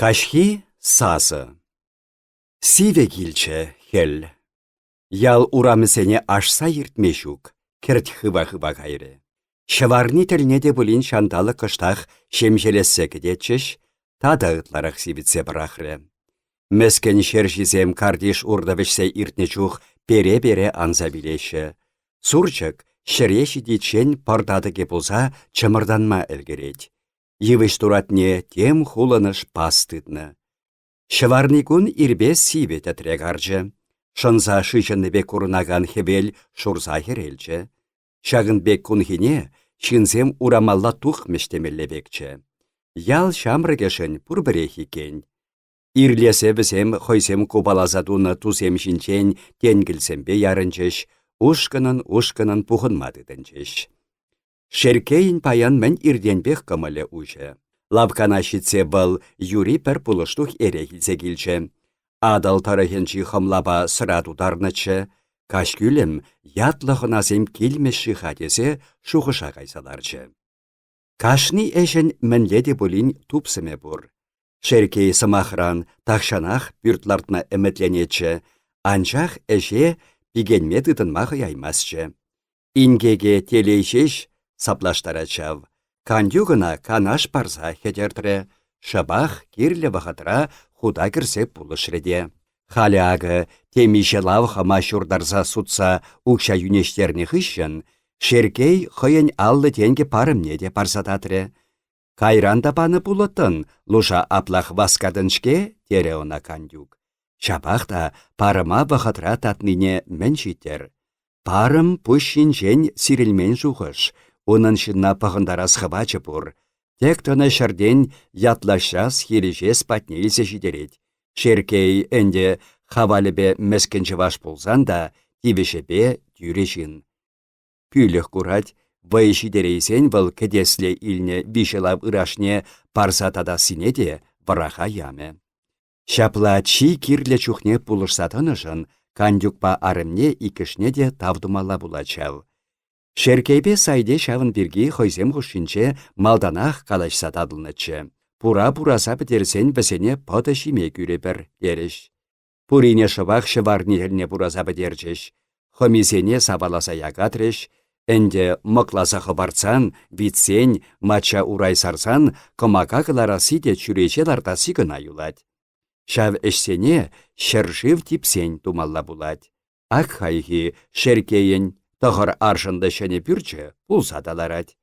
Каҫхи сасӑ. Сивӗ килчӗ хӗл. Ял урамӗсене ашса иртме ҫук, кӗрт хыва-хыва кайрӗ. Ҫӑварни тӗлне те пулин ҫанталӑк кӑштах ҫемҫелессе кӗтетчӗҫ, тата ытларах сивӗтсе пӑрахрӗ. Мӗскӗн ҫерҫисем картиш урлӑ вӗҫсе иртнӗ чух пере-пере анса вилеҫҫӗ. Сурчӑк ҫӗре ҫитиччен пӑр татӑкӗ пулса чӑмӑртанма ӗлкӗрет. Йывӑҫ туратне тем хулӑнӑш пас тытнӑ. Ҫӑварни кун ирпе сивӗ тӗтре карчӗ. Шӑнса шыҫӑннӑ пек курӑнакан хӗвел шурса хӗрелчӗ. Ҫакӑн пек кунхине ҫынсем урамалла тухмӗҫ темелле пекчӗ. Ял ҫамрӑкӗшӗн пурпӗрех иккен. Ирлесе вӗсем хӑйсем купаласа тунӑ тусем ҫинчен тенкӗлсемпе ярӑнчӗҫ, ушкӑнӑн-ушкӑнӑн пухӑнма тытӑнчӗҫ. Шерккейӗн паян мӗн иртенпех кӑмӑлӗ уҫӑ. Лавккана ҫитсе вӑл юри пӗр пулӑштух эрех илсе килчӗ. Атӑл тӑрӑхӗнчи хӑмлапа сӑра тутарнӑччӗ. Каҫкӳлӗм ятлӑ хӑнасем килмӗҫ-ши-ха тесе шухӑша кайса ларчӗ. Кашни ӗҫӗн мӗнле те пулин тупсӑмӗ пур. Шерккей, сӑмахран, тахҫанах пӳрт лартма ӗмӗтленетчӗ, анчах ӗҫе пикенме тытӑнма хӑяймастчӗ. Инкеке телей ҫеҫ саплаштарать ҫав. Кантю кӑна канаш парса хӗтӗртрӗ. Шӑпах кирлӗ вӑхӑтра хута кӗрсе пулӑшрӗ те. Халӗ акӑ темиҫе лав хӑма ҫуртарса сутса укҫа йӳнеҫтернӗ хыҫҫӑн Шерккей хӑйӗн 50 тенкӗ парӑмне те парса татрӗ. Кайран та панӑ пулӑттӑн, луша аплах васкатӑн-ҫке, терӗ ӑна Кантюк. Ҫапах та парӑма вӑхӑтра татнине мӗн ҫиттӗр? Парӑм пуҫ ҫинчен сирӗлмен шухӑш, унӑн ҫынна пӑхӑнтарас хӑвачӗ пур. Тек тӑнӑ ҫӗртен ятлаҫас, хирӗҫес патне илсе ҫитерет. Шерккей ӗнтӗ хавалӗпе мӗскӗн чӑваш пулсан та тивӗҫӗпе тӳрӗ ҫын. Пӳлӗх курать, вӑй ҫитерейсен вӑл кӗтесле илнӗ виҫӗ лав ырашне парса татассине те вӑраха ямӗ. Ҫапла чи кирлӗ чухне пулӑшса тӑнӑшӑн Кантюкпа арӑмне иккӗшне те тав тумалла пулать ҫав. Шерккейпе Сайте ҫавӑн пирки хӑйсем хушшинче малтанах калаҫса татӑлнӑччӗ. Пура пураса пӗтерсен вӗсене пӑтӑ ҫиме кӳрӗпӗр, терӗҫ. Пурине шӑпах ҫӑварни тӗлне пураса пӗтерчӗҫ. Хӑмисене сапаласа якатрӗҫ. Ӗнтӗ мӑкласа хӑпартсан, витсен, мачча урай сарсан кӑмака кӑларасси те чӳрече лартасси кӑна юлать. Ҫав ӗҫсене ҫӗршыв типсен тумалла пулать. Ак хайхи Шерккейӗн тӑхӑр аршӑнлӑ ҫӗнӗ пӳрчӗ пулса та ларать.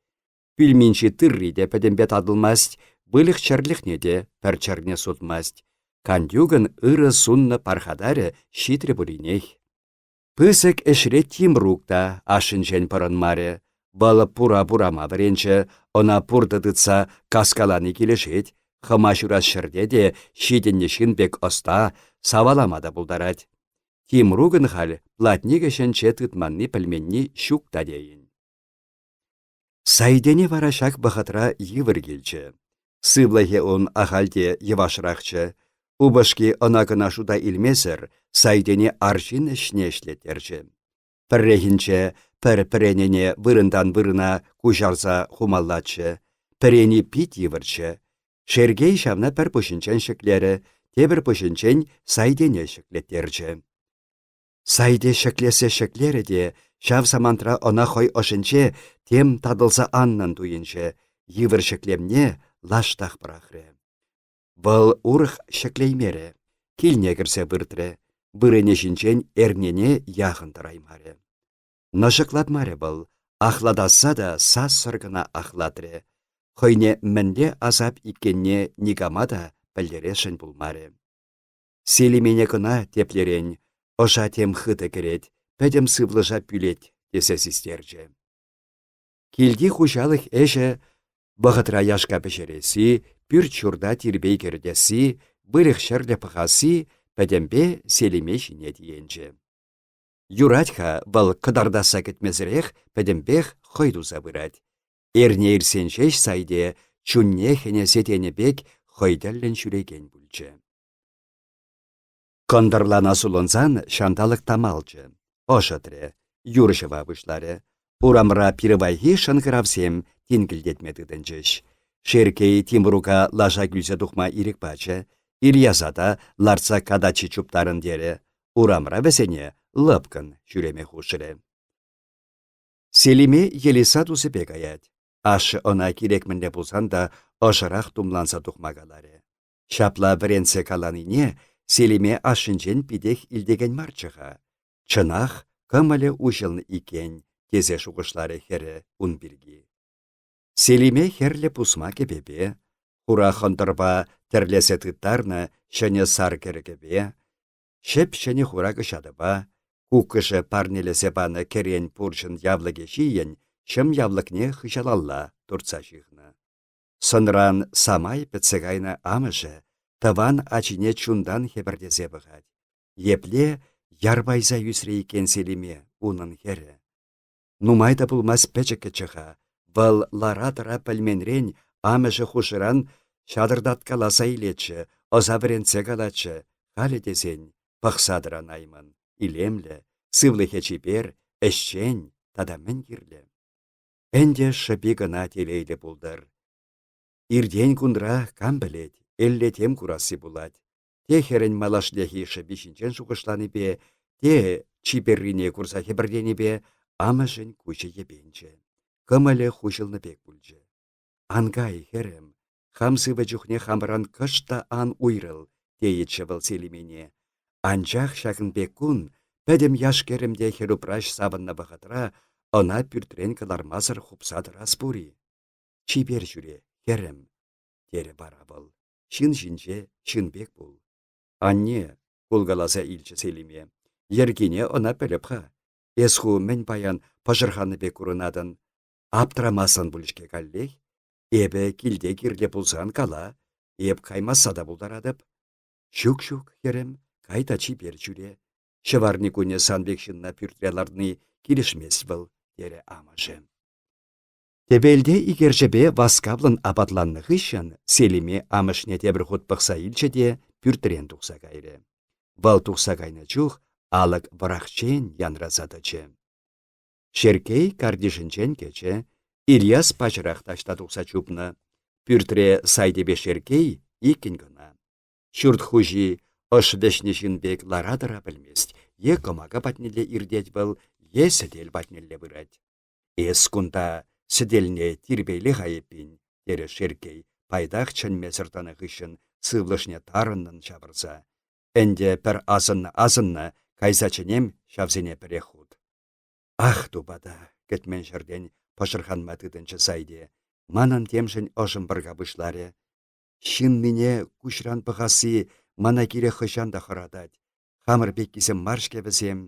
Пӳлминчи тырри те пӗтӗмпе татӑлмасть, выльӑх-чӗрлӗхне те пӗр чӗрне сутмасть. Кантюкӑн ырӑ суннӑ пархатарӗ ҫитрӗ пулинех. Пысӑк ӗҫре Тимрук та ашшӗнчен пӑрӑнмарӗ. Вӑл пура-пурама вӗренчӗ, ӑна пуртӑ тытса каскалани килӗшет, хӑма ҫурас ҫӗрте те ҫитӗннӗ ҫын пек ӑста, савалама та пултарать. Тимрукӑн халь платник ӗҫӗнче тытманни-пӗлменни ҫук та тейӗн. Сайтене вара ҫак вӑхӑтра йывӑр килчӗ. Сывлӑхӗ ун ахаль те йӑвашрахчӗ. Упӑшки ӑна-кӑна шута илмесӗр Сайтене арҫын ӗҫне ӗҫлеттерчӗ. Пӗррехинче пӗр пӗренене вырӑнтан вырӑна куҫарса хумаллаччӗ. Пӗрени пит йывӑрччӗ. Шеркей ҫавна пӗр пуҫӗнчен ҫӗклерӗ, тепӗр пуҫӗнчен Сайтене ҫӗклеттерчӗ. Сайте ҫӗклесе ҫӗклерӗ те ҫав самантра ӑна хӑй ӑшӗнче тем татӑлса аннӑн туйӑнчӗ, йывӑр ҫӗклемне лаштах пӑрахрӗ. Вӑл урӑх ҫӗклеймерӗ, килне кӗрсе выртрӗ, вырӑнӗ ҫинчен эрнене яхӑн тӑраймарӗ. Нӑшӑклатмарӗ вӑл, ахлатасса та сассӑр кӑна ахлатрӗ. Хӑйне мӗнле асап иккенне никама та пӗлтересшӗн пулмарӗ. Селимене кӑна теплерен, ӑша тем хытӑ кӗрет, пӗтӗм сывлӑша пӳлет тесе систерчӗ. Килти хуҫалӑх ӗҫӗ вӑхӑтра яшка пӗҫересси, пӳрт-ҫурта тирпей кӗртесси, выльӑх-чӗрлӗх пӑхасси пӗтӗмпе Селиме ҫине тиенчӗ. Юрать-ха вӑл кӑтартасса кӗтмесӗрех пӗтӗмпех хӑй туса пырать. Эрне иртсен ҫеҫ Сайте чунне хӗнесе тенӗ пек хӑй тӗллӗн ҫӳрекен пулчӗ. Кӑнтӑрлана сулӑнсан ҫанталӑк тамалчӗ, ӑшӑтрӗ, юр ҫӑва пуҫларӗ. Урамра пирвайхи шӑнкӑравсем тинкӗлтетме тытӑнчӗҫ. Шерккей Тимрука лаша кӳлсе тухма ирӗк пачӗ. Ильяса та лартса катаччи чуптарӑн терӗ. Урамра вӗсене лӑпкӑн ҫӳреме хушрӗ. Селиме Елиса тусӗпе каять. Ашшӗ ӑна кирек мӗнле пулсан та ӑшӑрах тумланса тухма каларӗ. Ҫапла вӗрентсе каланине Селиме ашшӗнчен питех илтекен марччӗ-ха. Чӑнах, кӑмӑлӗ уҫӑлнӑ иккен, тесе шухӑшларӗ хӗрӗ ун пирки. Селиме хӗрлӗ пусма кӗпепе, хура хӑнтӑрпа тӗрлесе тыттарнӑ ҫӗнӗ сар кӗрӗкӗпе, ҫӗп-ҫӗнӗ хура кӑҫатӑпа, куккӑшӗ парнелесе панӑ кӗрен пурҫӑн явлӑкӗ ҫийӗн ҫӑм явлӑкне хыҫалалла туртса ҫыхнӑ. Сӑнран самай пӗтсе кайнӑ амӑшӗ тӑван ачине чунтан хӗпӗртесе пӑхать. Епле ярпайса ӳсрӗ иккен Селиме, унӑн хӗрӗ. Нумай та пулмасть пӗчӗккӗччӗ-ха. Вӑл лара-тӑра пӗлменрен амӑшӗ хушӑран ҫатӑртаткаласа илетчӗ, ӑса вӗрентсе калатчӗ. Халӗ тесен пӑхса тӑранаймӑн. Илемлӗ, сывлӑхӗ чипер, ӗҫчен тата мӗн кирлӗ. Ӗнтӗ шӑпи кӑна телейлӗ пултӑр. Иртен кунра кам пӗлет, элле тем курасси пулать. Те хӗрӗн малашлӑхи шӑпи ҫинчен шухӑшланипе, те чиперрине курса хӗпӗртенипе амӑшӗн куҫӗ йӗпенчӗ. Кӑмӑлӗ хуҫӑлнӑ пек пулчӗ. «Ан кай, хӗрӗм, хам сывӑ чухне хамран кӑшт та ан уйрӑл», тейӗччӗ вӑл Селимене. Анчах ҫакӑн пек кун пӗтӗм яш-кӗрӗм те хӗрупраҫ савӑннӑ вӑхӑтра ӑна пӳртрен кӑлармасӑр хупса тӑрас пур-и? Чипер ҫӳре, хӗрӗм, терӗ вара вӑл. Ҫын ҫинче ҫын пек пул. Анне, кулкаласа илчӗ Селиме, йӗркине ӑна пӗлӗп-ха. Эс ху мӗн паян пӑшӑрханнӑ пек курӑнатӑн. Аптрамасан пуль-ҫке каллех. Эпӗ килте кирлӗ пулсан кала, эп каймасса та пултаратӑп. Ҫук-ҫук, хӗрӗм, кай та чипер ҫӳре. Ҫӑварни кунӗ сан пек ҫынна пӳртре лартни килӗшмест вӑл, терӗ амӑшӗ. Тӗпелте икерчӗпе васкавлӑн апатланнӑ хыҫҫӑн Селиме амӑшне тепӗр хут пӑхса илчӗ те пӳртрен тухса кайрӗ. Вӑл тухса кайнӑ чух алӑк вӑрахчен янраса тӑчӗ. Шерккей картишӗнчен кӗчӗ, Ильяс паҫӑрах таҫта тухса чупнӑ. Пӳртре Сайтепе Шерккей иккӗн кӑна. Ҫурт хуҫи ӑш вӗҫнӗ ҫын пек лара-тӑра пӗлмест, е кӑмака патнелле иртет вӑл, е сӗтел патнелле пырать. Эс кунта сӗтелне тирпейле-ха эппин, терӗ Шерккей, пайтах чӗнмесӗр тӑнӑ хыҫҫӑн сывлӑшне тарӑннӑн ҫавӑрса. Ӗнтӗ пӗр асӑннӑ-асӑннӑ кайса чӗнем ҫавсене пӗрех хут. Ах, тупата, кӗтмен ҫӗртен пӑшӑрханма тытӑнчӗ Сайте. Манӑн темшӗн ӑшӑм пӑрка пуҫларӗ. Ҫыннине куҫран пӑхасси мана кирек хӑҫан та хӑратать. Хамӑр пеккисем мар-ҫке вӗсем.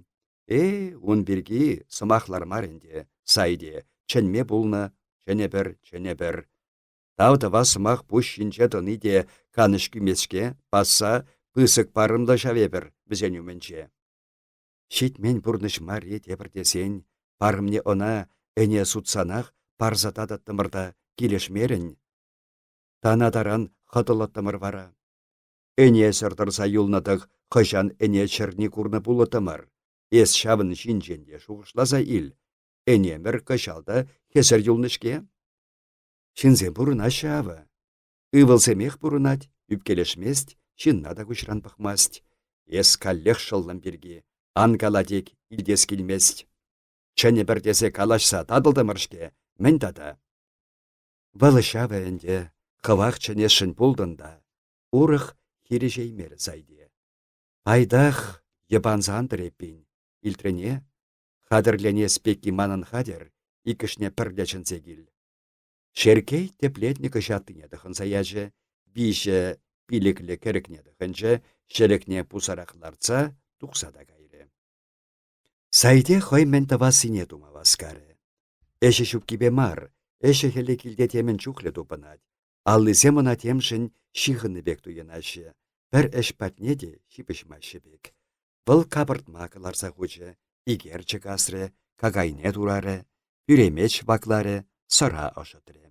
Э, ун пирки сӑмахлар мар ӗнтӗ, Сайте, чӗнме пулнӑ, чӗнӗпӗр, чӗнӗпӗр. Тав тӑвас сӑмах пуҫ ҫинче тӑни те канӑҫ кӳмест-ҫке, пасса пысӑк парӑмлӑ ҫав эпӗр вӗсен умӗнче. Ҫитмен пурнӑҫ мар-и тепӗр тесен, парӑмне ӑна ӗне сутсанах парса татӑттӑмӑр та килӗшмерӗн. Танатаран хӑтӑлӑттӑмӑр вара. Ӗнесӗр тӑрса юлнӑ-тӑк хӑҫан ӗне чӗрни курнӑ пулӑттӑмӑр. Эс ҫавӑн ҫинчен те шухӑшласа ил. Ӗнемӗр кӑҫал та хӗсӗр юлнӑ-ҫке. Ҫынсем пурӑнаҫҫӗ авӑ. Ывӑлсемех пурӑнать, ӳпкелешмест, ҫынна та куҫран пӑхмасть. Эс каллех шӑллӑм пирки. Ан кала тек, илтес килмест. Чӗнӗпӗр тесе калаҫса татӑлтӑмӑр-ҫке. Мӗн тата? Вӑл ҫавӑ ӗнтӗ, хӑвах чӗнесшӗн пултӑн та. Урӑх хирӗҫеймерӗ Сайте. Пайтах йӑпанса антӑр эппин, илтрӗне? Хатӗрленес пекки манӑн хатӗр, иккӗшне пӗрле чӗнсе кил. Шерккей тӗплетнӗ кӑҫаттине тӑхӑнса ячӗ, виҫӗ пилӗклӗ кӗрӗкне тӑхӑнчӗ, ҫӗлӗкне пусарах лартса тухса та кайрӗ. Сайте хӑй мӗн тӑвассине тума васкарӗ. Ӗҫӗ ҫуккипе мар, ӗҫӗ-хӗлӗ килте темӗн чухлӗ тупӑнать. Аллисем ӑна темшӗн ҫыхӑннӑ пек туйӑнаҫҫӗ, пӗр ӗҫ патне те ҫыпӑҫмаҫҫӗ пек. Вӑл капӑртма кӑларса хучӗ, икерчӗ касрӗ, какайне турарӗ, пӳремеч вакларӗ, сӑра ӑшӑтрӗ.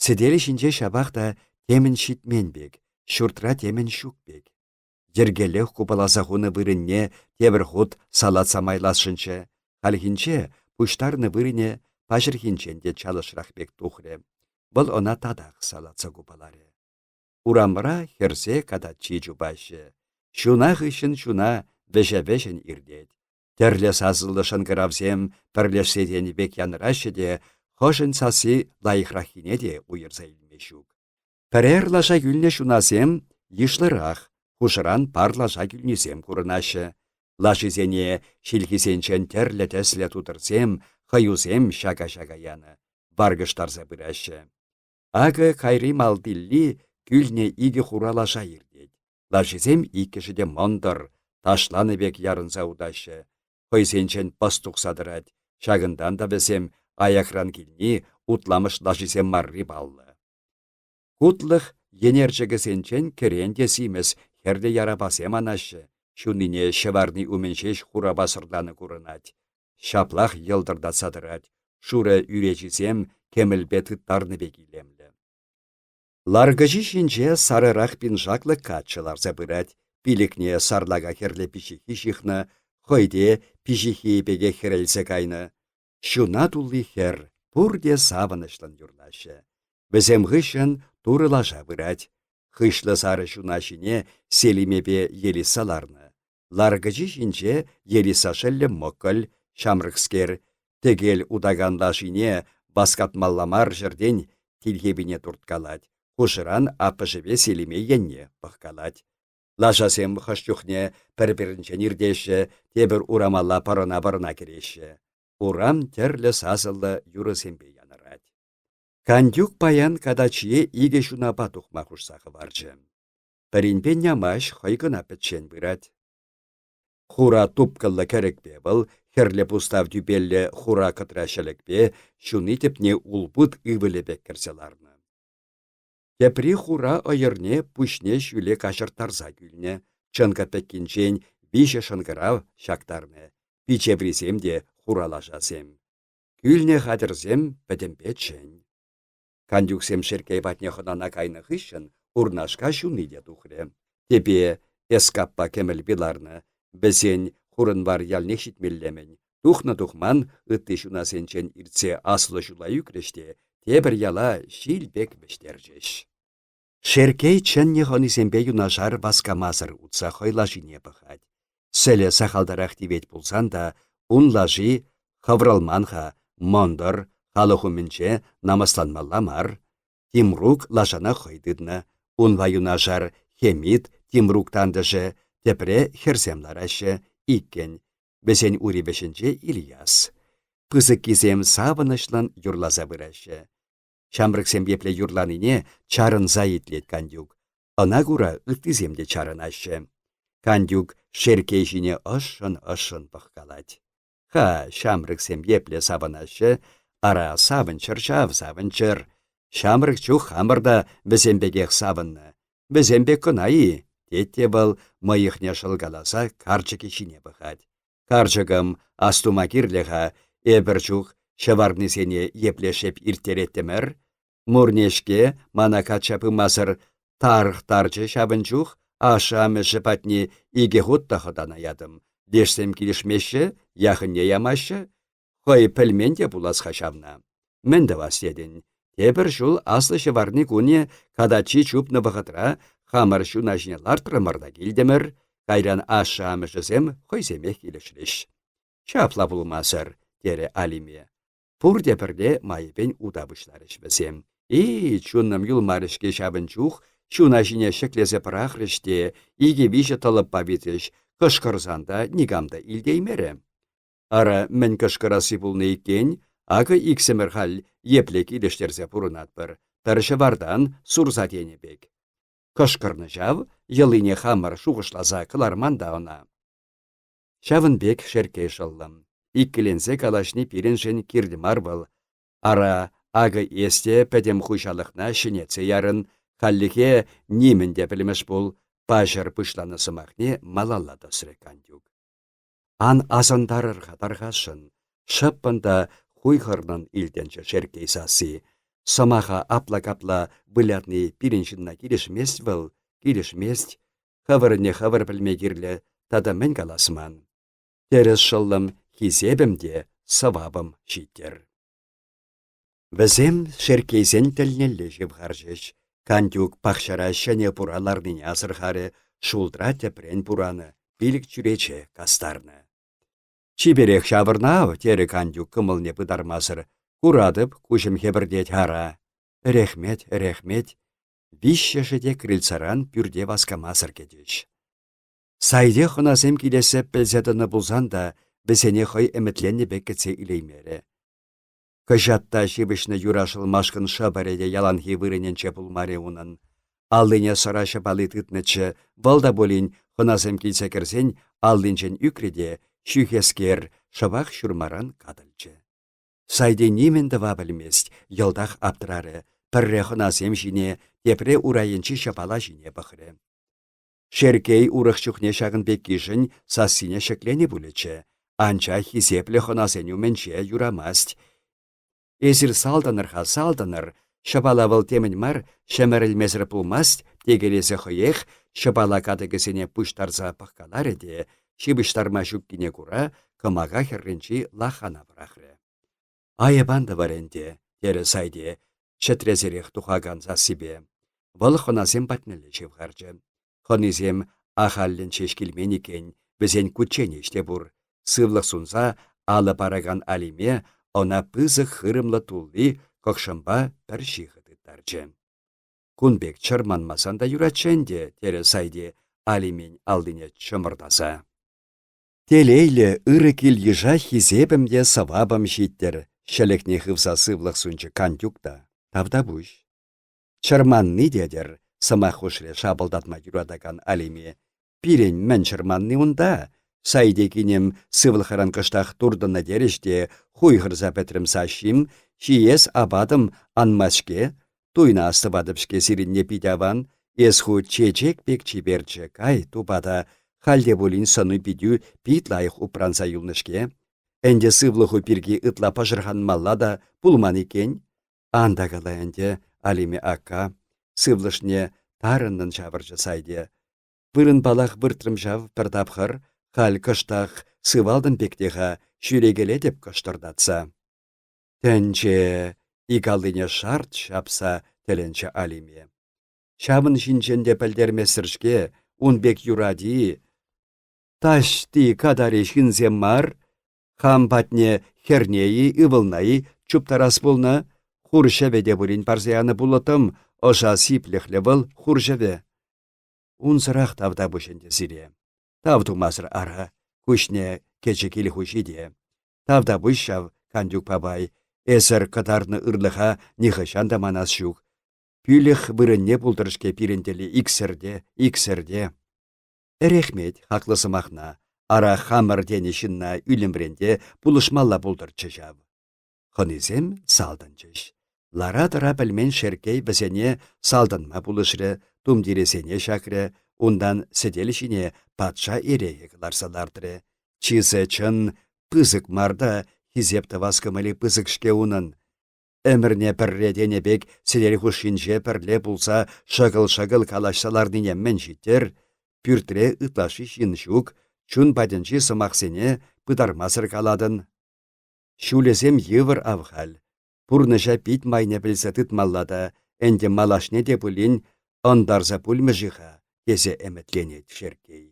Сӗтел ҫинче ҫапах та темӗн ҫитмен пек, ҫуртра темӗн ҫук пек. Йӗркеллех купаласа хунӑ вырӑнне тепӗр хут салатса майласшӑнччӗ. Хальхинче пуҫтарнӑ вырӑнӗ паҫӑрхинчен те чалӑшрах пек тухрӗ. Вӑл ӑна татах салатса купаларӗ. Урамра хӗрсе катаччи чупаҫҫӗ. Ҫуна хыҫҫӑн ҫуна вӗҫе-вӗҫӗн иртет. Тӗрлӗ сасӑллӑ шӑнкӑравсем пӗрлешсе тенӗ пек янӑраҫҫӗ те хӑшӗн сасси лайӑхраххине те уйӑрса илме ҫук. Пӗрер лаша кӳлнӗ ҫунасем йышлӑрах, хушӑран пар лаша кӳлнисем курӑнаҫҫӗ. Лашисене ҫилхисенчен тӗрлӗ тӗслӗ тутӑрсем, хӑюсем ҫака-ҫака янӑ, варкӑштарса пыраҫҫӗ. Акӑ кайри малтилли кӳлнӗ икӗ хура лаша иртет. Лашисем иккӗшӗ те мӑнтӑр, ташланӑ пек ярӑнса утаҫҫӗ. Хӑйсенчен пӑс тухса тӑрать. Ҫакӑнтан та вӗсем аякран килни утламӑш лашисем марри паллӑ. Хутлӑх йӗнерчӗкӗсенчен кӗрен те симӗс хӗрлӗ ярапасем анаҫҫӗ, ҫунине ҫӑварни умӗн ҫеҫ хурапа сӑрланӑ курӑнать. Ҫаплах йӑлтӑртатса тӑрать, шурӑ ӳречисем кӗмӗлпе тыттарнӑ пек илемлӗ. Ларкӑчи ҫинче сарӑрах пиншаклӑ каччӑ ларса пырать, пилӗкне сарлака хӗрлӗ пиҫиххи ҫыхнӑ, хӑй те пиҫиххийӗ пекех хӗрелсе кайнӑ. Ҫуна тулли хӗр, пурте савӑнӑҫлӑн юрлаҫҫӗ. Вӗсем хыҫҫӑн турӑ лаша пырать. Хыҫлӑ сарӑ ҫуна ҫине Селимепе Елисса ларнӑ. Ларкӑчи ҫинче Елисса шӑллӗ мӑкӑль, ҫамрӑкскер, тӗкел утакан лашине васкатмалла мар ҫӗртен тилхепине турткалать, хушӑран аппӑшӗпе Селиме енне пӑхкалать. Лашасем хӑш чухне пӗр-пӗринчен иртеҫҫӗ, тепӗр урамалла пӑрӑна-пӑрӑна кӗреҫҫӗ. Урам тӗрлӗ сасӑллӑ юрӑсемпе янӑрать. Кантюк паян катаччие икӗ ҫунапа тухма хушса хӑварчӗ. Пӗринпе Нямаҫ хӑй кӑна пӗччен пырать. Хура тупкӑллӑ кӗрӗкпе вӑл, хӗрлӗ пустав тӳпеллӗ хура кӑтра ҫӗлӗкпе ҫуни тӗпне улпут ывӑлӗ пек кӗрсе ларнӑ. Тепри хура ӑйӑрне пуҫне ҫӳле каҫӑрттарса кӳлнӗ, чӑнкӑ пӗккинчен виҫӗ шӑнкӑрав ҫактарнӑ, пичеврисем те хура лашасем. Кӳлнӗ хатӗрсем пӗтӗмпе чӗн. Кантюксем Шерккей патне хӑнана кайнӑ хыҫҫӑн Урнашка ҫуни те тухрӗ. Тепе эскаппа кӗмӗлпи ларнӑ, вӗсен Хурӑнвар ялнех ҫитмелле-мӗн. Тухнӑ-тухман ытти ҫунасенчен иртсе аслӑ ҫула ӳкрӗҫ те тепӗр яла ҫил пек вӗҫтерчӗҫ. Шерккей чӗннӗ хӑнисемпе юнашар васкамасӑр утса хӑй лашине пӑхать. Сӗлӗ сахалтарах тивет пулсан та ун лаши хӑврӑлман-ха, мӑнтӑр, халӑх умӗнче намӑсланмалла мар. Тимрук лашана хӑй тытнӑ. Унпа юнашар Хемит, Тимрук тантӑшӗ, тӗпре хӗрсем лараҫҫӗ, иккӗн. Вӗсен ури вӗҫӗнче Ильяс. Пысӑккисем савӑнӑҫлӑн юрласа пыраҫҫӗ. Ҫамрӑксем епле юрланине чарӑнса итлет Кантюк. Ӑна кура ыттисем те чарӑнаҫҫӗ. Кантюк Шерккей ҫине ӑшшӑн-ӑшшӑн пӑхкалать. Ха, ҫамрӑксем епле савӑнаҫҫӗ. Ара, савӑнччӑр ҫав, савӑнччӑр. Ҫамрӑк чух хамӑр та вӗсем пекех савӑннӑ. Вӗсем пек кӑна-и? тет те вӑл мӑйӑхне шӑлкаласа карчӑкӗ ҫине пӑхать. Карчӑкӑм, астума кирлӗ-ха, эпӗр чух ҫӑварнисене епле шеп ирттереттӗмӗр? Мурне-ҫке мана качча пымасӑр тарӑхтарчӗ ҫавӑн чух, ашшӗ-амӑшӗ патне икӗ хут та хӑтана ятӑм. Лешсем килӗшмеҫҫӗ, яхӑнне ямаҫҫӗ. Хӑй пӗлмен те пулас-ха ҫавна. Мӗн тӑвас тетӗн? Тепӗр ҫул аслӑ ҫӑварни кунӗ катаччи чупнӑ вӑхӑтра хамӑр ҫуна ҫине лартрӑмӑр та килтӗмӗр. Кайран ашшӗ-амӑшӗсем хӑйсемех килӗшрӗҫ. Ҫапла пулмасӑр, терӗ Алиме. Пурте пӗрле майӗпен ута пуҫларӗҫ вӗсем. И, чунӑм юлмарӗ-ҫке ҫавӑн чух, ҫуна ҫине ҫӗклесе пӑрахрӗҫ те икӗ-виҫӗ тӑлӑппа витрӗҫ, кӑшкӑрсан та никам та илтеймерӗ. Ара, мӗн кӑшкӑрасси пулнӑ иккен, акӑ иксӗмӗр халь епле килӗштерсе пурӑнатпӑр, пӗр ҫӑвартан сурса тенӗ пек. Кӑшкӑрнӑ ҫав, йӑлине хамӑр шухӑшласа кӑларман та ӑна. Ҫавӑн пек Шерккей шӑллӑм. Иккӗленсе калаҫни пирӗншӗн кирлӗ мар вӑл. Ара, акӑ эс те пӗтӗм хуҫалӑхна ҫӗнетсе ярӑн, хальлӗхе нимӗн те пӗлмӗш пул, паҫӑр пуҫланӑ сӑмахне малалла тӑсрӗ Кантюк. Ан асӑнтарӑр-ха тархасшӑн, шӑппӑн та хуйхӑрнӑн илтӗнчӗ Шерккей сасси. Сӑмаха апла-капла вылятни пирӗн ҫынна килӗшмест вӑл, килӗшмест. Хӑвӑрне хӑвӑр пӗлме кирлӗ, тата мӗн калас ман. Тӗрӗс шӑллӑм, хисепӗм те, сӑвапӑм ҫиттӗр. Вӗсем Шерккейсен тӗлнелле ҫывхарчӗҫ. Кантюк пахчара ҫӗнӗ пура ларнине асӑрхарӗ, шултра тӗпрен пуранӑ, пилӗк чӳрече кастарнӑ. Чиперех ҫавӑрнӑ ав, терӗ Кантюк кӑмӑлне пытармасӑр. Куратӑп, куҫӑм хӗпӗртет ара. Ӗрехмет, ӗрехмет. Виҫҫӗшӗ те крыльцаран пӳрте васкамасӑр кӗчӗҫ. Сайте хӑнасем килессе пӗлсе тӑнӑ пулсан та вӗсене хӑй ӗмӗтленнӗ пек кӗтсе илеймерӗ. Кӑҫатта ҫыпӑҫнӑ юра шӑлмашкӑн шӑпӑрӗ те яланхи вырӑнӗнче пулмарӗ унӑн. Аллине сӑра ҫӑпали тытнӑччӗ, вӑл та пулин хӑнасем килсе кӗрсен аллинчен ӳкрӗ те ҫӳхескер шӑпах ҫурмаран катӑлчӗ. Сайте нимӗн тӑва пӗлмест, йӑлтах аптрарӗ, пӗрре хӑнасем ҫине, тепре урайӗнчи ҫӑпала ҫине пӑхрӗ. Шерккей урӑх чухне ҫакӑн пеккишӗн сассине ҫӗкленӗ пулӗччӗ, анчах хисеплӗ хӑнасен умӗнче юрамасть. Эсир салтӑнӑр-ха, салтӑнӑр, ҫӑпала вӑл темӗн мар, ҫӗмӗрӗлмесӗр пулмасть, текелесе хӑех ҫӑпала катӑкӗсене пуҫтарса пӑхкаларӗ те, ҫыпӑҫтарма ҫуккине кура, кӑмака хӗрринчи лаххана пӑрахрӗ. Айӑпан тӑвӑр ӗнтӗ, терӗ Сайте чӗтресерех тухакан сассипе. Вӑл хӑнасем патнелле ҫывхарчӗ. Хӑнисем ахальлӗн ҫеҫ килмен иккен, вӗсен кучченеҫ те пур. Сывлӑх сунса алӑ паракан Алиме ӑна пысӑк хырӑмлӑ тулли кӑкшӑмпа пӗр ҫыхӑ тыттарчӗ. Кун пек чӑрманмасан та юратчӗ ӗнтӗ, терӗ Сайте Алимен аллине чӑмӑртаса. Телейлӗ, ырӑ кил-йыша хисепӗм те сӑвапӑм ҫиттӗр, ҫӗлӗкне хывса сывлӑх сунчӗ Кантюк та. Тавтапуҫ. Чӑрманни тетӗр, сӑмах хушрӗ шапӑлтатма юратакан Алиме. Пирӗн мӗн чӑрманни унта? Сайте кинӗм сывлӑхран кӑштах туртӑннӑ терӗҫ те хуйхӑрса пӗтрӗм саҫҫим, ҫиес апатӑм анмасть-ҫке. Туйна астӑватӑп-ҫке сирӗнне пит аван. Эс ху чечек пек чиперччӗ, кай, тупата, халь те пулин сӑну-питӳ пит лайӑх упранса юлнӑ-ҫке. Ӗнтӗ сывлӑху пирки ытла пӑшӑрханмалла та пулман иккен. Ан та кала ӗнтӗ, Алиме акка, сывлӑшне тарӑннӑн ҫавӑрчӗ Сайте. Вырӑнпалах выртрӑм ҫав пӗр тапхӑр, халь кӑштах сывалтӑм пек те-ха, ҫӳрекелетӗп кӑштӑртатса. Тӗнче! ик аллине шарт ҫапса тӗлӗнчӗ Алиме. Ҫавӑн ҫинчен те пӗлтерместӗр-ҫке, ун пек юрать-и? Таҫти катари ҫынсем мар. Хам патне хӗрне-и, ывӑлна-и чуптарас пулнӑ. Хур ҫӑвӗ те пулин парса янӑ пулӑттӑм, ӑша сиплӗхлӗ вӑл хур ҫӑвӗ. Унсӑрах тавтапуҫ ӗнтӗ сире. Тав тумасӑр ара, куҫне кӗчӗ кил хуҫи те. Тавтапуҫ ҫав, Кантюк папай, эсӗр кӑтартнӑ ырлӑха нихӑҫан та манас ҫук. Пӳлӗх вырӑнне пултӑр-ҫке пирӗн тӗле иксӗр те, иксӗр те. Ӗрехмет хаклӑ сӑмахна, ара хамӑр тенӗ ҫынна ӳлӗмрен те пулӑшмалла пултӑрччӗ ҫав. Хӑнисем салтӑнчӗҫ. Лара-тӑра пӗлмен Шерккей вӗсене салтӑнма пулӑшрӗ, тумтирӗсене ҫакрӗ, унтан сӗтел ҫине патша эрехӗ кӑларса лартрӗ. Чысӗ чӑн пысӑк мар та хисеп тӑвас кӑмӑлӗ пысӑк-ҫке унӑн. Ӗмӗрне пӗрре тенӗ пек сӗтел хушшинче пӗрле пулса шӑкӑл-шӑкӑл калаҫса ларнине мӗн ҫиттӗр? Пӳртре ытлашши ҫын ҫук, чун патӗнчи сӑмахсене пытармасӑр калатӑн. Ҫулӗсем йывӑр ав халь. Пурнӑҫа пит майне пӗлсе тытмалла та, ӗнтӗ малашне те пулин ӑнтарса пулмӗ-ши-ха, тесе ӗмӗтленет Шерккей.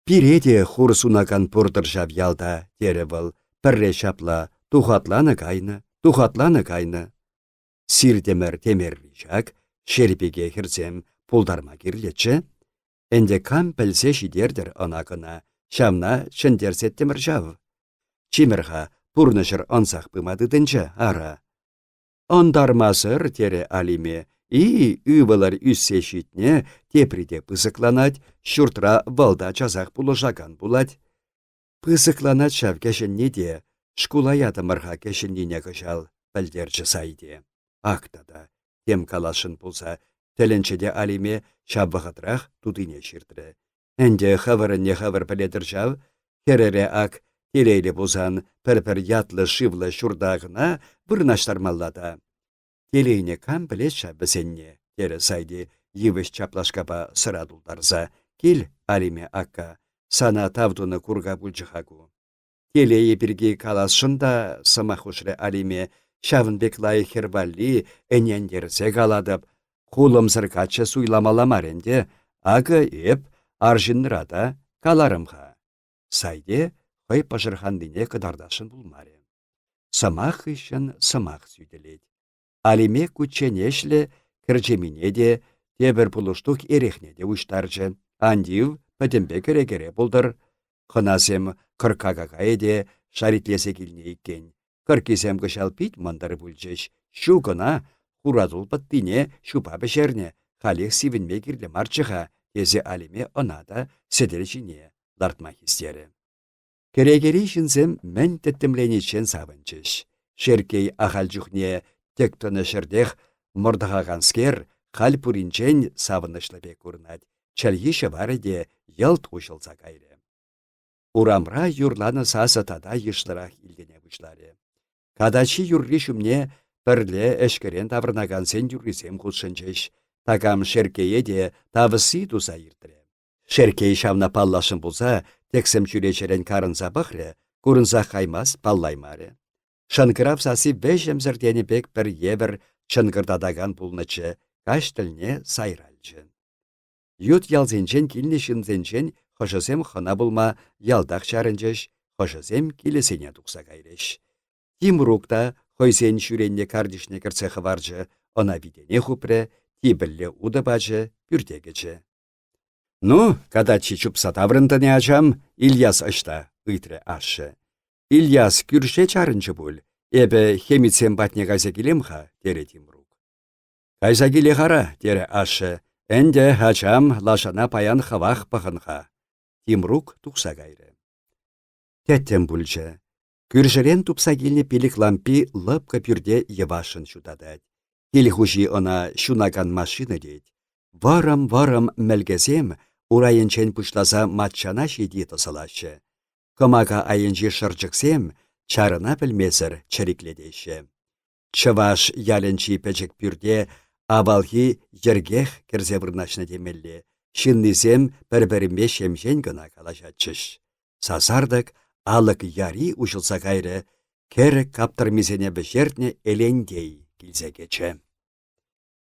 Пире те хур сунакан пур-тӑр ҫав ялта, терӗ вӑл, пӗрре ҫапла тухатланӑ кайнӑ, тухатланӑ кайнӑ. Сиртӗмӗр темерри ҫак, Шерпике хӗрсем пултарма кирлӗччӗ. Ӗнтӗ кам пӗлсе ҫитертӗр ӑна-кӑна, ҫавна чӗнтерсеттӗмӗр ҫав. Чимӗр-ха, пурнӑҫӑр ӑнсах пыма тытӑнчӗ, ара. Ӑнтармасӑр, терӗ Алиме. И, ывӑлӑр ӳссе ҫитнӗ, тепри те пысӑкланать, ҫуртра вӑл та часах пулӑшакан пулать. Пысӑкланать ҫав кӗҫӗнни те, шкула ятӑмӑр-ха кӗҫӗннине кӑҫал, пӗлтерчӗ Сайте. Ак тата, тем каласшӑн пулса, тӗлӗнчӗ те Алиме ҫав вӑхӑтрах тутине ҫыртрӗ. Ӗнтӗ хӑвӑрӑнне хӑвӑр пӗлетӗр ҫав. Хӗрӗре ак, телейлӗ пулсан, пӗр-пӗр ятлӑ-шывлӑ ҫурта кӑна вырнаҫтармалла та. Телейне кам пӗлет ҫав вӗсенне, терӗ Сайте йывӑҫ чаплашкапа сӑра тултарса. Кил, Алиме акка, сана тав тунӑ курка пулчӗ-ха ку. Телейӗ пирки каласшӑн та, сӑмах хушрӗ Алиме. Ҫавӑн пек лайӑх хӗр валли ӗнентерсе калатӑп, хулӑмсӑр каччӑ суйламалла мар ӗнтӗ. Акӑ эп арҫынра та каларӑм-ха. Сайте хӑй пӑшӑрханнине кӑтартасшӑн пулмарӗ. Сӑмах хыҫҫӑн сӑмах сӳтӗлет. Алиме кучченеҫлӗ кӗрчемине те, тепӗр пулӑштух эрехне те уҫтарчӗ. Ан тив, пӗтӗмпе кӗрекере пултӑр. Хӑнасем кӑркка какайӗ те шаритлесе килнӗ иккен. Кӑрккисем кӑҫал пит мӑнтӑр пулчӗҫ. Ҫу кӑна хуратул пӑттине ҫупа пӗҫернӗ, халех сивӗнме кирлӗ марччӗ-ха, тесе Алиме ӑна та сӗтел ҫине лартма хистерӗ. Кӗрекери ҫынсем мӗн тӗттӗмлениччен савӑнчӗҫ. Шерккей ахаль чухне тӗк тӑнӑ ҫӗртех мӑртӑхаканскер, халь пуринчен савӑнӑҫлӑ пек курӑнать, чӗлхи-ҫӑварӗ те йӑлт уҫӑлса кайрӗ. Урамра юрланӑ сасӑ тата йышлӑрах илтӗне пуҫларӗ. Катаччи юрри ҫумне пӗрле ӗҫкӗрен таврӑнакансен юррисем хутшӑнчӗҫ. Такам Шерккее те тавӑсси туса иртрӗ. Шерккей ҫавна палласшӑн пулса тӗксӗм чӳречерен карӑнса пӑхрӗ, курӑнсах каймасть паллаймарӗ. Шӑнкӑрав сасси вӗҫӗмсӗр тенӗ пек пӗр евӗр чӑнкӑртатакан пулнӑччӗ, каҫ тӗлне сайралчӗ. Ют ялсенчен килнӗ ҫынсенчен хӑшӗсем хӑна пулма ялтах чарӑнчӗҫ, хӑшӗсем килӗсене тухса кайрӗҫ. Тимрук та хӑйсен ҫӳренне картишне кӗртсе хӑварчӗ, ӑна витене хупрӗ, типӗлле утӑ пачӗ, пӳрте кӗчӗ. «Ну, катаччи чупса таврӑнтӑн-и, ачам? Ильяс ӑҫта?» — ыйтрӗ ашшӗ. «Ильяс кӳрше чарӑнчӗ пуль. Эпӗ хемитсем патне кайса килем-ха», — терӗ Тимрук. «Кайса килех ара», — терӗ ашшӗ. «Ӗнтӗ, ачам, лашана паян хӑвах пӑхӑн-ха». Тимрук тухса кайрӗ. Тӗттӗм пулчӗ. Кӳршӗрен тупса килнӗ пилӗк лампи лӑпкӑ пӳрте йӑвашшӑн ҫутатать. Кил хуҫи ӑна ҫунакан машина тет. Вӑрӑм-вӑрӑм мӗлкесем урайӗнчен пуҫласа маччана ҫити тӑсӑлаҫҫӗ. Кӑмака айӗнчи шӑрчӑксем чарӑна пӗлмесӗр чӗриклетеҫҫӗ. Чӑваш ялӗнчи пӗчӗк пӳрте авалхи йӗркех кӗрсе вырнаҫнӑ темелле, ҫыннисем пӗр-пӗринпе ҫемҫен кӑна калаҫатчӗҫ. Сасартӑк алӑк яри уҫӑлса кайрӗ, кӗрӗк каптӑрмисене вӗҫертнӗ Элентей килсе кӗчӗ.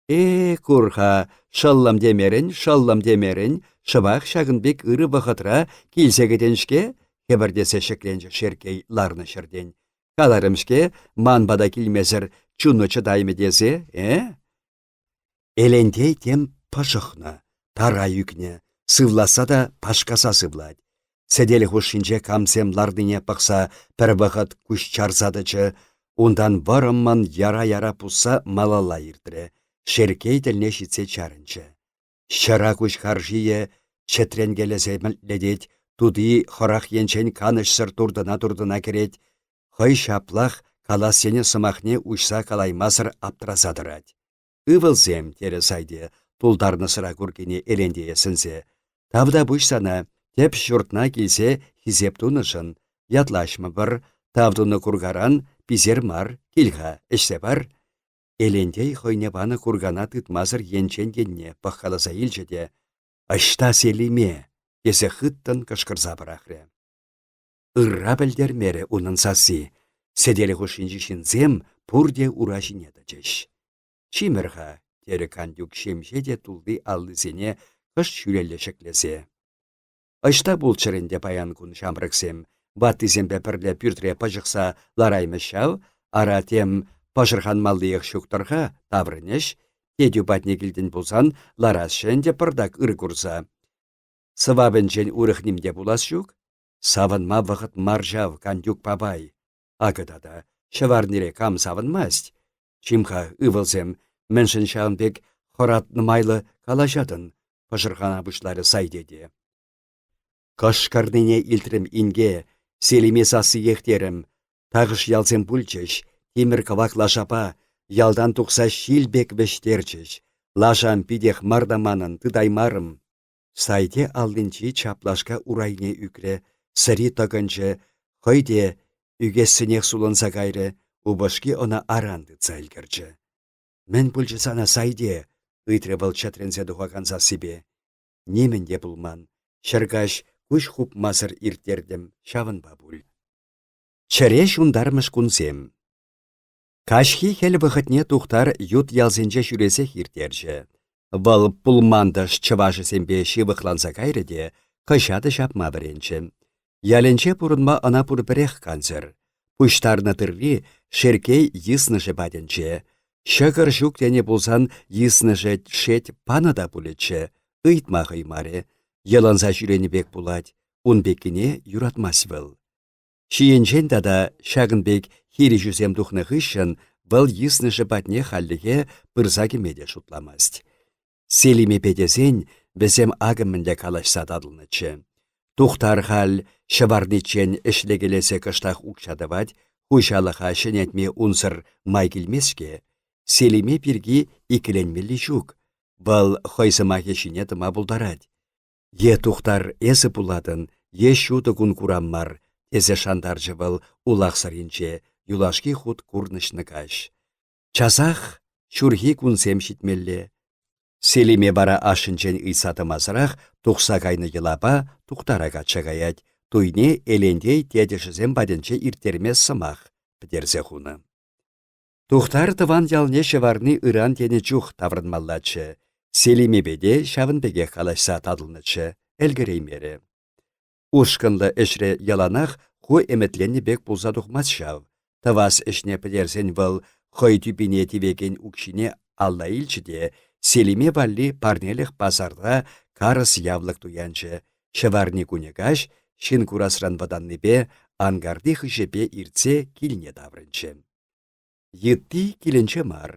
«Э, кур-ха, шӑллӑм темерӗн, шӑллӑм темерӗн, шӑпах ҫакӑн пек ырӑ вӑхӑтра килсе кӗтӗн-ҫке», хӗпӗртесе ҫӗкленчӗ Шерккей ларнӑ ҫӗртен. «Каларӑм-ҫке, ман пата килмесӗр чуну чӑтаймӗ тесе, э?» Элентей тем пӑшӑхнӑ, тара ӳкнӗ, сывласса та пашкаса сывлать. Сӗтел хушшинче камсем ларнине пӑхса пӗр вӑхӑт куҫ чарса тӑчӗ, унтан вӑрӑммӑн яра-яра пусса малалла иртрӗ, Шерккей тӗлне ҫитсе чарӑнчӗ. Ҫӑра куҫ харшийӗ чӗтренкелесе мӗлтлетет, тути хӑрах енчен канӑҫсӑр туртӑна-туртӑна кӗрет, хӑй ҫаплах калас тенӗ сӑмахне уҫса калаймасӑр аптраса тӑрать. «Ывӑлсем», — терӗ Сайте, тултарнӑ сӑра куркине Элентее сӗнсе, — тавтапуҫ сана, тӗп ҫуртна килсе хисеп тунӑшӑн. Ятлаҫмӑпӑр, тав тунӑ куркаран писер мар, кил-ха, ӗҫсе пар. Элентей хӑйне панӑ куркана тытмасӑр енчен енне пӑхкаласа илчӗ те «Ӑҫта Селиме?» тесе хыттӑн кӑшкӑрса пӑрахрӗ. Ырра пӗлтермерӗ унӑн сасси. Сӗтел хушшинчи ҫынсем пурте ура ҫине тӑчӗҫ. «Чимӗр-ха», — терӗ Кантюк ҫемҫе те тулли аллисене кӑшт ҫӳлелле ҫӗклесе. «Ӑҫта пулччӑр ӗнтӗ паян кун ҫамрӑксем? Ваттисемпе пӗрле пӳртре пӑчӑхса лараймӗҫ ҫав, ара тем пӑшӑрханмаллиех ҫук-тӑр-ха, таврӑнӗҫ. Тетӳ патне килтӗн пулсан ларасчӗ ӗнтӗ пӑртак ыр курса. Сӑвапӗнчен урӑх ним те пулас ҫук. Савӑнма вӑхӑт мар ҫав, Кантюк папай. Акӑ тата, ҫӑварнире кам савӑнмасть? Чим-ха, ывӑлсем, мӗншӗн ҫавӑн пек хӑратнӑ майлӑ калаҫатӑн? пӑшӑрхана пуҫларӗ Сайте те. Кӑшкӑрнине илтрӗм инке, Селиме сассиех терӗм. Тахӑш ялсем пулчӗҫ, тимӗр кӑвак лашапа, ялтан тухса ҫил пек вӗҫтерчӗҫ. Лашам питех мар та манӑн, тытаймарӑм. Сайте аллинчи чаплашка урайне ӳкрӗ, сӗри тӑкӑнчӗ, хӑй те ӳкессӗнех сулӑнса кайрӗ, упӑшки ӑна аран тытса ӗлкӗрчӗ. «Мӗн пулчӗ сана, Сайте?» — ыйтрӗ вӑл чӗтренсе тухакан сассипе. Нимӗн те пулман. Ҫӗркаҫ куҫ хупмасӑр ирттертӗм, ҫавӑнпа пуль. Чӗре ҫунтармӑш кунсем. Каҫхи хӗл вӑхӑтне Тухтар ют ялсенче ҫӳресех ирттерчӗ. Вӑл пулмантӑш чӑвашӗсемпе ҫывӑхланса кайрӗ те кӑҫатӑ ҫапма вӗренчӗ. Ялӗнче пурӑнма ӑна пурпӗрех кансӗр. Пуҫтарнӑ тырри Шерккей йыснӑшӗ патӗнче. Ҫӑкӑр ҫук тенӗ пулсан йыснӑшӗ шет панӑ та пулӗччӗ, ыйтма хӑймарӗ. Йӑлӑнса ҫӳренӗ пек пулать, ун пеккине юратмасть вӑл. Ҫийӗнчен тата ҫакӑн пек хирӗҫӳсем тухнӑ хыҫҫӑн вӑл йыснӑшӗ патне хальлӗхе пырса кӗме те шутламасть. Селимепе тесен вӗсем акӑ мӗнле калаҫса татӑлнӑччӗ. Тухтар халь ҫӑварниччен ӗҫлекелесе кӑштах укҫа тӑвать, хуҫалӑха ҫӗнетме унсӑр май килмест-ҫке. Селиме пирки иккӗленмелли ҫук. Вӑл хӑй сӑмахӗ ҫине тӑма пултарать. Е Тухтар эсӗ пулатӑн, е ҫутӑ кун курам мар, тесе шантарчӗ вӑл улах сӑринче юлашки хут курнӑҫнӑ каҫ. Часах ҫурхи кунсем ҫитмелле. Селиме вара ашшӗнчен ыйтса тӑмасӑрах тухса кайнӑ йӑлапа Тухтара качча каять, туйне Элентей тетӗшӗсем патӗнче ирттерме сӑмах пӗтерсе хунӑ. Тухтар тӑван ялне ҫӑварни ыран тенӗ чух таврӑнмаллаччӗ. Селимепе те ҫавӑн пекех калаҫса татӑлнӑччӗ, ӗлкӗреймерӗ. Ушкӑнлӑ ӗҫре яланах ху ӗмӗтленнӗ пек пулса тухмасть ҫав. Тӑвас ӗҫне пӗтерсен вӑл хӑй тӳпине тивекен укҫине алла илчӗ те Селиме валли парнелӗх пасарта карӑс явлӑк туянчӗ, ҫӑварни кунӗ каҫ ҫын курасран вӑтаннипе анкарти хыҫӗпе иртсе килне таврӑнчӗ. Йытти килӗнче мар.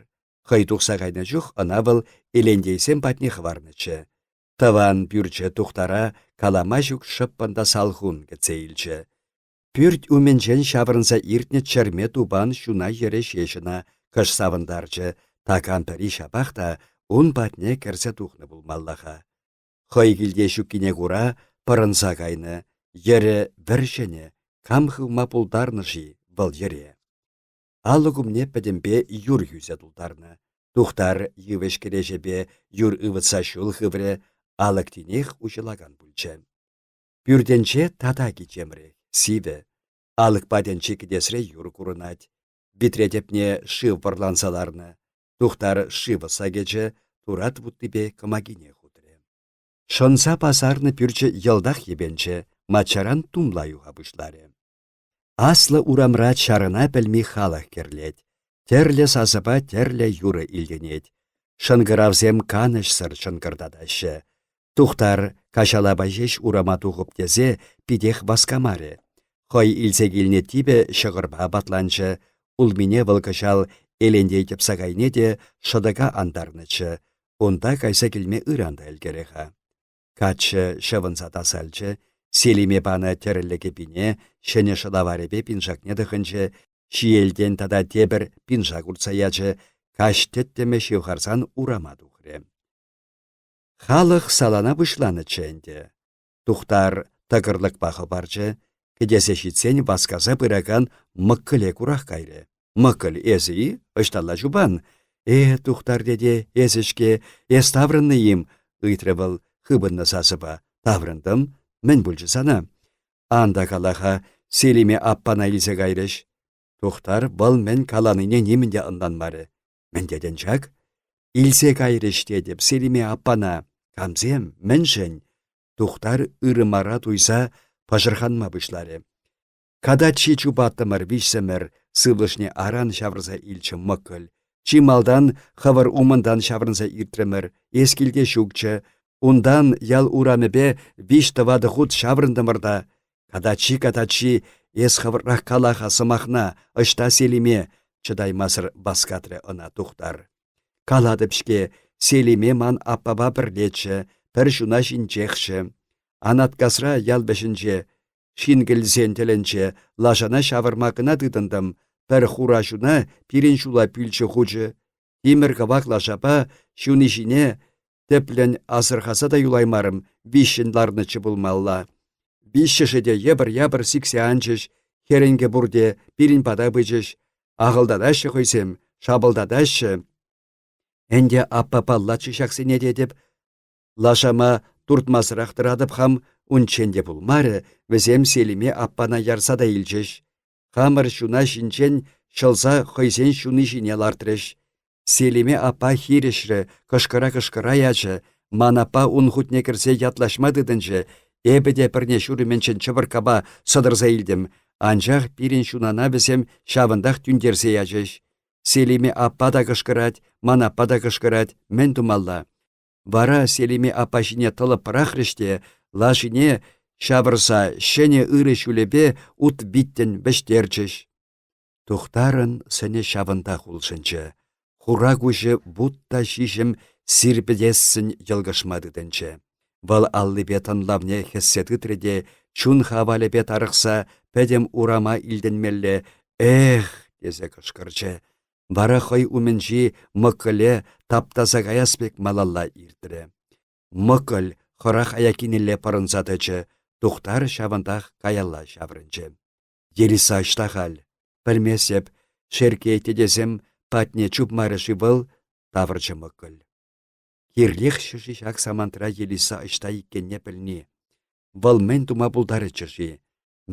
Хӑй тухса кайнӑ чух ӑна вӑл Элентейсем патне хӑварнӑччӗ. Тӑван пӳрчӗ Тухтара калама ҫук шӑппӑн та салхун кӗтсе илчӗ. Пӳрт умӗнчен ҫаврӑнса иртнӗ чӗрме тупан ҫуна йӗрӗ ҫеҫ ӑна кӑшт савӑнтарчӗ, такам пӗри ҫапах та ун патне кӗрсе тухнӑ пулмалла-ха. Хӑй килте ҫуккине кура пӑрӑнса кайнӑ, йӗрӗ вӗр-ҫӗнӗ, кам хывма пултарнӑ-ши вӑл йӗре? Алӑк умне пӗтӗмпе юр хӳсе тултарнӑ. Тухтар йывӑҫ кӗреҫепе юр ывӑтса ҫул хыврӗ, алӑк тинех уҫӑлакан пулчӗ. Пӳртӗнче тата кичемрех, сивӗ. Алӑк патӗнчи кӗтесре юр курӑнать. Витре тӗпне шыв пӑрланса ларнӑ. Тухтар шыв ӑсса кӗчӗ, турат вуттипе кӑмакине хутрӗ. Шӑнса пасарнӑ пӳрчӗ йӑлтах йӗпенчӗ, маччаран тумла юха пуҫларӗ. Аслӑ урамра чарӑна пӗлми халӑх кӗрлет. Тӗрлӗ сасӑпа тӗрлӗ юрӑ илтӗнет. Шӑнкӑравсем канӑҫсӑр чӑнкӑртатаҫҫӗ. Тухтар каҫалапа ҫеҫ урама тухӑп тесе питех васкамарӗ. Хӑй илсе килнӗ типӗ ҫӑкӑрпа апатланчӗ. Улмине вӑл кӑҫал Элентей тӗпсакайне те шӑтӑка антарнӑччӗ. Унта кайса килме ыран та ӗлкӗрӗ-ха. Каччӑ ҫӑвӑнса тасалчӗ, Селиме панӑ тӗрӗллӗ кӗпине, ҫӗнӗ шӑлаварӗпе пиншакне тӑхӑнчӗ, ҫиелтен тата тепӗр пиншак уртса ячӗ, каҫ тӗттӗмӗ ҫывхарсан урама тухрӗ. Халӑх салана пуҫланӑччӗ ӗнтӗ. Тухтар тӑкӑрлӑкпа хӑпарчӗ, кӗтесе ҫитсен васкаса пыракан мӑккӑле курах кайрӗ. Мӑкӑль эсӗ-и? Ӑҫталла чупан? Э, Тухтар тете, эсӗ-ҫке, эс таврӑннӑ-им? ыйтрӗ вӑл хыпӑннӑ сасӑпа. Таврӑнтӑм. Мӗн пулчӗ сана? Ан та кала-ха, Селиме аппана илсе кайрӗҫ. Тухтар вӑл мӗн каланине нимӗн те ӑнланмарӗ. Мӗн тетӗн ҫак? Илсе кайрӗҫ тетӗп Селиме аппана. Камсем? Мӗншӗн? Тухтар ырӑ мара туйса пӑшӑрханма пуҫларӗ. Катаччи чупаттӑмӑр виҫсӗмӗр, сывлӑшне аран ҫавӑрса илчӗ мӑкӑль. Чи малтан хӑвӑр умӑнтан ҫаврӑнса иртрӗмӗр, эс килте ҫукчӗ. Унтан ял урамӗпе виҫ-тӑватӑ хут ҫаврӑнтӑмӑр та. Катаччи, катаччи, эс хӑвӑртрах кала-ха сӑмахна, ӑҫта Селиме? чӑтаймасӑр васкатрӗ ӑна Тухтар. Калатӑп-ҫке, Селиме ман аппапа пӗрлеччӗ, пӗр ҫуна ҫинчехчӗ. Анаткасра ял вӗҫӗнче Шинкӗлсен тӗлӗнче лашана ҫавӑрма кӑна тытӑнтӑм, пӗр хура ҫуна пирӗн ҫула пӳлчӗ хучӗ. Тимӗр кӑвак лашапа ҫуни ҫине тӗплӗн асӑрхаса та юлаймарӑм, виҫҫӗн ларнӑччӗ пулмалла. Виҫҫӗшӗ те йӑпӑр-япӑр сиксе анчӗҫ, хӗрӗнкӗ пурте пирӗн пата пычӗҫ. Ахӑлтатаҫҫӗ хӑйсем, шапӑлтатаҫҫӗ. Ӗнтӗ аппа паллатчӗ ҫаксене тетӗп. Лашама туртмасӑрах тӑратӑп хам, унччен те пулмарӗ, вӗсем Селиме аппана ярса та илчӗҫ. Хамӑр ҫуна ҫинчен ҫӑлса хӑйсен ҫуни ҫине лартрӗҫ. Селиме аппа хирӗҫрӗ, кӑшкӑра-кӑшкӑра ячӗ. Ман аппа ун хутне кӗрсе ятлаҫма тытӑнчӗ. Эпӗ те пӗрне ҫурӑмӗнчен чӑпӑрккапа сӑтӑрса илтӗм. Анчах пирӗн ҫунана вӗсем ҫавӑнтах тӳнтерсе ячӗҫ. Селиме аппа та кӑшкӑрать, ман аппа та кӑшкӑрать. Мӗн тумалла? Вара Селиме аппа ҫине тӑлӑп пӑрахрӗҫ те лашине ҫавӑрса ҫӗнӗ ырӑ ҫулӗпе ут виттӗн вӗҫтерчӗҫ. Тухтарӑн сӑнӗ ҫавӑнтах улшӑнчӗ. Хура куҫӗ вут та ҫиҫӗм сирпӗтессӗн йӑлкӑшма тытӑнчӗ. Вӑл аллипе тӑнлавне хӗссе тытрӗ те чун хавалӗпе тарӑхса пӗтӗм урама илтӗнмелле «Эх!» тесе кӑшкӑрчӗ. Вара хӑй умӗнчи мӑкӑле таптаса каяс пек малалла иртрӗ. Мӑкӑль хӑрах аяккинелле пӑрӑнса тӑчӗ, Тухтар ҫавӑнтах каялла ҫаврӑнчӗ. Елиса ӑҫта халь? Пӗлместӗп, Шерккей тетесем патне чупмарӗ-ши вӑл? тавӑрчӗ Мӑкӑль. Кирлех-ши ҫак самантра Елиса ӑҫта иккенне пӗлни? Вӑл мӗн тума пултарӗччӗ-ши?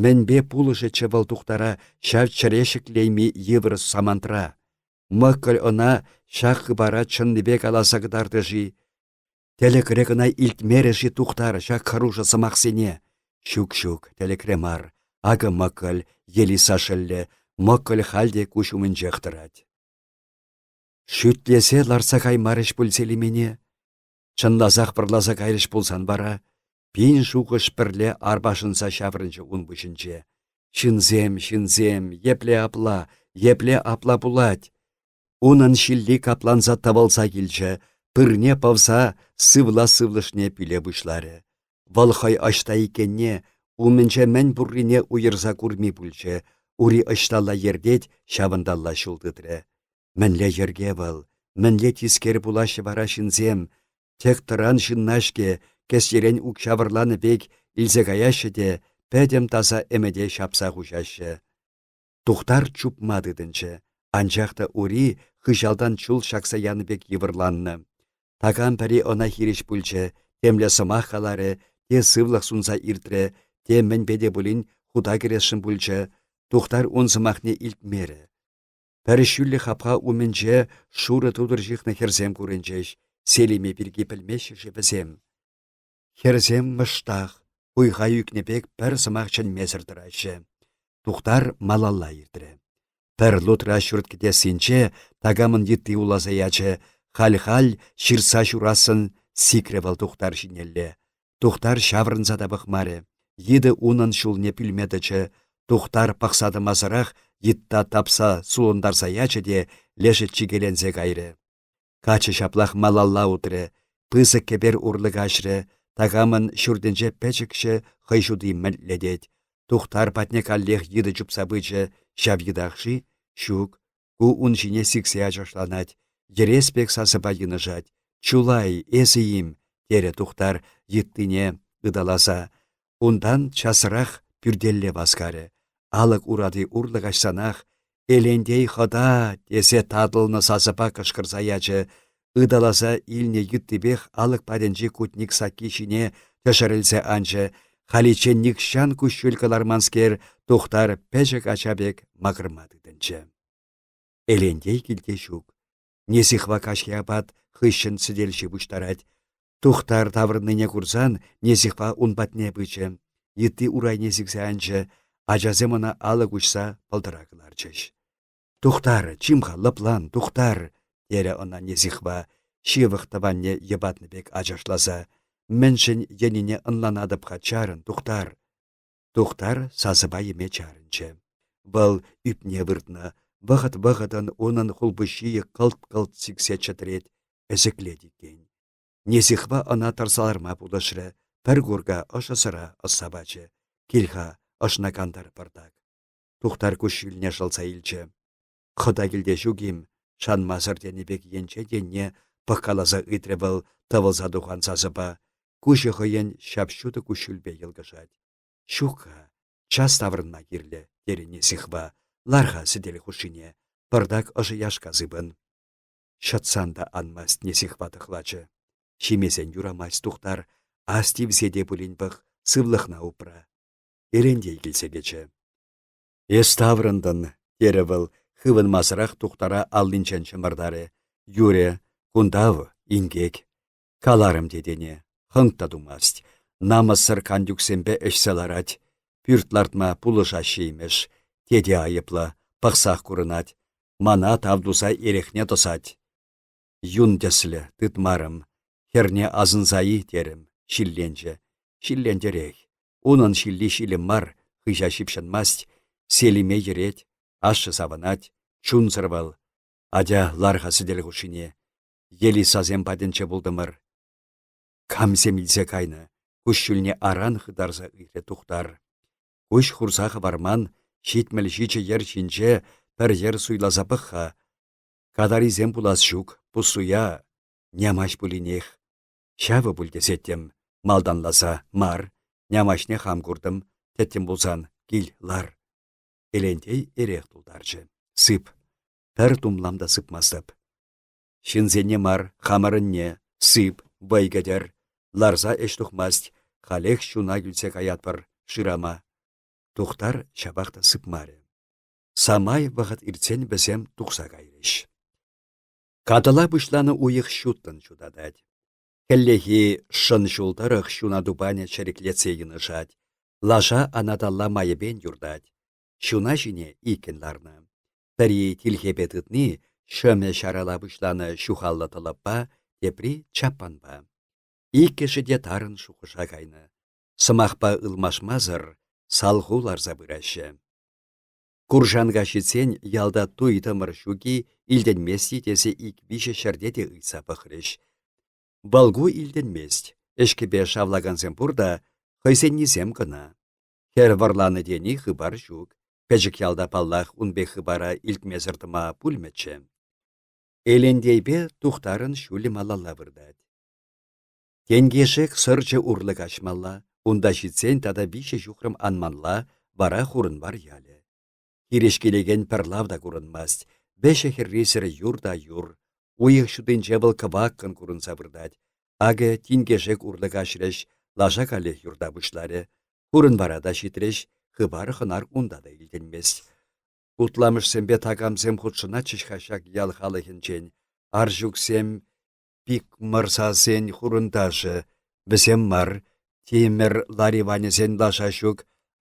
Мӗнпе пулӑшӗччӗ вӑл Тухтара ҫав чӗре ҫӗклейми йывӑр самантра? Мӑкӑль ӑна ҫак хыпара чӑннипе каласа кӑтартрӗ-ши? Тӗлӗкре кӑна илтмерӗ-ши Тухтар ҫак хӑрушӑ сӑмахсене? Ҫук-ҫук, тӗлӗкре мар. Акӑ Мӑкӑль, Елиса шӑллӗ, Мӑкӑль халь те куҫ умӗнчех тӑрать. Шӳтлесе ларса каймарӗҫ пуль Селимене. Чӑнласах вӑрласа кайрӗҫ пулсан вара. Пин шухӑш пӗрле арпашӑнса ҫаврӑнчӗ ун пуҫӗнче. Ҫынсем, ҫынсем, епле апла, епле апла пулать? Унӑн ҫилли капланса тӑвӑлса килчӗ, пырне пӑвса сывла сывлӑшне пӳле пуҫларӗ. Вӑл хӑй ӑҫта иккенне, умӗнче мӗн пуррине уйӑрса курми пулчӗ, ури ӑҫталла ертет, ҫавӑнталла ҫул тытрӗ. Мӗнле йӗрке вӑл, мӗнле тискер пулаҫҫӗ вара ҫынсем? Тӗк тӑран ҫынна-ҫке кӗсьерен укҫа вӑрланӑ пек илсе каяҫҫӗ те пӗтӗм таса ӗмӗте ҫапса хуҫаҫҫӗ. Тухтар чупма тытӑнчӗ, анчах та ури хыҫалтан чул ҫакса янӑ пек йывӑрланнӑ. Такам пӗри ӑна хирӗҫ пулчӗ, темле сӑмах каларӗ, те сывлӑх сунса иртрӗ, те мӗнпе те пулин хута кӗресшӗн пулчӗ. Тухтар ун сӑмахне илтмерӗ. Пӗр ҫӳллӗ хапха умӗнче шурӑ тутӑр ҫыхнӑ хӗрсем курӑнчӗҫ. Селиме пирки пӗлмеҫҫӗ-ши вӗсем? Хӗрсем мӑштах, хуйха ӳкнӗ пек пӗр сӑмах чӗнмесӗр тӑраҫҫӗ. Тухтар малалла иртрӗ. Пӗр лутра ҫурт кӗтессинче такамӑн йытти уласа ячӗ, халь-халь ҫыртса ҫурассӑн сикрӗ вӑл Тухтар ҫинелле. Тухтар ҫаврӑнса та пӑхмарӗ. Йытӑ унӑн ҫулне пӳлме тӑчӗ. Тухтар пӑхса тӑмасӑрах йытта тапса сулӑнтарса ячӗ те лешӗ чикеленсе кайрӗ. Каччӑ ҫаплах малалла утрӗ, пысӑк кӗпер урлӑ каҫрӗ, такамӑн ҫуртӗнче пӗчӗкҫӗ хӑй ҫути мӗлтлетет. Тухтар патне каллех йытӑ чупса пычӗ, ҫав йытах-ши? Ҫук, ку ун ҫине сиксе ачашланать, йӗрес пек сасӑпа йынӑшать. «Чулай, эсӗ-им?» терӗ Тухтар йыттине ыталаса. Унтан часрах пӳртелле васкарӗ. Алӑк урати урлӑ каҫсанах «Элентей хӑта!» тесе татӑлнӑ сасӑпа кӑшкӑрса ячӗ. Ыталаса илнӗ йыттипех алӑк патӗнчи кутник сакки ҫине тӗшӗрӗлсе анчӗ. Халиччен нихҫан куҫҫуль кӑларманскер Тухтар пӗчӗк ача пек макӑрма тытӑнчӗ. Элентей килте ҫук. Несихва каҫхи апат хыҫҫӑн сӗтел ҫи пуҫтарать. Тухтар таврӑннине курсан Несихва ун патне пычӗ. Йытти урайне сиксе анчӗ. Ачасем ӑна алӑк уҫса пӑлтӑра кӑларчӗҫ. «Тухтар, чим-ха, лӑплан, Тухтар!» терӗ ӑна Несихва, ҫывӑх тӑванне йӑпатнӑ пек ачашласа. «Мӗншӗн йӗнине ӑнланатӑп-ха, чарӑн, Тухтар!» Тухтар сасӑпа йӗме чарӑнчӗ. Вӑл ӳпне выртнӑ, вӑхӑт-вӑхӑтӑн унӑн хулпуҫҫийӗ кӑлт-кӑлт сиксе чӗтрет, ӗсӗклет иккен. Несихва ӑна тӑрса ларма пулӑшрӗ, пӗр курка ӑшӑ сӑра ӑсса пачӗ. Кил-ха, ӑшна кантар пӑртак. Тухтар куҫҫульне шӑлса илчӗ. Хӑта килте ҫук-им? Шанмасӑр тенӗ пек енче енне пӑхкаласа ыйтрӗ вӑл тӑвӑлса тухан сасӑпа. Куҫӗ хӑйӗн ҫап-ҫутӑ куҫҫульпе йӑлкӑшать. Ҫук-ха, час таврӑнма кирлӗ, терӗ Несихва. Лар-ха сӗтел хушшине, пӑртак ӑшӑ яшка сыпӑн. Ҫӑтсан та анмасть Несихва тӑхлачӗ. Ҫимесен юрамасть, Тухтар, ас тивсе те пулин пӑх, сывлӑхна упра. Элентей килсе кӗчӗ. Эс таврӑнтӑн, терӗ вӑл. Хывӑнмасӑрах Тухтара аллинчен чӑмӑртарӗ. Юрӗ, кунтав, инкек. Каларӑм тетене, хӑнк та тумасть. Намӑссӑр кантюксемпе ӗҫсе ларать. Пӳрт лартма пулӑшаҫҫӗ имӗш. Тете айӑплӑ, пӑхсах курӑнать. Мана тав туса эрехне тӑсать. Юн тӗслӗ, тытмарӑм. Хӗрне асӑнса-и терӗм, ҫилленчӗ. Ҫиллентерех. Унӑн ҫилли ҫилӗм мар, хыҫа ҫыпҫӑнмасть. Селиме йӗрет, ашшӗ савӑнать. Чунсӑр вӑл. Атя, лар-ха сӗтел хушшине. Елисасем патӗнче пултӑмӑр. Камсем илсе кайнӑ? Куҫҫульне аран хытарса ыйтрӗ Тухтар. Куҫ хурса хӑварман, 77 йӗр ҫинче пӗр йӗр суйласа пӑх-ха. Катарисем пулас ҫук, пуссуя нямаҫ пулинех. Ҫавӑ пуль тесеттӗм, малтанласа мар, нямаҫне хам куртӑм, тӗттӗм пулсан кил лар. Элентей эрех тултарчӗ. Сып. Пӗр тумлам та сыпмастӑп. Ҫынсене мар, хамӑрӑнне, сып, вӑй кӗтӗр. Ларса ӗҫ тухмасть, халех ҫуна кӳлсе каятпӑр шырама. Тухтар ҫапах та сыпмарӗ. Самай вӑхӑт иртсен вӗсем тухса кайрӗҫ. Катӑла пуҫланӑ уйӑх ҫуттӑн ҫутатать. Хӗллехи шӑн ҫул тӑрӑх ҫуна тупанӗ чӗриклетсе йынӑшать. Лаша анаталла майӗпен юртать. Ҫуна ҫине иккӗн ларнӑ. Пӗри тилхепе тытни ҫӑмӗ ҫарала пуҫланӑ ҫухаллӑ тӑлӑппа, тепри чаппанпа. Иккӗшӗ те тарӑн шухӑша кайнӑ. Сӑмахпа ылмашмасӑр салху ларса пыраҫҫӗ. Куршанка ҫитсен ялта туй-тӑмӑр ҫук-и, илтӗнмест-и тесе ик-виҫӗ ҫӗрте те ыйтса пӑхрӗҫ. Вӑл-ку илтӗнмест, ӗҫкӗпе шавлакансем пур та, хӑйсеннисем кӑна. Хӗр вӑрланӑ тени хыпар ҫук. Пӗчӗк ялта, паллах, ун пек хыпара илтмесӗр тӑма пулмӗччӗ. Элентейпе Тухтарӑн ҫулӗ малалла выртать. Тенкешек сӑрчӗ урлӑ каҫмалла, унта ҫитсен тата виҫӗ ҫухрӑм анмалла, вара Хурӑнвар ялӗ. Хирӗҫ килекен пӗр лав та курӑнмасть, вӗҫӗ-хӗррисӗр юр та юр. Уйӑх ҫутинче вӑл кӑваккӑн курӑнса выртать. Акӑ тинкешек урлӑ каҫрӗҫ, лаша каллех юрта пуҫларӗ. Хурӑнвара та ҫитрӗҫ, хыпар-хӑнар унта та илтӗнмест. Утламӑшсемпе такамсем хутшӑнатчӗҫ-ха ҫак ял халӑхӗнчен. Арҫуксем Пикмӑрсасен хурӑнташӗ, вӗсем мар, тимӗр Лариванӗсен лаша ҫук,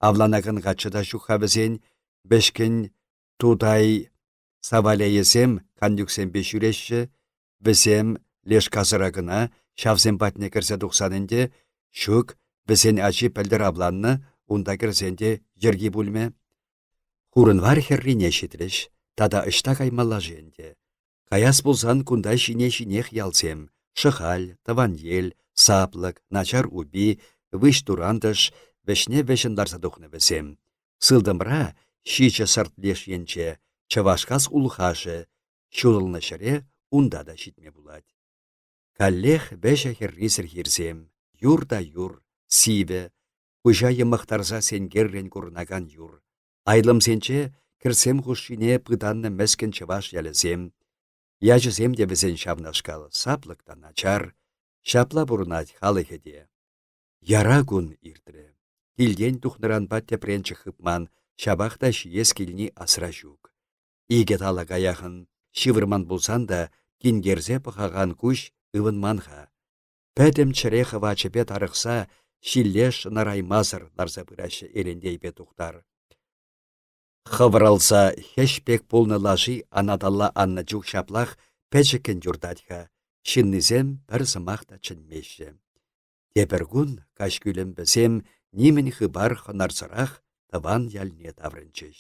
авланакан каччӑ та ҫук-ха вӗсен, вӗҫкӗн Тутай Савалейӗсем кантюксемпе ҫӳреҫҫӗ, вӗсем леш касӑра кӑна, ҫавсем патне кӗрсе тухсан ӗнтӗ, ҫук, вӗсен ачи пӗлтӗр авланнӑ, унта кӗрсен те йӗрки пулмӗ. Хурӑнвар хӗррине ҫитрӗҫ, тата ӑҫта каймалла-ши ӗнтӗ? Каяс пулсан кунта ҫине-ҫинех ялсем: Шӑхаль, Тӑваньел, Саплӑк, Начар Упи, Выҫ Турантӑш вӗҫне вӗҫӗн ларса тухнӑ вӗсем. Сылтӑмра, ҫичӗ сӑрт леш енче, Чӑвашкас Улхашӗ, ҫулӑлнӑ ҫӗре унта та ҫитме пулать. Каллех вӗҫӗ-хӗррисӗр хирсем, юр та юр, сивӗ, куҫа йӑмӑхтарса сенкеррӗн курӑнакан юр. Айлӑмсенче кӗрсем хушшине пытаннӑ мӗскӗн чӑваш ялӗсем. Ячӗсем те вӗсен ҫавнашкал саплӑк та начар. Ҫапла пурӑнать халӑхӗ те. Яра кун иртрӗ. Килтен тухнӑранпа тӗпренчӗк хыпман, ҫапах та ҫиес килни асра ҫук. Икӗ талӑка яхӑн ҫывӑрман пулсан та тинкерсе пӑхакан куҫ ывӑнман-ха. Пӗтӗм чӗре хӑвачӗпе тарӑхса, ҫилле шӑнараймасӑр ларса пыраҫҫӗ Элентейпе Тухтар. Хӑвӑрӑлса хӗҫ пек пулнӑ лаши анаталла аннӑ чух ҫаплах пӗчӗккӗн юртать-ха, ҫыннисем пӗр сӑмах та чӗнмеҫҫӗ. Тепӗр кун каҫкӳлӗм вӗсем нимӗн хыпар хӑнарсӑрах тӑван ялне таврӑнчӗҫ.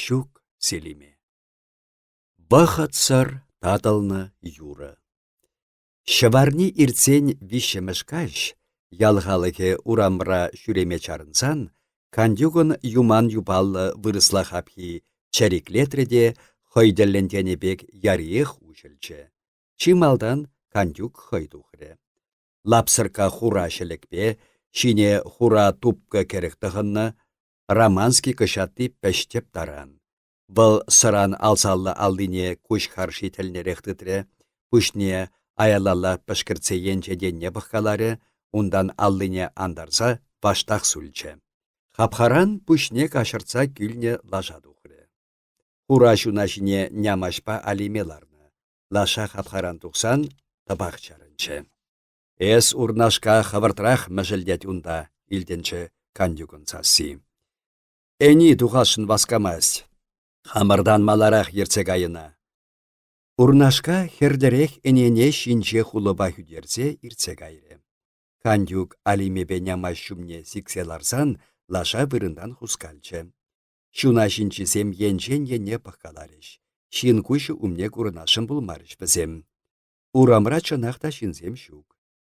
Ҫук, Селиме. Вӑхӑтсӑр татӑлнӑ юрӑ. Ҫӑварни иртсен виҫҫӗмӗш каҫ, ял халӑхӗ урамра ҫӳреме чарӑнсан, Кантюкӑн юман юпаллӑ вырӑсла хапхи чӗриклетрӗ те хӑй тӗллӗн тенӗ пек яриех уҫӑлчӗ. Чи малтан Кантюк хӑй тухрӗ. Лапсӑркка хура ҫӗлӗкпе, ҫине хура тупкӑ кӗрӗк тӑхӑннӑ, Романский кӑҫатти пӗҫ-тӗп таран. Вӑл сӑран алсаллӑ аллине куҫ харши тӗлнерех тытрӗ, пуҫне аялалла пӗшкӗртсе енчен енне пӑхкаларӗ, унтан аллине антарса ваштах сулчӗ. Хапхаран пуҫне каҫӑртса кӳлнӗ лаша тухрӗ. Хура ҫуна ҫине Нямаҫпа Алиме ларнӑ. Лаша хапхаран тухсан тӑпах чарӑнчӗ. «Эс, Урнашка, хӑвӑртрах мӗшӗлтет унта», — илтӗнчӗ Кантюкӑн сасси. «Ӗни тухасшӑн васкамасть. Хамӑртан маларах ертсе кайӑна». Урнашка хӗрлӗрех ӗнене ҫинҫе хулӑпа хӳтерсе иртсе кайрӗ. Кантюк Алимепе Нямаҫ ҫумне сиксе ларсан лаша вырӑнтан хускалчӗ. Ҫуна ҫинчисем енчен енне пӑхкаларӗҫ. Ҫын куҫӗ умне курӑнасшӑн пулмарӗҫ вӗсем. Урамра чӑнах та ҫынсем ҫук.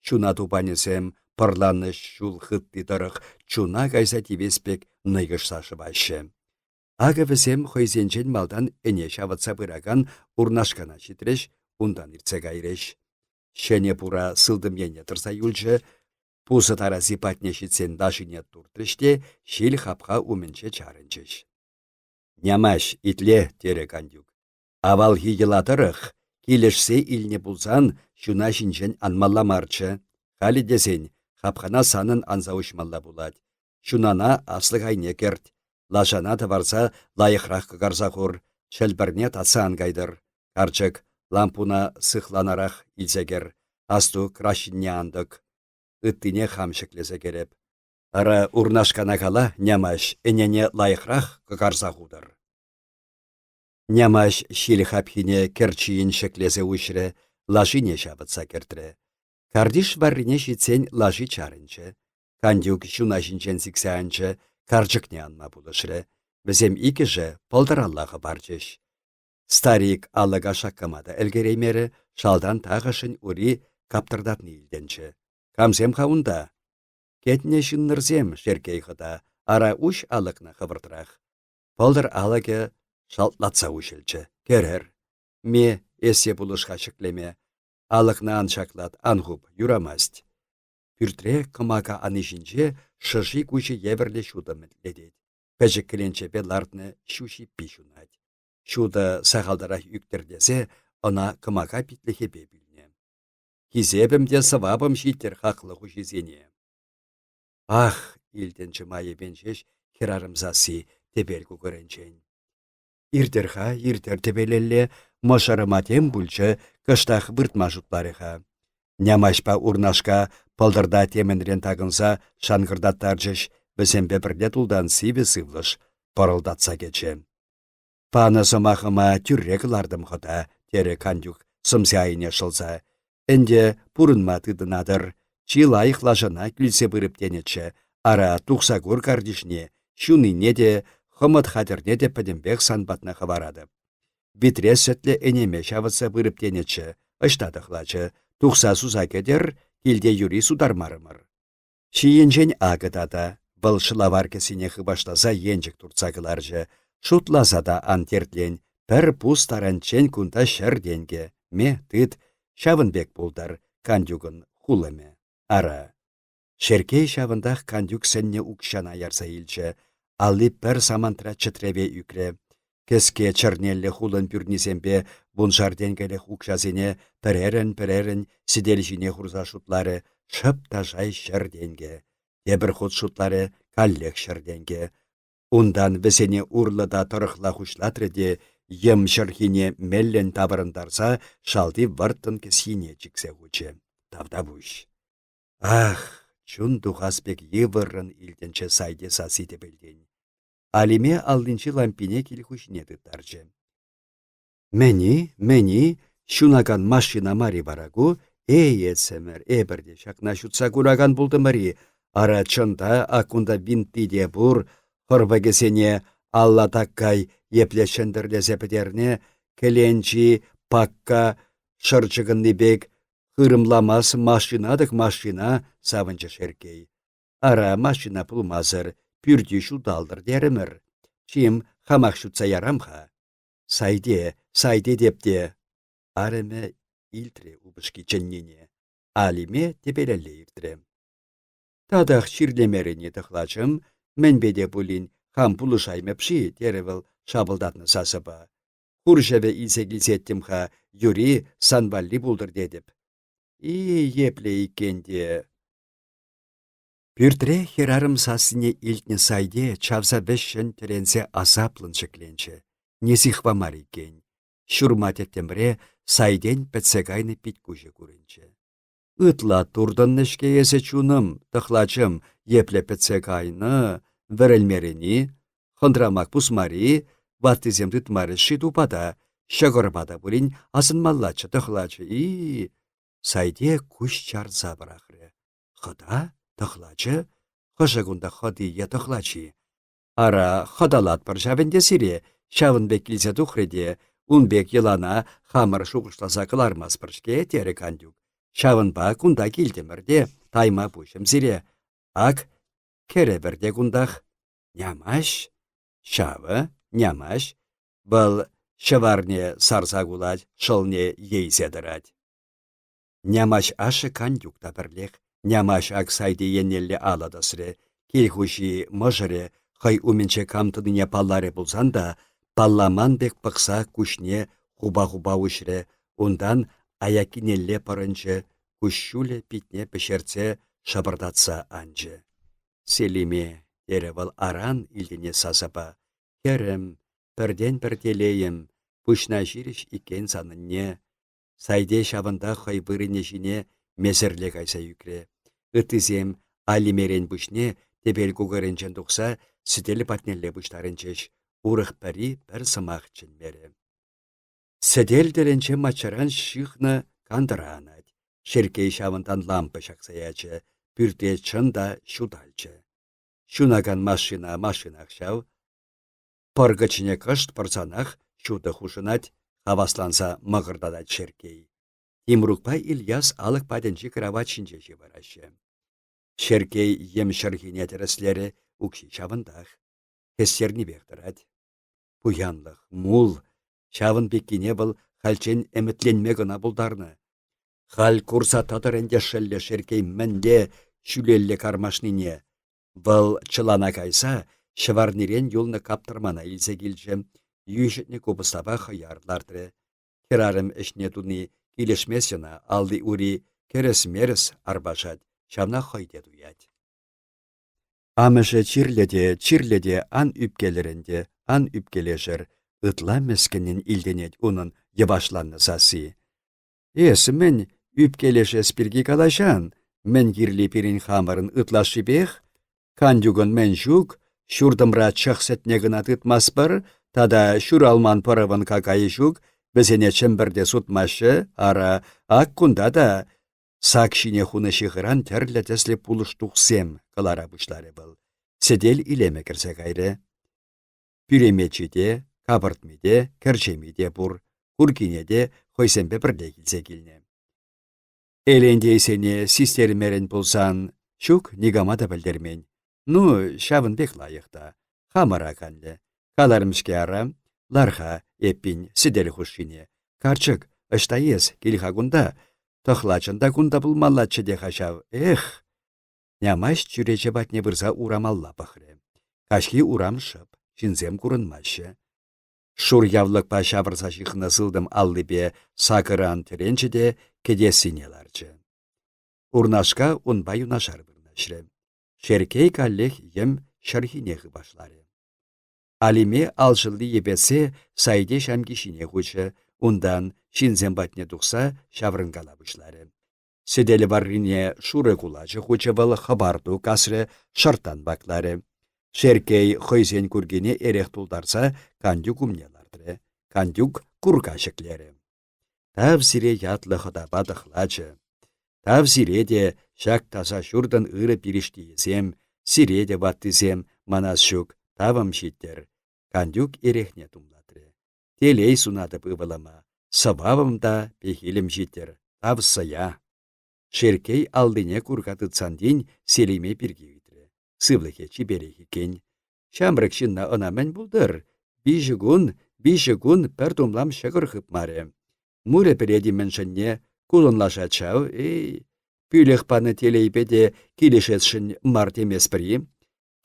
Ҫуна тупанӗсем пӑрланнӑ ҫул хытти тӑрӑх чуна кайса тивес пек нӑйкӑшса шӑваҫҫӗ. Акӑ вӗсем хӑйсенчен малтан ӗне ҫавӑтса пыракан Урнашкана ҫитрӗҫ, унтан иртсе кайрӗҫ. Ҫӗнӗ пура сылтӑм енне тӑрса юлчӗ, пусӑ тараси патне ҫитсен лашине туртрӗҫ те ҫил хапха умӗнче чарӑнчӗҫ. «Нямаҫ, итле», терӗ Кантюк. «Авалхи йӑла тӑрӑх, килӗшсе илнӗ пулсан ҫуна ҫинчен анмалла марччӗ. Халӗ тесен хапхана санӑн анса уҫмалла пулать. Ҫунана аслӑк айне кӗрт. Лашана тӑварса лайӑхрах кӑкарса хур, чӗлпӗрне татса ан кайтӑр. Карчӑк, лампуна сыхланарах илсе кӗр. Асту, краҫҫынне ан тӑк. Ыттине хам ҫӗклесе кӗрӗп. Ара, Урнашкана кала, Нямаҫ, ӗнене лайӑхрах кӑкарса хутӑр. Нямаҫ ҫил хапхине кӗрчийӗн ҫӗклесе уҫрӗ, лашине ҫавӑтса кӗртрӗ. Картиш варрине ҫитсен лаши чарӑнчӗ. Кантюк ҫуна ҫинчен сиксе анчӗ, карчӑкне анма пулӑшрӗ. Вӗсем иккӗшӗ пӑлтӑралла хӑпарчӗҫ. Старик алӑка шаккама та ӗлкӗреймерӗ, шалтан тахӑшӗн ури каптӑртатни илтӗнчӗ. «Камсем-ха унта?» «Кӗтнӗ ҫыннӑрсем, Шерккей хӑта, ара уҫ алӑкна хӑвӑртрах». Пӑлтӑр алӑкӗ шалтлатса уҫӑлчӗ. «Кӗрӗр». «Ме, эссе пулӑш-ха ҫӗклеме. Алӑкна ан ҫаклат, ан хуп, юрамасть». Пӳртре кӑмака ани ҫинче шӑши куҫӗ евӗрлӗ ҫутӑ мӗлтлетет. Пӗчӗк кӗленчепе лартнӑ ҫу ҫиппи ҫунать. Ҫутӑ сахалтарах ӳктӗр тесе ӑна кӑмака питлӗхӗпе пӳлнӗ. Хисепӗм те сӑвапӑм ҫиттӗр хаклӑ хуҫисене. Ах, илтӗнчӗ майӗпен ҫеҫ хӗрарӑм сасси тӗпел кукӑрӗнчен. Иртӗр-ха, иртӗр тӗпелелле, мӑшӑрӑма тем пулчӗ, кӑштах выртма шутларӗ-ха. Нямаҫпа Урнашка пӑлтӑрта темӗнрен такӑнса шанкӑртаттарчӗҫ, вӗсемпе пӗрле тултан сивӗ сывлӑш пӑрӑлтатса кӗчӗ. «Панӑ сӑмахӑма тӳрре кӑлартӑм хӑта», терӗ Кантюк сӑмси айне шӑлса. «Ӗнтӗ пурӑнма тытӑнатӑр. Чи лайӑх лашана кӳлсе пырӑп тенӗччӗ. Ара, тухса кур картишне, ҫунине те, хӑмӑт хатӗрне те пӗтӗмпех сан патна хӑваратӑп. Витре сӗтлӗ ӗнеме ҫавӑтса пырӑп тенӗччӗ. Ӑҫта тӑхлачӗ? Тухса суса кӗтӗр, килте юри сутармарӑмӑр. Ҫийӗнчен акӑ тата, вӑл шӑлавар кӗсйине хыпашласа енчӗк туртса кӑларчӗ. Шутласа та ан тертлен, пӗр пус таранччен кунта ҫӗр тенкӗ. Ме, тыт, ҫавӑн пек пултӑр Кантюкӑн хулӑмӗ. Ара. Шерккей ҫавӑнтах Кантюк сӗннӗ укҫана ярса илчӗ. Алли пӗр самантра чӗтреве ӳкрӗ. Кӗске чӗрнеллӗ хулӑн пӳрнисемпе вуншар тенкӗлӗх укҫасене пӗрерӗн-пӗрерӗн сӗтел ҫине хурса шутларӗ, шӑп та шай ҫӗр тенкӗ. Тепӗр хут шутларӗ, каллех ҫӗр тенкӗ. Унтан вӗсене урлӑ та тӑрӑхла хуҫлатрӗ те йӗм чӗлхине меллӗн таврӑнтарса шалти вӑрттӑн кӗсйине чиксе хучӗ. Тавтапуҫ. Ах, чун тухас пек йывӑррӑн илтӗнчӗ Сайте сасси тӗпелтен. Алиме аллинчи лампине кил хуҫине тыттарчӗ. Мӗн-и, мӗн-и, ҫунакан машина мар-и вара ку? Эй, этсемӗр, эпӗр те ҫакна ҫутса куракан пултӑмӑр-и? Ара, чӑн та, ак кунта винтти те пур, хӑрпӑкӗсене алла таккай епле чӗнтӗрлесе пӗтернӗ, кӗленчи пакка шӑрчӑкӑнни пек хырӑмламас машина-тӑк машина, савӑнчӗ Шерккей. Ара, машина пулмасӑр, пӳртӳ ҫуталтӑр терӗмӗр. Чим, хамах ҫутса ярам-ха. Сайте, сайте теп те. Арӑмӗ илтрӗ упӑшки чӗннине. Алиме тӗпелелле иртрӗ. Татах чирлемерӗн-и тӑхлачӑм? Мӗнпе те пулин хам пулӑшаймӑп-ши, терӗ вӑл шапӑлтатнӑ сасӑпа. Хур ҫӑвӗ илсе килсеттӗм-ха, юри сан валли пултӑр тетӗп. И, епле иккен те. Пӳртре хӗрарӑм сассине илтнӗ Сайте чавса вӗҫҫӗн тӗренсе асаплӑн ҫӗкленчӗ. Несихва мар иккен. Ҫурма тӗттӗмре Сайтен пӗтсе кайнӑ пит-куҫӗ курӑнчӗ. Ытла туртӑннӑ-ҫке эсӗ, чунӑм, тӑхлачӑм, епле пӗтсе кайнӑ, вӗрӗлмерӗн-и? Хӑнтрамак пусмари, ваттисем тытмарӗҫ-ши тупата, ҫӑкӑрпа та пулин асӑнмаллаччӗ тӑхлачӑ-и? Сайте куҫ чарса пӑрахрӗ. Хӑта? Тӑхлачӑ? Хӑшӗ кунта хӑти е тӑхлачи? Ара, хӑталатпӑр ҫав ӗнтӗ сире, ҫавӑн пек килсе тухрӗ те, ун пек йӑлана хамӑр шухӑшласа кӑлармастпӑр-ҫке, терӗ Кантюк. Ҫавӑнпа кунта килтӗмӗр те, тайма пуҫӑм сире. Ак, кӗрӗпӗр те кунтах. Нямаҫ? Ҫавӑ, нямаҫ. Вӑл ҫӑварне сарса кулать, шӑлне ейсе тӑрать. Нямаҫ ашшӗ Кантюк та пӗрлех. Нямаҫ ак Сайте еннелле алӑ тӑсрӗ. Кил хуҫи мӑшӑрӗ хӑй умӗнче кам тӑнине палларӗ пулсан та палламан пек пӑхса куҫне хупа-хупа уҫрӗ, унтан аяккинелле пӑрӑнчӗ, куҫҫулӗ питне пӗҫертсе шӑпӑртатса анчӗ. «Селиме», терӗ вӑл аран илтӗнес сасӑпа, «хӗрӗм, пӗртен-пӗр телейӗм, пуҫна ҫирӗҫ иккен санӑнне. Сайте ҫавӑнтах хӑй вырӑнӗ ҫине месерле кайса ӳкрӗ. Ыттисем Алимерен пуҫне тӗпел кукӑрӗнчен тухса сӗтел патнелле пуҫтарӑнчӗҫ, урӑх пӗри пӗр сӑмах чӗнмерӗ. Сӗтел тӗлӗнче маччаран ҫыхнӑ кантӑра анать. Шерккей ҫавӑнтан лампа ҫакса ячӗ, пӳрте чӑн та ҫуталчӗ. Ҫунакан машина машинах ҫав. Пӑркӑчне кӑшт пӑрсанах ҫутӑ хушӑнать, хавасланса мӑкӑртатать Шерккей. Тимрукпа Ильяс алӑк патӗнчи кравать ҫинче ҫывӑраҫҫӗ. Шерккей йӗм ҫӑрхине тӗрӗслерӗ, укҫи ҫавӑнтах. Хӗстернипех тӑрать. Пуянлӑх, мул, ҫавӑн пеккине вӑл хальччен ӗмӗтленме кӑна пултарнӑ. Халь курса тӑтӑр ӗнтӗ шӑллӗ Шерккей мӗнле ҫӳлелле кармашнине. Вӑл чӑлана кайса ҫӑварнирен юлнӑ каптӑрмана илсе килчӗ, йӳҫӗтнӗ купӑстапа хӑяр лартрӗ. Хӗрарӑм ӗҫне туни килӗшмест ӑна, алли-ури кӗрӗс-мерӗс арпашать, ҫавна хӑй те туять. Амӑшӗ чирлӗ те, чирлӗ те ан ӳпкелӗр ӗнтӗ, ан ӳпкелешӗр, ытла мӗскӗннӗн илтӗнет унӑн йӑвашланнӑ сасси. Эс мӗн ӳпкелешес пирки калаҫан, мӗн кирли пирӗн хамӑрӑн ытлашшипех? Кантюкӑн мӗн ҫук, ҫуртӑмра чӑх сӗтне кӑна тытмастпӑр тата ҫуралман пӑрӑвӑн какайӗ ҫук, вӗсене Чӗмпӗрте сутмаҫҫӗ, ара, ак кунта та сак ҫине хунӑ ҫыхӑран тӗрлӗ тӗслӗ пулӑштухсем кӑлара пуҫларӗ вӑл. Сӗтел илемӗ кӗрсе кайрӗ. Пӳремечи те, капӑртми те, кӗрчеми те пур, куркине те хӑйсемпе пӗрле илсе килнӗ. Элентейсене систермерӗн пулсан, ҫук, никама та пӗлтермен. Ну, ҫавӑн пек лайӑх та. Хамӑра канлӗ. Каларӑм-ҫке ара, лар-ха, эппин, сӗтел хушшине. Карчӑк, ӑҫта эс, кил-ха кунта. Тӑхлачӑн та кунта пулмаллаччӗ те-ха ҫав, эх! Нямаҫ чӳрече патне пырса урамалла пӑхрӗ. Каҫхи урам шӑп, ҫынсем курӑнмаҫҫӗ. Шур явлӑкпа ҫавӑрса ҫыхнӑ сылтӑм аллипе сакӑран тӗренчӗ те кӗтессине ларчӗ. Урнашка унпа юнашар вырнаҫрӗ. Шерккей каллех йӗм ҫӑрхине хыпашларӗ. Алиме алшӑлли йӗпетсе Сайте ҫамки ҫине хучӗ, унтан ҫынсем патне тухса ҫаврӑнкала пуҫларӗ. Сӗтел варрине шурӑ кулачӑ хучӗ вӑл хӑпарту касрӗ, шӑрттан вакларӗ. Шерккей хӑйсен куркине эрех тултарса Кантюк умне лартрӗ. Кантюк курка ҫӗклерӗ. Тав сире ятлӑ хӑтапа тӑхлачӗ. Тав сире те ҫак таса ҫуртӑн ырӑ пирӗштийӗсем, сире те ваттисем манас ҫук, тавӑм ҫиттӗр. Кантюк эрехне тумлатрӗ. Телей сунатӑп ывӑлӑма, сӑвавӑм та пехилӗм ҫиттӗр, тав сӑя. Шерккей аллине курка тытсан тин Селиме пирки ыйтрӗ. Сывлӑхӗ чиперех иккен. Ҫамрӑк ҫынна ӑна мӗн пултӑр? Виҫӗ кун, виҫӗ кун пӗр тумлам ҫӑкӑр хыпмарӗ. Мурӗ пӗлет-и мӗншӗнне, кулӑнлашать ҫав, эй. Пӳлӗх панӑ телейпе те килӗшесшӗн мар теместпӗр-и?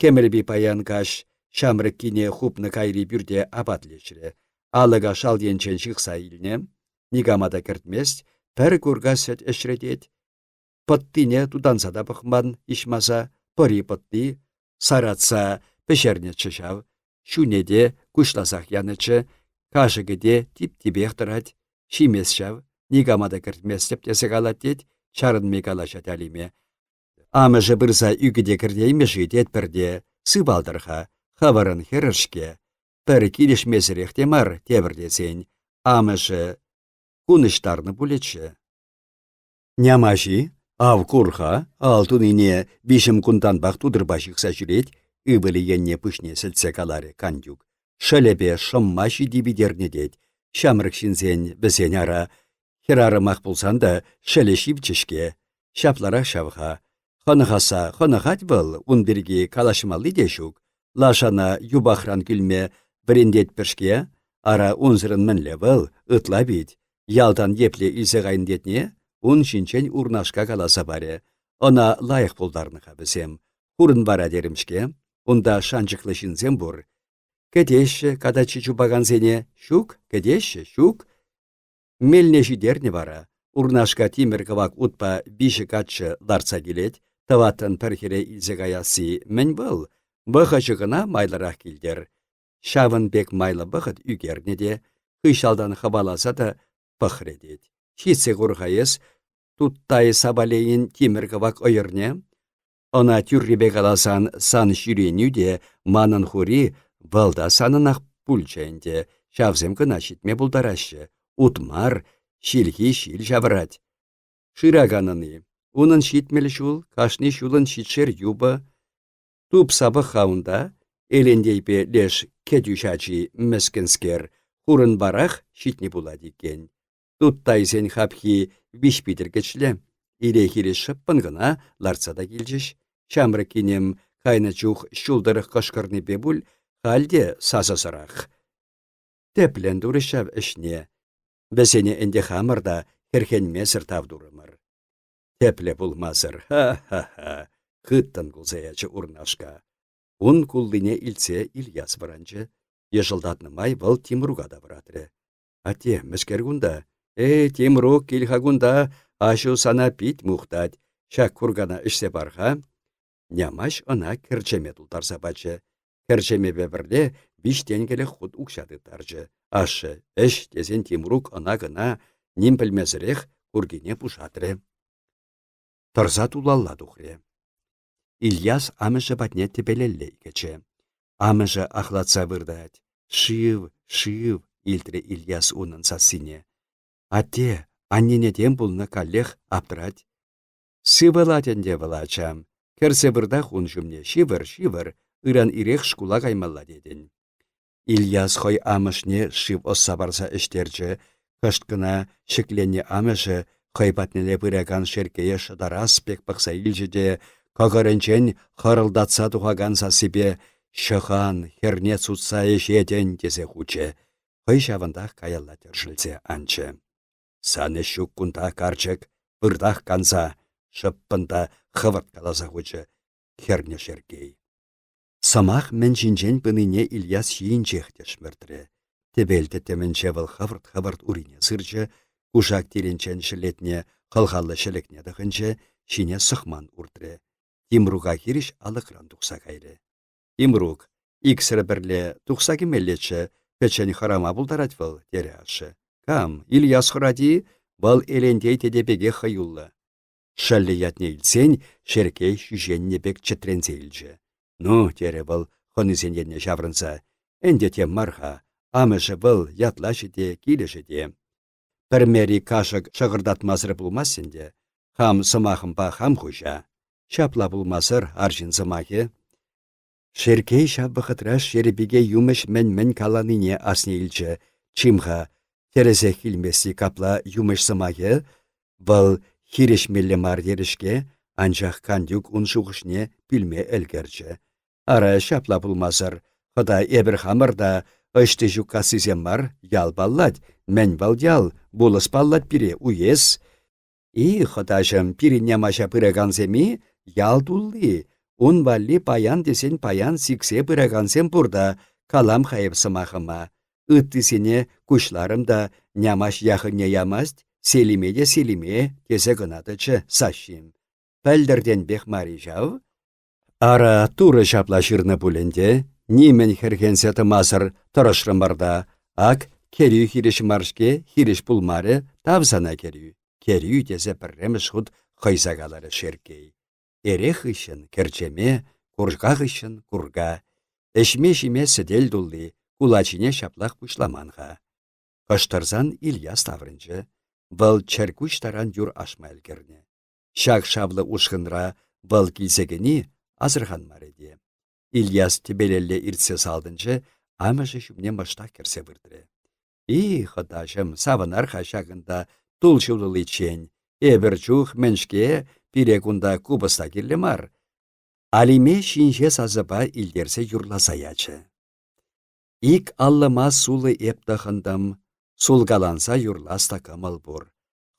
Кӗмӗлпи паян каҫ ҫамрӑккине хупнӑ кайри пӳрте апат леҫрӗ. Алӑка шал енчен ҫыхса илнӗ. Никама та кӗртмест, пӗр курка сӗт ӗҫретет. Пӑттине тутанса та пӑхман, иҫмаса, пӑри пӑтти. Саратса пӗҫернӗччӗ ҫав. Ҫуне те куҫласах янӑччӗ. Кашӑкӗ те тип-типех тӑрать. Ҫимест ҫав, никама та кӗртместӗп тесе калать тет, чарӑнми калаҫать Алиме. Амӑшӗ пырса ӳкӗте кӗртеймӗ-ши тетпӗр те, сывалтӑр-ха, хӑвӑрӑн хӗрӗр-ҫке. Пӗр килӗшмесӗрех те мар тепӗр тесен, амӑшӗ кунӑҫтарнӑ пулӗччӗ. Нямаҫи, ав кур-ха, ал тунине виҫӗм кунтанпах тутӑрпа ҫыхса ҫӳрет, ывӑлӗ енне пуҫне сӗлтсе каларӗ Кантюк. Шӑлӗпе шӑмма ҫити витернӗ тет. Ҫамрӑк ҫынсен вӗсен ара, хӗрарӑмах пулсан та шӑлӗ ҫивчӗ-ҫке. Ҫапларах ҫав-ха. Хӑнӑхасса хӑнӑхать вӑл, ун пирки калаҫмалли те ҫук. Лашана юпахран кӳлме вӗрентетпӗр-ҫке. Ара, унсӑрӑн мӗнле вӑл, ытла пит. Ялтан епле илсе кайнӑ тетне? Ун ҫинчен Урнашка каласа парӗ. Ӑна лайӑх пултарнӑ-ха вӗсем. Хурӑн вара терӗм-ҫке. Унта шанчӑклӑ ҫынсем пур. Кӗтеҫҫӗ катаччи чупакансене. Ҫук, кӗтеҫҫӗ, ҫук. Мелне ҫитернӗ вара. Урнашка тимӗр кӑвак утпа виҫӗ каччӑ лартса килет. Тӑваттӑн пӗр хӗре илсе каясси мӗн вӑл? Вӑхӑчӗ кӑна майлӑрах килтӗр. Ҫавӑн пек майлӑ вӑхӑт ӳкернӗ те, хыҫалтан хӑваласа та пӑхрӗ тет. Ҫитсе кур-ха эс, Туттай Савалейӗн тимӗр кӑвак ӑйӑрне. Ӑна тӳррипе каласан сан ҫӳренӳ те манӑн хури, вӑл та санӑнах пулчӗ ӗнтӗ, ҫавсем кӑна ҫитме пултараҫҫӗ. Ут мар, ҫилхи ҫил ҫавӑрать. Шыраканӑн-и? Унӑн 70 ҫул, кашни ҫулӑн ҫичшер юпӑ. Тупса пӑх-ха унта, Элентейпе леш кӗтӳҫ ачи, мӗскӗнскер, хурӑнварах ҫитнӗ пулать иккен. Туттайсен хапхи виҫ питӗркӗчлӗ. Ире хирӗҫ шӑппӑн кӑна лартса та килчӗҫ. Ҫамрӑк кинем кайнӑ чух ҫул тӑрӑх кӑшкӑрнипе пуль халь те сасӑсӑрах. Тӗплӗн турӗҫ ҫав ӗҫне. Вӗсене ӗнтӗ хамӑр та хӗрхенмесӗр тав турӑмӑр. Тӗплӗ пулмасӑр, ха-ха-ха, хыттӑн кулса ячӗ Урнашка. Ун куллине илтсе Ильяс вӑранчӗ. Йӑшӑлтатнӑ май вӑл Тимрука та вӑратрӗ. Атте, мӗскер кунта? Эй, Тимрук, кил-ха кунта, аҫу сана пит мухтать. Ҫак куркана ӗҫсе пар-ха. Нямаҫ ӑна кӗрчеме тултарса пачӗ. Кӗрчемепе пӗрле виҫ тенкӗлӗх хут укҫа тыттарчӗ. Ашшӗ, ӗҫ тесен Тимрук ӑна-кӑна ним пӗлмесӗрех куркине пушатрӗ. Тӑрса тулалла тухрӗ. Ильяс амӑшӗ патне тӗпелелле кӗчӗ. Амӑшӗ ахлатса выртать. «Шыв, шыв!» илтрӗ Ильяс унӑн сассине. «Атте, аннене тем пулнӑ каллех аптрать. Сывалать ӗнтӗ вӑл ачам. Кӗрсе выртах ун ҫумне, ҫывӑр, ҫывӑр, ыран ирех шкула каймалла тетӗн. Ильяс хӑй амӑшне шыв ӑсса парса ӗҫтерчӗ. Кӑшт кӑна ҫӗкленнӗ амӑшӗ хӑй патнелле пыракан Шерккее шӑтарас пек пӑхса илчӗ те кӑкӑрӗнчен хӑрӑлтатса тухакан сассипе «Ҫӑхан, хӗрне сутса ӗҫетӗн» тесе хучӗ. Хӑй ҫавӑнтах каялла тӗршӗлсе анчӗ. Сан ӗҫ ҫук кунта, карчӑк, выртах канса, шӑппӑн та хӑвӑрт каласа хучӗ хӗрнӗ Шерккей. Сӑмах мӗн ҫинчен пынине Ильяс ҫийӗнчех тӗшмӗртрӗ. Тӗпел тӗттӗмӗнче вӑл хӑвӑрт-хӑвӑрт урине сырчӗ, кушак тирӗнчен ҫӗлетнӗ хӑлхаллӑ ҫӗлӗкне тӑхӑнчӗ, ҫине сӑхман уртрӗ. Тимрука хирӗҫ алӑкран тухса кайрӗ. Тимрук, иксӗр пӗрле тухса кӗмеллеччӗ, пӗччен хӑрама пултарать вӑл, терӗ ашшӗ. Кам, Ильяс хӑрать-и? Вӑл Элентей тете пекех хӑюллӑ. Шӑллӗ ятне илтсен Шерккей ҫӳҫеннӗ пек чӗтренсе илчӗ. Ну, терӗ вӑл хӑнисен енне ҫаврӑнса, ӗнтӗ тем мар-ха, амӑшӗ вӑл ятлаҫӗ те, килӗшӗ те. Пӗрмери кашӑк шӑкӑртатмасӑр пулмасть ӗнтӗ. Хам сӑмахӑмпа хам хуҫа. Ҫапла пулмасӑр арҫын сӑмахӗ. Шерккей ҫав вӑхӑтра Шерпике юмӑҫ мӗн-мӗн каланине асне илчӗ. Чим-ха, тӗрӗсех килмест-и капла юмӑҫ сӑмахӗ? Вӑл хирӗҫмелле мар терӗ-ҫке, анчах Кантюк ун шухӑшне пӳлме ӗлкӗрчӗ. Ара, ҫапла пулмасӑр. Хӑта эпӗр хамӑр та ӑҫти ҫуккассисем мар, ял паллать. Мӗн вӑл ял, вулӑс паллать пире, уес. И, хӑтаҫӑм, пирӗн нямаҫа пыракансем-и, ял тулли. Ун валли паян тесен паян сиксе пыракансем пур та, калам-ха эп сӑмахӑма. Ыттисене куҫларӑм та нямаҫ яхӑнне ямасть, Селиме те Селиме тесе кӑна тӑчӗ Саҫҫим. Пӗлтӗртенпех мар-и ҫав? Ара, Турӑ ҫапла ҫырнӑ пуль ӗнтӗ. Нимӗн хӗрхенсе тӑмасӑр тӑрӑшрӑмӑр та. Ак, Кӗрӳ хирӗҫ мар-ҫке, хирӗҫ пулмарӗ, тав сана, кӗрӳ. Кӗрӳ тесе пӗрремӗш хут хӑйса каларӗ Шерккей. Эрех хыҫҫӑн кӗрчеме, курка хыҫҫӑн курка. Ӗҫме-ҫиме сӗтел тулли, кулачине ҫаплах пуҫламан-ха. Кӑштӑрсан Ильяс таврӑнчӗ. Вӑл чӗркуҫ таран юр ашма ӗлкӗрнӗ. Ҫак шавлӑ ушкӑнра вӑл килсе кӗни асӑрханмарӗ те. Ильяс тӗпелелле иртсе салтӑнчӗ, амӑшӗ ҫумне мӑштах кӗрсе выртрӗ. И, хӑтаҫӑм, савӑнар-ха ҫакӑнта тул ҫутӑличчен. Эпӗр чух мӗн-ҫке, пире кунта купӑс та кирлӗ мар. Алиме ҫинҫе сасӑпа илтерсе юрласа ячӗ. Ик аллӑма сулӑ эп тӑхӑнтӑм, сулкаланса юрлас та кӑмӑл пур.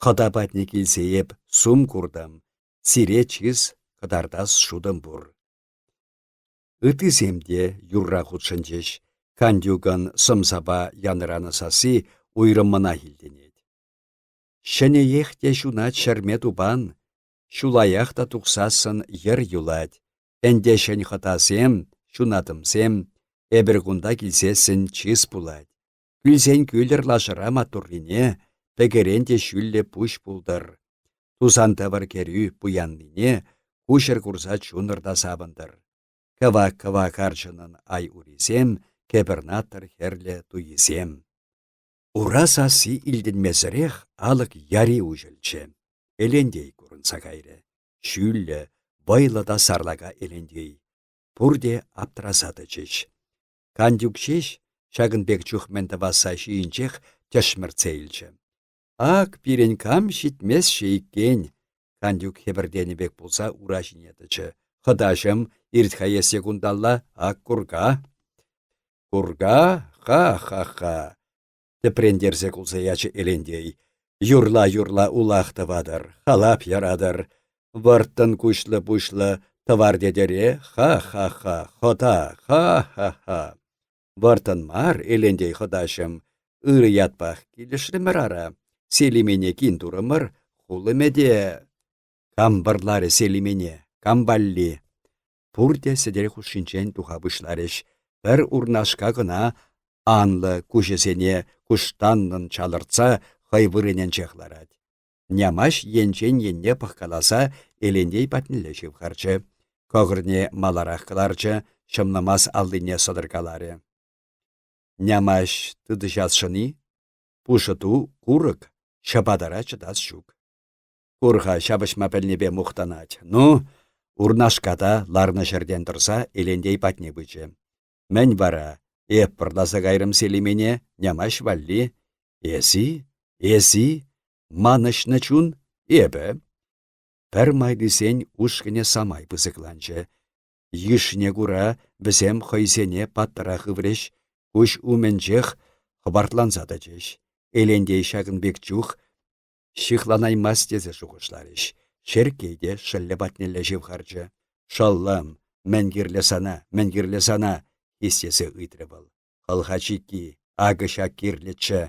Хӑта патне килсе эп сум куртӑм, сире чыс кӑтартас шутӑм пур. Ыттисем те юрра хутшӑнчӗҫ. Кантюкӑн сӑмсапа янӑранӑ сасси уйрӑммӑнах илтӗнет. Ҫӗнӗех те ҫунать ҫӗрме тупан, ҫулаях та тухсассӑн йӗр юлать. Ӗнтӗ ҫӗн хӑтасем, ҫунатӑмсем, эпӗр кунта килсессӗн чыс пулать. Кӳлсен кӳлӗр лашӑра маттуррине, пӗкӗрен те ҫӳллӗ пуҫ пултӑр. Тусан тӑвӑр кӗрӳ пуяннине, куҫӑр курса чунӑр та савӑнтӑр. Кӑвак-кӑвак арҫыннӑн ай урисем, кӗпӗрнаттӑр хӗрлӗ туйисем. Ура сасси илтӗнмесӗрех алӑк яри уҫӑлчӗ. Элентей курӑнса кайрӗ. Ҫӳллӗ, вӑйлӑ та сарлака Элентей. Пурте аптраса тӑчӗҫ. Кантюк ҫеҫ ҫакӑн пек чух мӗн тӑвасса ҫийӗнчех тӗшмӗртсе илчӗ. Ак пирӗн кам ҫитмест-ши иккен? Кантюк хӗпӗртенӗ пек пулса ура ҫине тӑчӗ. Хӑтаҫӑм, ирт-ха эсӗ кунталла, ак курка. Курка? Ха-ха-ха! Тӗпрентерсе кулса ячӗ Элентей. Юрла-юрла улах тӑватӑр, халап яратӑр. Вӑрттӑн куҫлӑ-пуҫлӑ тӑвар тетӗре, ха-ха-ха, хӑта, ха-ха-ха. Вӑрттӑн мар, Элентей хӑтаҫӑм, ырӑ ятпах килӗшрӗмӗр ара. Селимене кин турӑмӑр, хулӑмӗ те... Кам вӑрларӗ Селимене, кам валли? Пурте сӗтел хушшинчен туха пуҫларӗҫ. Пӗр урнашка кӑна анлӑ куҫӗсене куштаннӑн чалӑртса хӑй вырӑнӗнчех ларать. Нямаҫ енчен енне пӑхкаласа Элентей патнелле ҫывхарчӗ. Кӑкӑрне маларах кӑларчӗ, ҫӑмламас аллине сӑтӑркаларӗ. Нямаҫ тытӑҫасшӑн-и? Пушӑ ту, курӑк, ҫӑпатара чӑтас ҫук. Кур-ха, ҫапӑҫма пӗлнипе мухтанать. Ну, Урнашка та ларнӑ ҫӗртен тӑрса Элентей патне пычӗ. Мӗн вара, эп пӑрласа кайрӑм Селимене, нямаҫ валли. Эс-и? Эс-и? Манӑҫнӑ чун? Эпӗ. Пӗр майлисен ушкӑнӗ самай пысӑкланчӗ. Йышне кура вӗсем хӑйсене паттӑра хыврӗҫ, куҫ умӗнчех хӑпартланса тӑчӗҫ. Элентей ҫакӑн пек чух ҫыхланаймасть тесе шухӑшларӗҫ. Шерккей те шӑллӗ патнелле ҫывхарчӗ. «Шӑллӑм, мӗн кирлӗ сана, мӗн кирлӗ сана?» хистесе ыйтрӗ вӑл. Хӑлха чикки, акӑ ҫак кирлӗччӗ.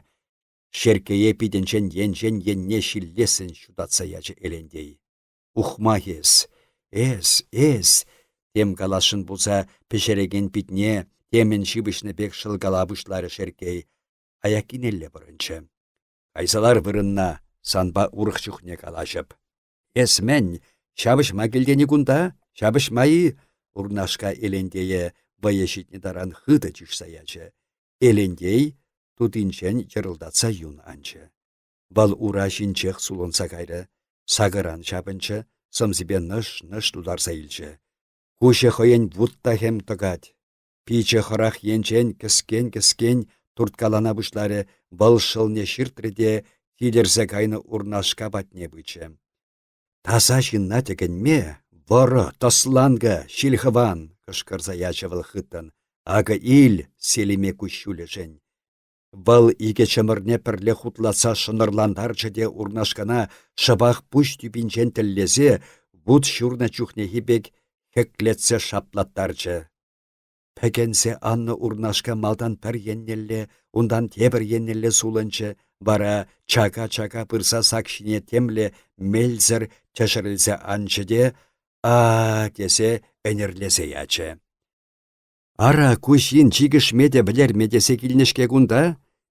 Шерккее питӗнчен енчен енне ҫиллессӗн ҫутатса ячӗ Элентей. Ухмах эс, эс, эс, тем каласшӑн пулса пӗҫерекен питне темӗн ҫыпӑҫнӑ пек шӑлкала пуҫларӗ Шерккей. Аяккинелле пӑрӑнчӗ. Кайса лар вырӑнна, санпа урӑх чухне калаҫӑп. Эс мӗн, ҫапӑҫма килтӗн-и кунта? Ҫапӑҫма-и? Урнашка Элентее вӑйӗ ҫитнӗ таран хытӑ чышса ячӗ. Элентей тутинчен йӑрӑлтатса юн анчӗ. Вӑл ура ҫинчех сулӑнса кайрӗ, сакӑран ҫапӑнчӗ, сӑмсипе нӑш-нӑш тутарса илчӗ. Куҫӗ хӑйӗн вут та хӗм тӑкать. Пичӗ хӑрах енчен кӗскен-кӗскен турткалана пуҫларӗ, вӑл шӑлне ҫыртрӗ те тилӗрсе кайнӑ Урнашка патне пычӗ. Таса ҫынна тӗкӗнме, вӑрӑ, тӑсланкӑ, ҫилхӑван! кӑшкӑрса ячӗ вӑл хыттӑн. Акӑ ил Селиме куҫҫулӗшӗн. Вӑл икӗ чӑмӑрне пӗрле хутлатса шӑнӑрлантарчӗ те Урнашкана шӑпах пуҫ тӳпинчен тӗллесе вут ҫурнӑ чухнехи пек хӗклетсе шаплаттарчӗ. Пӗкӗнсе аннӑ Урнашка малтан пӗр еннелле, унтан тепӗр еннелле сулӑнчӗ, вара чака-чака пырса сак ҫине темле мелсӗр тӗшӗрӗлсе анчӗ те «А-а!» тесе ӗнӗрлесе ячӗ. Ара, ку ҫын чикӗшме те вӗлерме тесе килнӗ-ҫке кунта.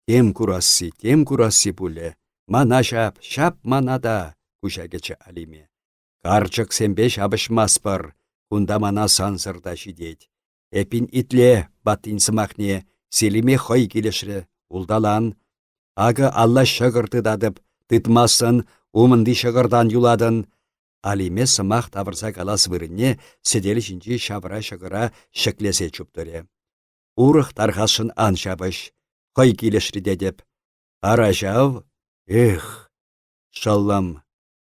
Тем курасси, тем курасси пулӗ. Мана ҫап, ҫап мана та, куҫа кӗчӗ Алиме. Карчӑксемпе ҫапӑҫмастпӑр, кунта мана сансӑр та ҫитет. Эппин итле ваттин сӑмахне, Селиме хӑй килӗшрӗ, улталан. Акӑ алла ҫӑкӑр тытатӑп, тытмастӑн, умӑнти ҫӑкӑртан юлатӑн. Алиме сӑмах тавӑрса калас вырӑнне сӗтел ҫинчи ҫавра ҫӑкӑра ҫӗклесе чуптӑрӗ. Урӑх тархасшӑн ан ҫапӑҫ, хӑй килӗшрӗ тетӗп. Ара ҫав, эх, шӑллӑм,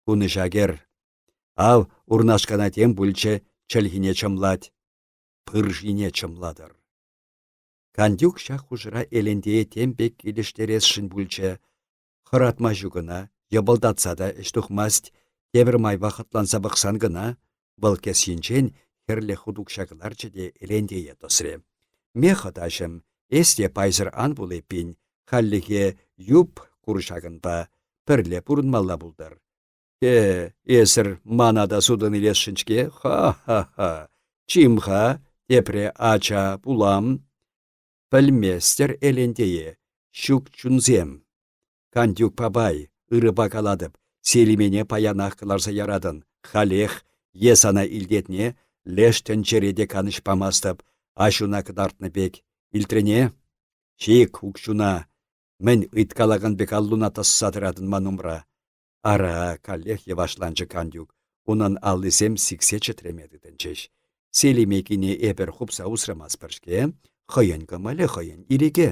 кунӑҫа кӗр. Ав, Урнашкана тем пулчӗ, чӗлхине чӑмлать. Пыршине чӑмлатӑр. Кантюк ҫак хушӑра Элентее тем пек килӗштересшӗн пулчӗ. Хӑратма ҫук ӑна, йӑпӑлтатса та ӗҫ тухмасть, тепӗр майпа хӑтланса пӑхсан кӑна. Вӑл кӗсйинчен хӗрлӗ хут укҫа кӑларчӗ те Элентее тӑсрӗ. Ме, хӑтаҫӑм, эс те пайсӑр ан пул эппин, хальлӗхе юп кур ҫакӑнпа, пӗрле пурӑнмалла пултӑр. Э, эсӗр мана та сутӑн илесшӗн-ҫке, ха-ха-ха. Чим-ха, тепре ача пулам. Пӗлместӗр Элентее, ҫук чунсем. Кантюк папай, ырӑпа калатӑп, Селимене паянах кӑларса яратӑн, халех, е сана илтетне, леш тӗнчере те канӑҫ памастӑп, аҫуна кӑтартнӑ пек. Илтрӗне? Чик укҫуна. Мӗн ыйткалакан пек аллуна тӑсса тӑратӑн ман умра? Ара, каллех йӑвашланчӗ Кантюк. Унӑн аллисем сиксе чӗтреме тытӑнчӗҫ. Селиме кине эпӗр хупса усрамастпӑр-ҫке. Хӑйӗн кӑмӑлӗ, хӑйӗн ирӗкӗ.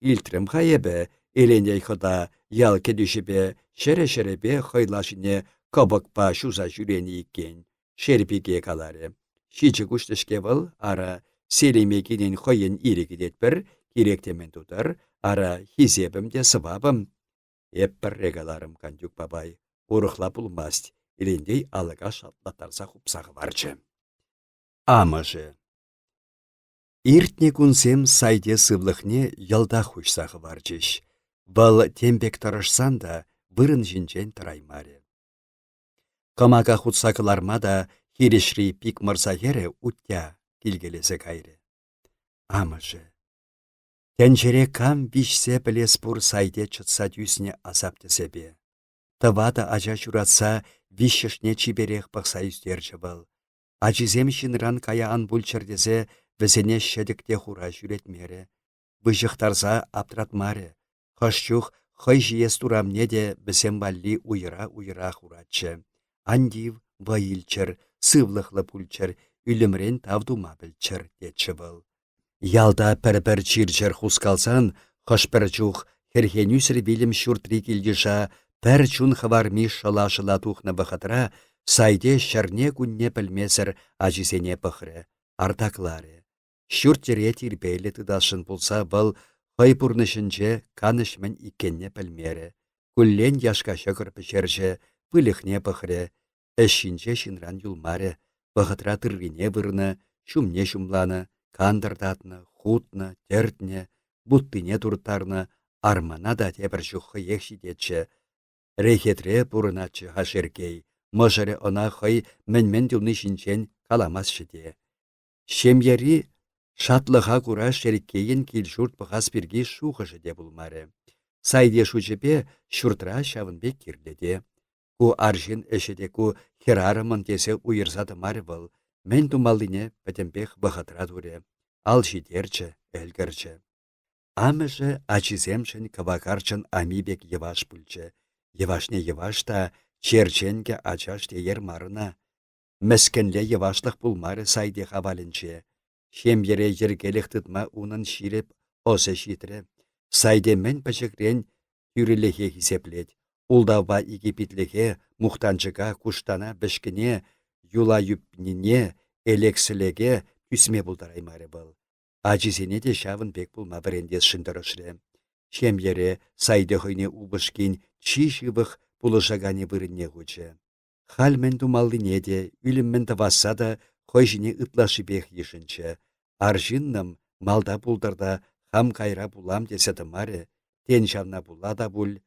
Илтрӗм-ха эпӗ, Эленей хӑта ял кӗтӳҫӗпе ҫӗрӗ-ҫӗрӗпе хӑй лашине кӑпӑкпа ҫуса ҫӳренӗ иккен. Шерпике каларӗ. Ҫичӗ куҫлӑ-ҫке вӑл, ара, Селиме кинӗн хӑйӗн ирӗкӗ тетпӗр, кирек те мӗн тутӑр, ара, хисепӗм те сӑвапӑм. Эп пӗрре каларӑм, Кантюк папай, урӑхла пулмасть, Илентей алӑка шалтлаттарса хупса хӑварчӗ. Амӑшӗ. Иртнӗ кунсем Сайте сывлӑхне йӑлтах хуҫса хӑварчӗҫ. Вӑл тем пек тӑрӑшсан та вырӑн ҫинчен тӑраймарӗ. Кӑмака хутса кӑларма та хирӗҫри Пикмӑрса хӗрӗ Уття килкелесе кайрӗ. Амӑшӗ. Тӗнчере кам виҫсе пӗлес пур Сайте чӑтса тӳснӗ асап тӗсепе. Тӑватӑ ача ҫуратса виҫҫӗшне чиперех пӑхса ӳстерчӗ вӑл. Ачисем ҫынран кая ан пулччӑр тесе вӗсене ҫӗтӗк те хура ҫӳретмерӗ. Выҫӑхтарса аптратмарӗ. Хӑш чух хӑй ҫиес турамне те вӗсем валли уйӑра-уйӑра хуратчӗ. Ан тив, вӑй илччӗр, сывлӑхлӑ пулччӑр, ӳлӗмрен тав тума пӗлччӗр, тетчӗ вӑл. Ялта пӗр-пӗр чир-чӗр хускалсан хӑш-пӗр чух хӗрхенӳсӗр вилӗм ҫуртри кил-йыша пӗр чун хӑварми шӑла-шӑла тухнӑ вӑхӑтра Сайте ҫӗрне-кунне пӗлмесӗр ачисене пӑхрӗ, артакларӗ. Ҫурт-йӗре тирпейлӗ тытасшӑн пулса вӑл хӑй пурнӑҫӗнче канӑҫ-мӗн иккенне пӗлмерӗ. Куллен яшка ҫӑкӑр пӗҫерчӗ, выльӑхне пӑхрӗ, Ӗҫ ҫинче ҫынран юлмарӗ, вӑхӑтра тыррине вырнӑ, ҫумне ҫумланӑ, кантӑр татнӑ, хутнӑ, тӗртнӗ, вуттине турттарнӑ, армана та тепӗр чух хӑех ҫитетчӗ. Рехетре пурӑнатчӗ-ха Шерккей, мӑшӑрӗ ӑна хӑй мӗн-мӗн туни ҫинчен каламастчӗ те. Ҫемьери шатлӑха кура Шерккейӗн кил-ҫурт пӑхас пирки шухӑшӗ те пулмарӗ. Сайте шучӗпе ҫуртра ҫавӑн пек кирлӗ те. Ку арҫын ӗҫӗ те ку хӗрарӑмӑн тесе уйӑрса тӑмарӗ вӑл, мӗн тумаллине пӗтӗмпех вӑхӑтра турӗ, ал ҫитерчӗ, ӗлкӗрчӗ. Амӑшӗ ачисемшӗн кӑвакарчӑн ами пек йӑваш пулчӗ. Йӑвашне йӑваш та, черченкӗ ачаш теер мар ӑна. Мӗскӗнле йӑвашлӑх пулмарӗ Сайте хавалӗнче. Ҫемьере йӗркелӗх тытма унӑн ҫирӗп ӑсӗ ҫитрӗ. Сайте мӗн пӗчӗкрен тӳрӗлӗхе хисеплет. Ултавпа икӗпитлӗхе, мухтанчӑка, куштана, вӗҫкӗне, юла юпнине, элекселеке тӳсме пултараймарӗ вӑл. Ачисене те ҫавӑн пек пулма вӗрентесшӗн тӑрӑшрӗ. Ҫемьере Сайте хӑйне упӑшкин чи ҫывӑх пулӑшаканӗ вырӑнне хучӗ. Халь мӗн тумаллине те, ӳлӗм мӗн тӑвасса та хӑй ҫине ытлашшипех йышӑнчӗ. Арҫыннӑм малта пултӑр та хам кайра пулам тесе тӑмарӗ, тен ҫавна пула та пуль.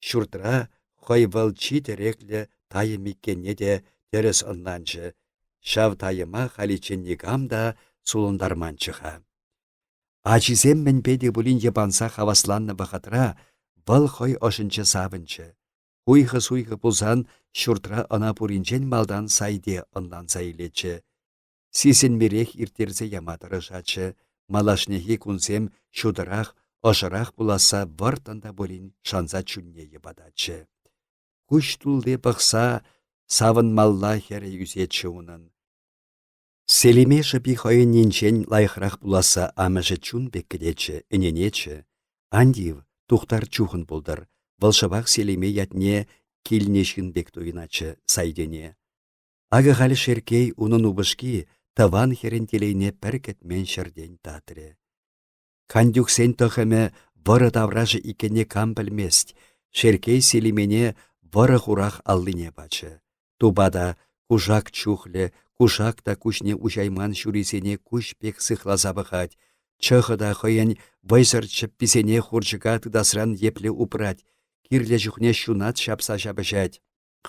Ҫуртра хӑй вӑл чи тӗреклӗ тайӑм иккенне те тӗрӗс ӑнланчӗ. Ҫав тайӑма халиччен никам та сулӑнтарманччӗ-ха. Ачисем мӗнпе те пулин йӑпанса хавасланнӑ вӑхӑтра вӑл хӑй ӑшӗнче савӑнчӗ. Хуйхӑ-суйхӑ пулсан ҫуртра ӑна пуринчен малтан Сайте ӑнланса илетчӗ. Сисӗнмерех ирттерсе яма тӑрӑшатчӗ, малашнехи кунсем ҫутӑрах, ӑшӑрах пуласса вӑрттӑн та пулин шанса чунне йӑпататчӗ. Куҫ тулли пӑхса савӑнмалла хӗрӗ ӳсетчӗ унӑн. Селиме шӑпи хӑйӗннинчен лайӑхрах пуласса амӑшӗ чун пек кӗтетчӗ, ӗненетчӗ. Ан тив, Тухтар чухӑн пултӑр, вӑл шӑпах Селиме ятне килнӗ ҫын пек туйӑнатчӗ Сайтене. Акӑ халь Шерккей унӑн упӑшки тӑван хӗрӗн телейне пӗр кӗтмен ҫӗртен татрӗ. Кантюксен тӑхӑмӗ вӑрӑ таврашӗ иккенне кам пӗлмест, Шерккей Селимене вӑрӑ-хурах аллине пачӗ. Тупа та кушак чухлӗ, кушак та куҫне уҫайман ҫурисене куҫ пек сыхласа пӑхать, чӑхӑ та хӑйӗн вӑйсӑр чӗпписене хурчӑка тытасран епле упрать, кирлӗ чухне ҫунат ҫапса ҫапӑҫать.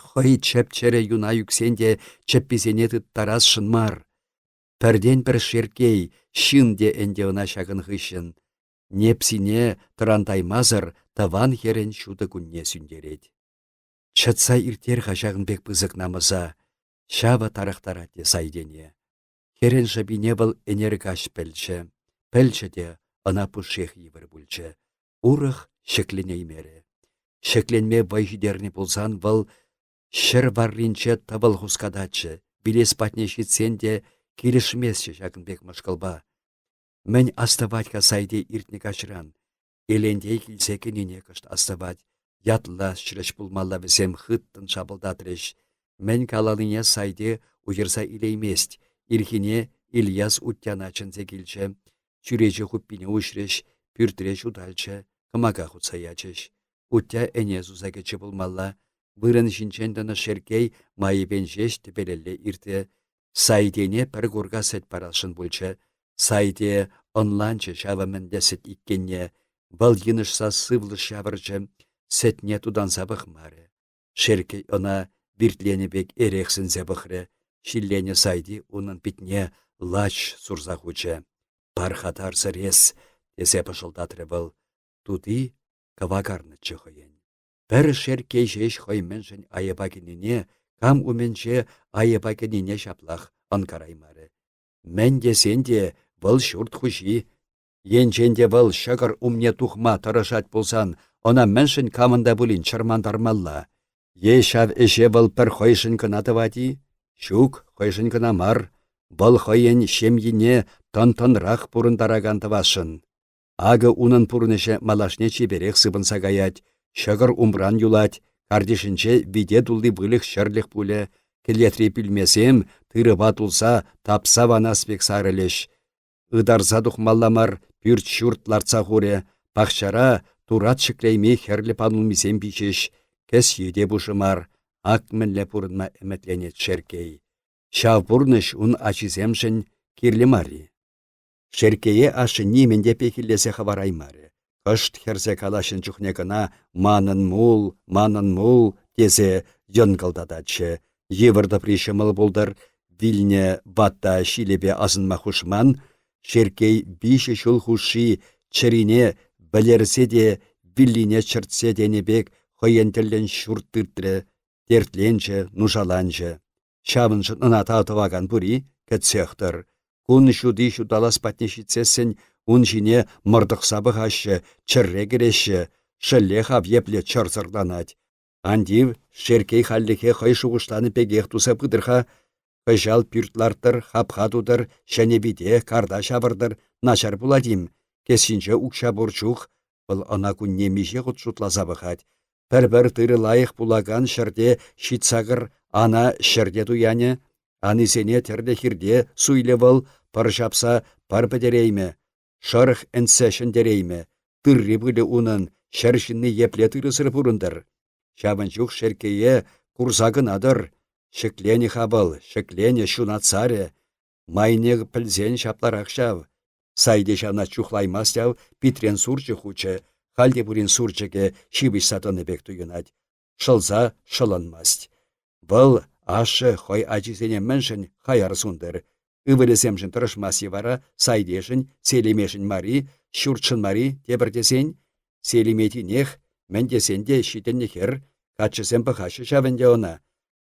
Хӑй чӗп-чӗрӗ юна ӳксен те чӗпписене тыттарасшӑн мар. Пӗртен-пӗр Шерккей ҫын те ӗнтӗ ӑна ҫакӑн хыҫҫӑн. Непсине тӑрантаймасӑр тӑван хӗрӗн ҫутӑ кунне сӳнтерет. Чӑтса ирттер-ха ҫакӑн пек пысӑк намӑса. Ҫавӑ тарӑхтарать те Сайтене. Хӗрӗн шӑпине вӑл ӗнер каҫ пӗлчӗ. Пӗлчӗ те ӑна пушшех йывӑр пулчӗ. Урӑх ҫӗкленеймерӗ. Ҫӗкленме вӑй ҫитернӗ пулсан вӑл ҫӗр варринче тӑвӑл хускататчӗ, вилес патне ҫитсен те килӗшместчӗ ҫакӑн пек мӑшкӑлпа. Мӗн астӑвать-ха Сайте иртнӗ каҫран? Элентей килсе кӗнине кӑшт астӑвать. Ятлаҫрӗҫ пулмалла вӗсем хыттӑн шапӑлтатрӗҫ. Мӗн каланине Сайте уйӑрса илеймест. Ирхине Ильяс Уттяна чӗнсе килчӗ. Чӳрече хуппине уҫрӗҫ, пӳртре ҫуталчӗ, кӑмака хутса ячӗҫ. Уття ӗне суса кӗчӗ пулмалла. Вырӑн ҫинчен тӑнӑ Шерккей майӗпен ҫеҫ тӗпелелле иртрӗ. Сайтене пӗр курка сӗт парасшӑн пулчӗ. Сайте ӑнланчӗ ҫавӑ мӗнле сӗт иккенне. Вӑл йынӑшса сывлӑш ҫавӑрчӗ, сӗтне тутанса пӑхмарӗ. Шерккей ӑна виртленӗ пек эрех сӗнсе пӑхрӗ. Ҫилленӗ Сайти унӑн питне лач сурса хучӗ. «Пархатарсӑр эс!» тесе пӑшӑлтатрӗ вӑл. Тути кӑвакарнӑччӗ хӑйӗн. Пӗр Шерккей ҫеҫ хӑй мӗншӗн айӑпа кӗнине, кам умӗнче айӑпа кӗнине ҫаплах ӑнкараймарӗ. Мӗн тесен те вӑл ҫурт хуҫи. Енчен те вӑл ҫӑкӑр умне тухма тӑрӑшать пулсан ӑна мӗншӗн камӑн та пулин чӑрмантармалла? Е ҫав ӗҫе вӑл пӗр хӑйшӗн кӑна тӑвать-и? Ҫук, хӑйшӗн кӑна мар. Вӑл хӑйӗн ҫемйине тӑн-тӑнрах пурӑнтаракан тӑвасшӑн. Акӑ унӑн пурнӑҫӗ малашне чиперех сыпӑнса каять, ҫӑкӑр умран юлать, картишӗнче вите тулли выльӑх-чӗрлӗх пулӗ, кӗлетри пӳлмесем тырӑпа тулса тапса ванас пек сарӑлӗҫ. Ытарса тухмалла мар пӳрт-ҫурт лартса хурӗ, пахчара турат ҫӗклейми хӗрлӗ панулмисем пиҫӗҫ, кӗсйи те пушӑ мар, ак мӗнле пурӑнма ӗмӗтленет Шерккей. Ҫав пурнӑҫ ун ачисемшӗн кирлӗ мар-и? Шерккее ашшӗ нимӗн те пехиллесе хӑвараймарӗ. Кӑшт хӗрсе калаҫнӑ чухне кӑна «манӑн мул, манӑн мул» тесе йӑнкӑлтататчӗ. Йывӑр тӑпри ҫӑмӑл пултӑр, вилнӗ ватта ҫилӗпе асӑнма хушман. Шерккей виҫӗ ҫул хушши чӗрине вӗлерсе те виллине чӗртсе тенӗ пек хӑйӗн тӗллӗн ҫурт тытрӗ, тертленчӗ, нушаланчӗ. Ҫавӑншӑн ӑна тав тӑвакан пур-и? Кӗтсех тӑр. Кун ҫути ҫуталас патне ҫитсессӗн ун ҫине мӑртӑхса пӑхаҫҫӗ, чӗрре кӗреҫҫӗ, шӗллех ав епле чӑрсӑрланать. Ан тив, Шерккей хальлӗхе хӑй шухӑшланӑ пекех туса пытӑр-ха. Кӑҫал пӳрт ларттӑр, хапха тутӑр, ҫӗнӗ вите, карта ҫавӑртӑр, начар пулать-им? Кӗсйинче укҫа пур чух вӑл ӑна кунне миҫе хут шутласа пӑхать. Пӗр-пӗр тырӑ лайӑх пулакан ҫӗрте ҫитсакӑр ана ҫӗрте туянӗ. Анисене тӗрлӗ хирте суйлӗ вӑл, пӑр ҫапса пар пӗтереймӗ, шӑрӑх ӗнтсе ҫӗнтереймӗ. Тырри пулӗ унӑн, ҫӗр ҫынни епле тырӑсӑр пурӑнтӑр. Ҫавӑн чух Шерккее курса кӑна тӑр. Ҫӗкленӗ-ха вӑл, ҫӗкленӗ ҫунат сарӗ. Майне пӗлсен ҫапларах ҫав. Сайте ҫавна чухлаймасть ав, питрен сурчӗ хучӗ, халь те пулин сурчӑкӗ ҫыпӑҫса тӑнӑ пек туйӑнать. Шӑлса шӑлӑнмасть. Вӑл ашшӗ хӑй ачисене мӗншӗн хаяр сунтӑр? Ывӑлӗсемшӗн тӑрӑшмасть-и вара, Сайтешӗн, Селимешӗн мар-и, ҫуртшӑн мар-и тепӗр тесен? Селиме тинех, мӗн тесен те ҫитӗннӗ хӗр, каччӑсем пӑхаҫҫӗ ҫав ӗнтӗ ӑна.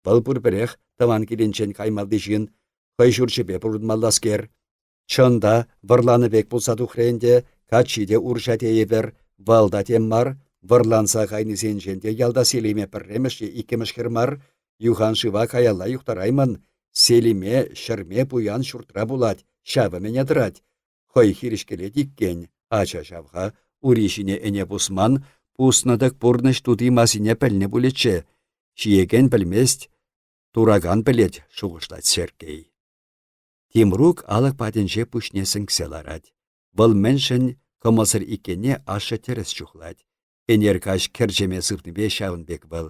Вӑл пурпӗрех тӑван килӗнчен каймалли ҫын, хӑй ҫурчӗпе пурӑнмалласкер. Чӑн та, вӑрланӑ пек пулса тухрӗ ӗнтӗ, каччи те урҫа тейӗпӗр, вӑл та тем мар, вӑрланса кайнисенчен те ялта Селиме пӗрремӗш е иккӗмӗш хӗр мар, юхан шыва каялла юхтараймӑн, Селиме ҫӗрме пуян ҫуртра пулать, ҫавӑ мӗне тӑрать. Хӑй хирӗҫкелет иккен, ача ҫав-ха, ури ҫине ӗне пусман, пуснӑ-тӑк пурнӑҫ тути-масине пӗлнӗ пулӗччӗ. Ҫиекен пӗлмест, туракан пӗлет, шухӑшлать Сергей. Тимрук алӑк патӗнче пуҫне сӗнксе ларать. Вӑл мӗншӗн кӑмӑлсӑр иккенне ашшӗ тӗрӗс чухлать. Ӗнер каҫ кӗрчеме сыпнипе ҫавӑн пек вӑл.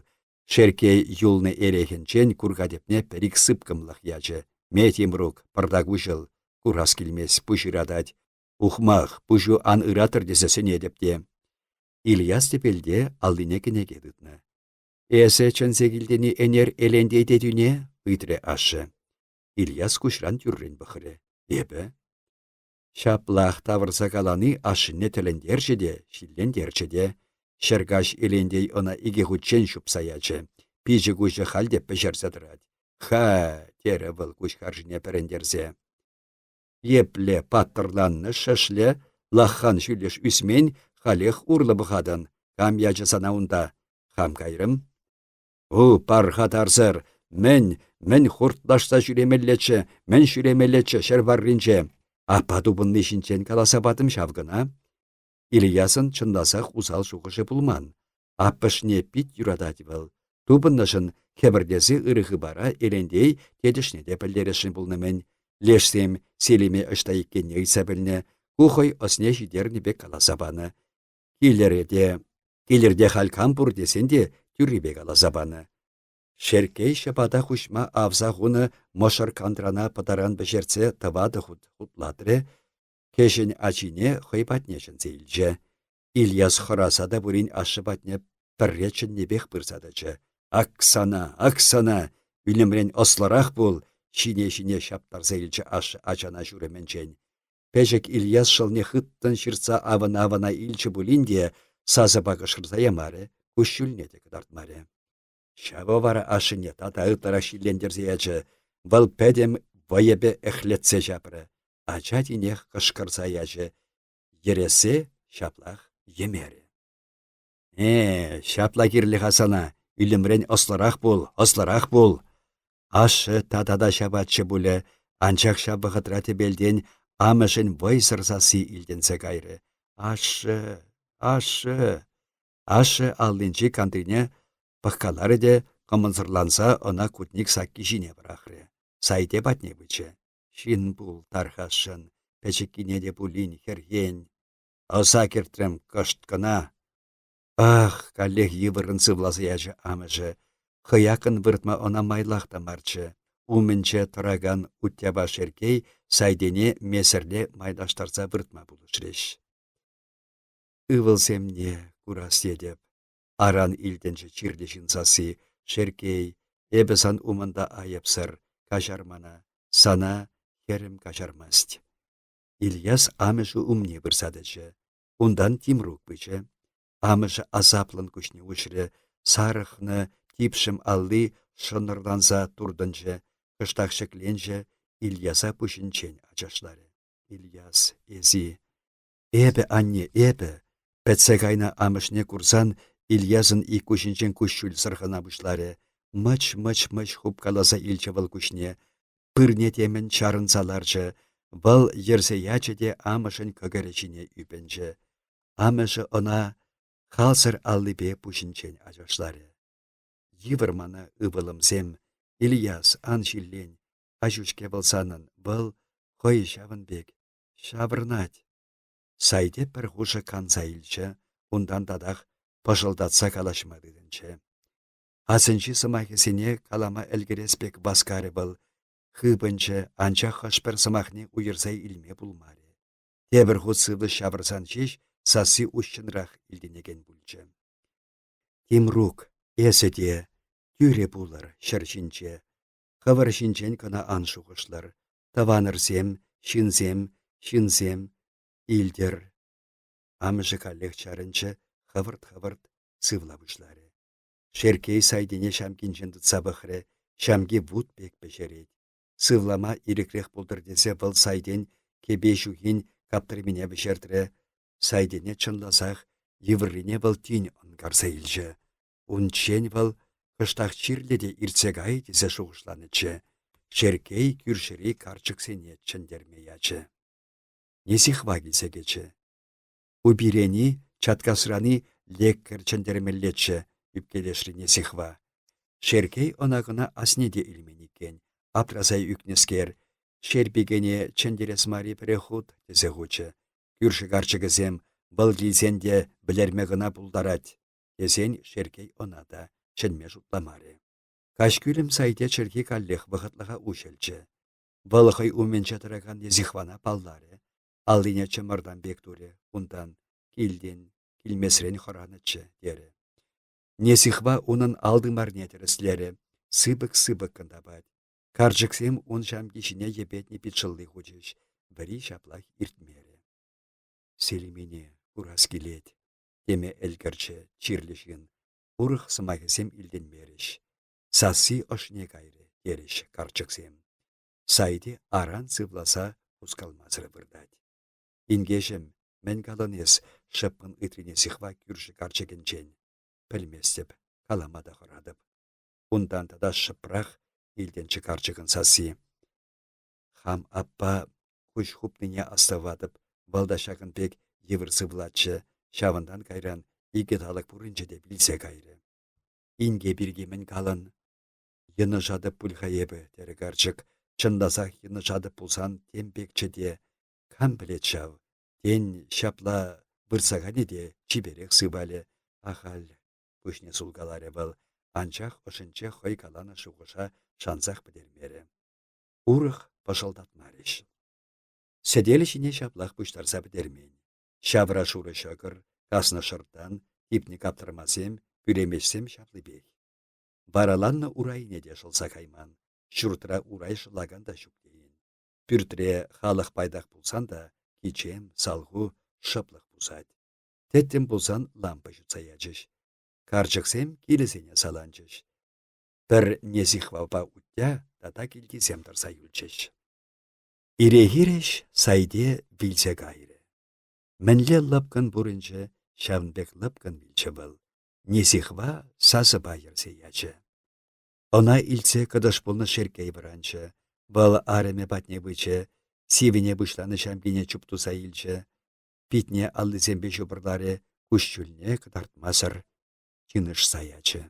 Шерккей юлнӑ эрехӗнчен курка тӗпне пӗр-ик сыпкӑмлӑх ячӗ. Ме, Тимрук, пӑртак уҫӑл. Курас килмест, пуҫ ыратать. Ухмах, пуҫу ан ыраттӑр тесе сӗнетӗп те. Ильяс тӗпелте аллине кӗнеке тытнӑ. Эсӗ чӗнсе килтӗн-и ӗнер Элентей тетӳне? ыйтрӗ ашшӗ. Ильяс куҫран тӳррӗн пӑхрӗ. Эпӗ? Ҫаплах тавӑрса калани ашшӗне тӗлӗнтерчӗ те, ҫиллентерчӗ те. Ҫӗркаҫ Элентей ӑна икӗ хутчен ҫупса ячӗ. Пичӗ-куҫӗ халь те пӗҫерсе тӑрать. «Ха!» терӗ вӑл куҫ харшине пӗрӗнтерсе. Епле паттӑрланнӑ шӗшлӗ, лаххан ҫӳллӗш ӳсмен, халех урлӑ пӑхатӑн. Кам ячӗ сана унта? Хам кайрӑм. У, пархатарсӑр! Мӗн, мӗн хуртлашса ҫӳремеллеччӗ, мӗн ҫӳремеллеччӗ ҫӗр варринче? Аппа тупӑнни ҫинчен каласа патӑм ҫав кӑна. Ильясӑн чӑнласах усал шухӑшӗ пулман. Аппӑшне пит юратать вӑл. Тупӑннӑшӑн хӗпӗртесе ырӑ хыпара Элентей тетӗшне те пӗлтересшӗн пулнӑ-мӗн. Лешсем Селиме ӑҫта иккенне ыйтса пӗлнӗ, ку хӑй ӑсне ҫитернӗ пек каласа панӑ. Килӗре те, килӗрте халь кам пур тесен те тӳррипе каласа панӑ. Шерккей ҫӑпата хуҫма авса хунӑ мӑшӑр кантрана пӑтаран пӗҫертсе тӑватӑ хут хутлатрӗ, кӗҫӗн ачине хӑй патне чӗнсе илчӗ. Ильяс хӑраса та пулин ашшӗ патне пӗрре чӗннипех пырса тӑчӗ. «Аксана, Аксана, ӳлӗмрен ӑслӑрах пул!» ҫине-ҫине ҫаптарса илчӗ ашшӗ ачана ҫурӑмӗнчен. Пӗчӗк Ильяс шӑлне хыттӑн ҫыртса авӑна-авӑна илчӗ пулин те сасӑпа кӑшкӑрса ямарӗ, куҫҫульне те кӑтартмарӗ. Ҫавӑ вара ашшӗне тата ытларах ҫиллентерсе ячӗ. Вӑл пӗтӗм вӑйӗпе ӗхлетсе ҫапрӗ. Ача тинех кӑшкӑрса ячӗ. Йӗрессе ҫаплах йӗмерӗ. Э, ҫапла кирлӗ-ха сана, ӳлӗмрен ӑслӑрах пул, ӑслӑрах пул. Ашшӗ тата та ҫапатчӗ пулӗ, анчах ҫав вӑхӑтра тӗпелтен амӑшӗн вӑйсӑр сасси илтӗнсе кайрӗ. Ашшӗ, ашшӗ. Ашшӗ аллинчи кантрине пӑхкаларӗ те кӑмӑлсӑрланса ӑна кутник сакки ҫине пӑрахрӗ. Сайте патне пычӗ. Ҫын пул тархасшӑн, пӗчӗккине те пулин хӗрхен. Ӑса кӗртрӗм кӑшт кӑна. Ах, каллех йывӑррӑн сывласа ячӗ амӑшӗ. Хӑяккӑн выртма ӑна майлах та марччӗ. Умӗнче тӑракан Уттяпа Шерккей Сайтене месерле майлаштарса выртма пулӑшрӗҫ. Ывӑлсемне курас тетӗп. Аран илтӗнчӗ чирлӗ ҫын сасси. Шерккей, эпӗ сан умӑнта айӑпсӑр, каҫар мана. Сана хӗрӗм каҫармасть. Ильяс амӑшӗ умне пырса тӑчӗ. Унтан Тимрук пычӗ. Амӑшӗ асаплӑн куҫне уҫрӗ, сарӑхнӑ типшӗм алли шӑнӑрланса туртӑнчӗ, кӑштах ҫӗкленчӗ, Ильяса пуҫӗнчен ачашларӗ. Ильяс, эси. Эпӗ, анне, эпӗ. Пӗтсе кайнӑ амӑшне курсан Ильясӑн ик куҫӗнчен куҫҫуль сӑрхӑна пуҫларӗ. Мӑч-мӑч-мӑч хупкаласа илчӗ вӑл куҫне. Пырне темӗн чарӑнса ларчӗ. Вӑл йӗрсе ячӗ те амӑшӗн кӑкӑрӗ ҫине ӳпӗнчӗ. Амӑшӗ ӑна халсӑр аллипе пуҫӗнчен ачашларӗ. Йывӑр мана, ывӑлӑмсем. Ильяс, ан ҫиллен. Аҫу-ҫке вӑл санӑн, вӑл хӑй ҫавӑн пек. Ҫаврӑнать. Сайте пӗр хушӑ канса илчӗ, унтан татах пӑшӑлтатса калаҫма тытӑнчӗ. Асӗнчи сӑмахӗсене калама ӗлкӗрес пек васкарӗ вӑл. Хыпӑнчӗ, анчах хӑш-пӗр сӑмахне уйӑрса илме пулмарӗ. Тепӗр хут сывлӑш ҫавӑрсан ҫеҫ сасси уҫҫӑнрах илтӗнекен пулчӗ. Тимрук, эсӗ те, тӳрӗ пулӑр ҫӗр ҫинче. Хӑвӑр ҫинчен кӑна ан шухӑшлӑр. Тӑванӑрсем, ҫынсем, ҫынсем, илтӗр. Амӑшӗ каллех чарӑнчӗ, хӑвӑрт-хӑвӑрт сывла пуҫларӗ. Шерккей Сайтине ҫамкинчен тытса пӑхрӗ, ҫамки вут пек пӗҫерет. Сывлама ирӗкрех пултӑр тесе вӑл Сайтен кӗпе ҫухин каптӑрмине вӗҫертрӗ. Сайтене чӑнласах йывӑррине вӑл тин ӑнкарса илчӗ. Унччен вӑл кӑштах чирлӗ те иртсе кайӗ тесе шухӑшланӑччӗ. Шерккей кӳршӗри карчӑксене чӗнтерме ячӗ. Несихва килсе кӗчӗ. Упирени, Чаткасрани леккӗр чӗнтермеллеччӗ, ӳпкелешрӗ Несихва. Шерккей ӑна-кӑна асне те илмен иккен, аптраса ӳкнӗскер, Шерпикене чӗнтерес мар-и пӗреххут, тесе хучӗ. Кӳршӗ карчӑкӗсем вӑл килсен те вӗлерме кӑна пултарать, тесен Шерккей ӑна та чӗнме шутламарӗ. Каҫкӳлӗм сайте чӗлхи каллех вӑхӑтлӑха уҫӑлчӗ. Вӑл хӑй умӗнче тӑракан Несихвана палларӗ, аллине чӑмӑртан пек турӗ, унтан килтен, килмесрен хӑранӑччӗ, терӗ. Несихва унӑн ал тымарне тӗрӗслерӗ, сыпӑк-сыпӑккӑн тапать. Карчӑксем ун ҫамки ҫине йӗпетнӗ питшӑлли хучӗҫ, вӗри ҫаплах иртмерӗ. Селимене курас килет, теме ӗлкӗрчӗ чирлӗ ҫын. Урӑх сӑмахӗсем илтӗнмерӗҫ. Сасси ӑшне кайрӗ, терӗҫ карчӑксем. Сайте аран сывласа хускалмасӑр выртать. Инкеҫӗм, мӗн калӑн эс? шӑппӑн ыйтрине Сихва кӳршӗ карчӑкӗнчен. Пӗлместӗп, калама та хӑратӑп. Унтан тата шӑпрах илтӗнчӗ карчӑкӑн сасси. Хам аппа куҫ хупнине астӑватӑп, вӑл та ҫакӑн пек йывӑр сывлатчӗ, ҫавӑнтан кайран икӗ талӑк пурӑнчӗ те вилсе кайрӗ. Инке пирки мӗн калӑн? Йӑнӑшатӑп пуль-ха эпӗ, терӗ карчӑк. Чӑнласах йӑнӑшатӑп пулсан тем пекчӗ те. Кам пӗлет ҫав. Тен, ҫапла выртса кайнӑ те чиперех сывалӗ. Ахаль, пуҫне сулкаларӗ вӑл, анчах ӑшӗнче хӑй каланӑ шухӑша шансах пӗтермерӗ. Урӑх пӑшӑлтатмарӗҫ. Сӗтел ҫине ҫаплах пуҫтарса пӗтермен. Ҫавра шурӑ ҫӑкӑр, каснӑ шӑрттан, типнӗ каптӑрмасем, пӳремечсем ҫаплипех. Вараланнӑ урайне те шӑлса кайман, ҫуртра урай шӑлакан та ҫук тейӗн. Пӳртре халӑх пайтах пулсан та кичем, салху, шӑплӑх пусать. Тӗттӗм пулсан лампа ҫутса ячӗҫ. Карчӑксем килӗсене саланчӗҫ. Пӗр Несихвапа Уття тата килтисем тӑрса юлчӗҫ. Ире хирӗҫ Сайте вилсе кайрӗ. Мӗнле лӑпкӑн пурӑнчӗ, ҫавӑн пек лӑпкӑн вилчӗ вӑл. Несихва сасӑпа йӗрсе ячӗ. Ӑна илтсе кӑтӑш пулнӑ Шерккей вӑранчӗ. Вӑл арӑмӗ патне пычӗ, сивӗне пуҫланӑ ҫамкине чуптуса илчӗ. Питне аллисемпе ҫупӑрларӗ, куҫҫульне кӑтартмасӑр йынӑшса ячӗ.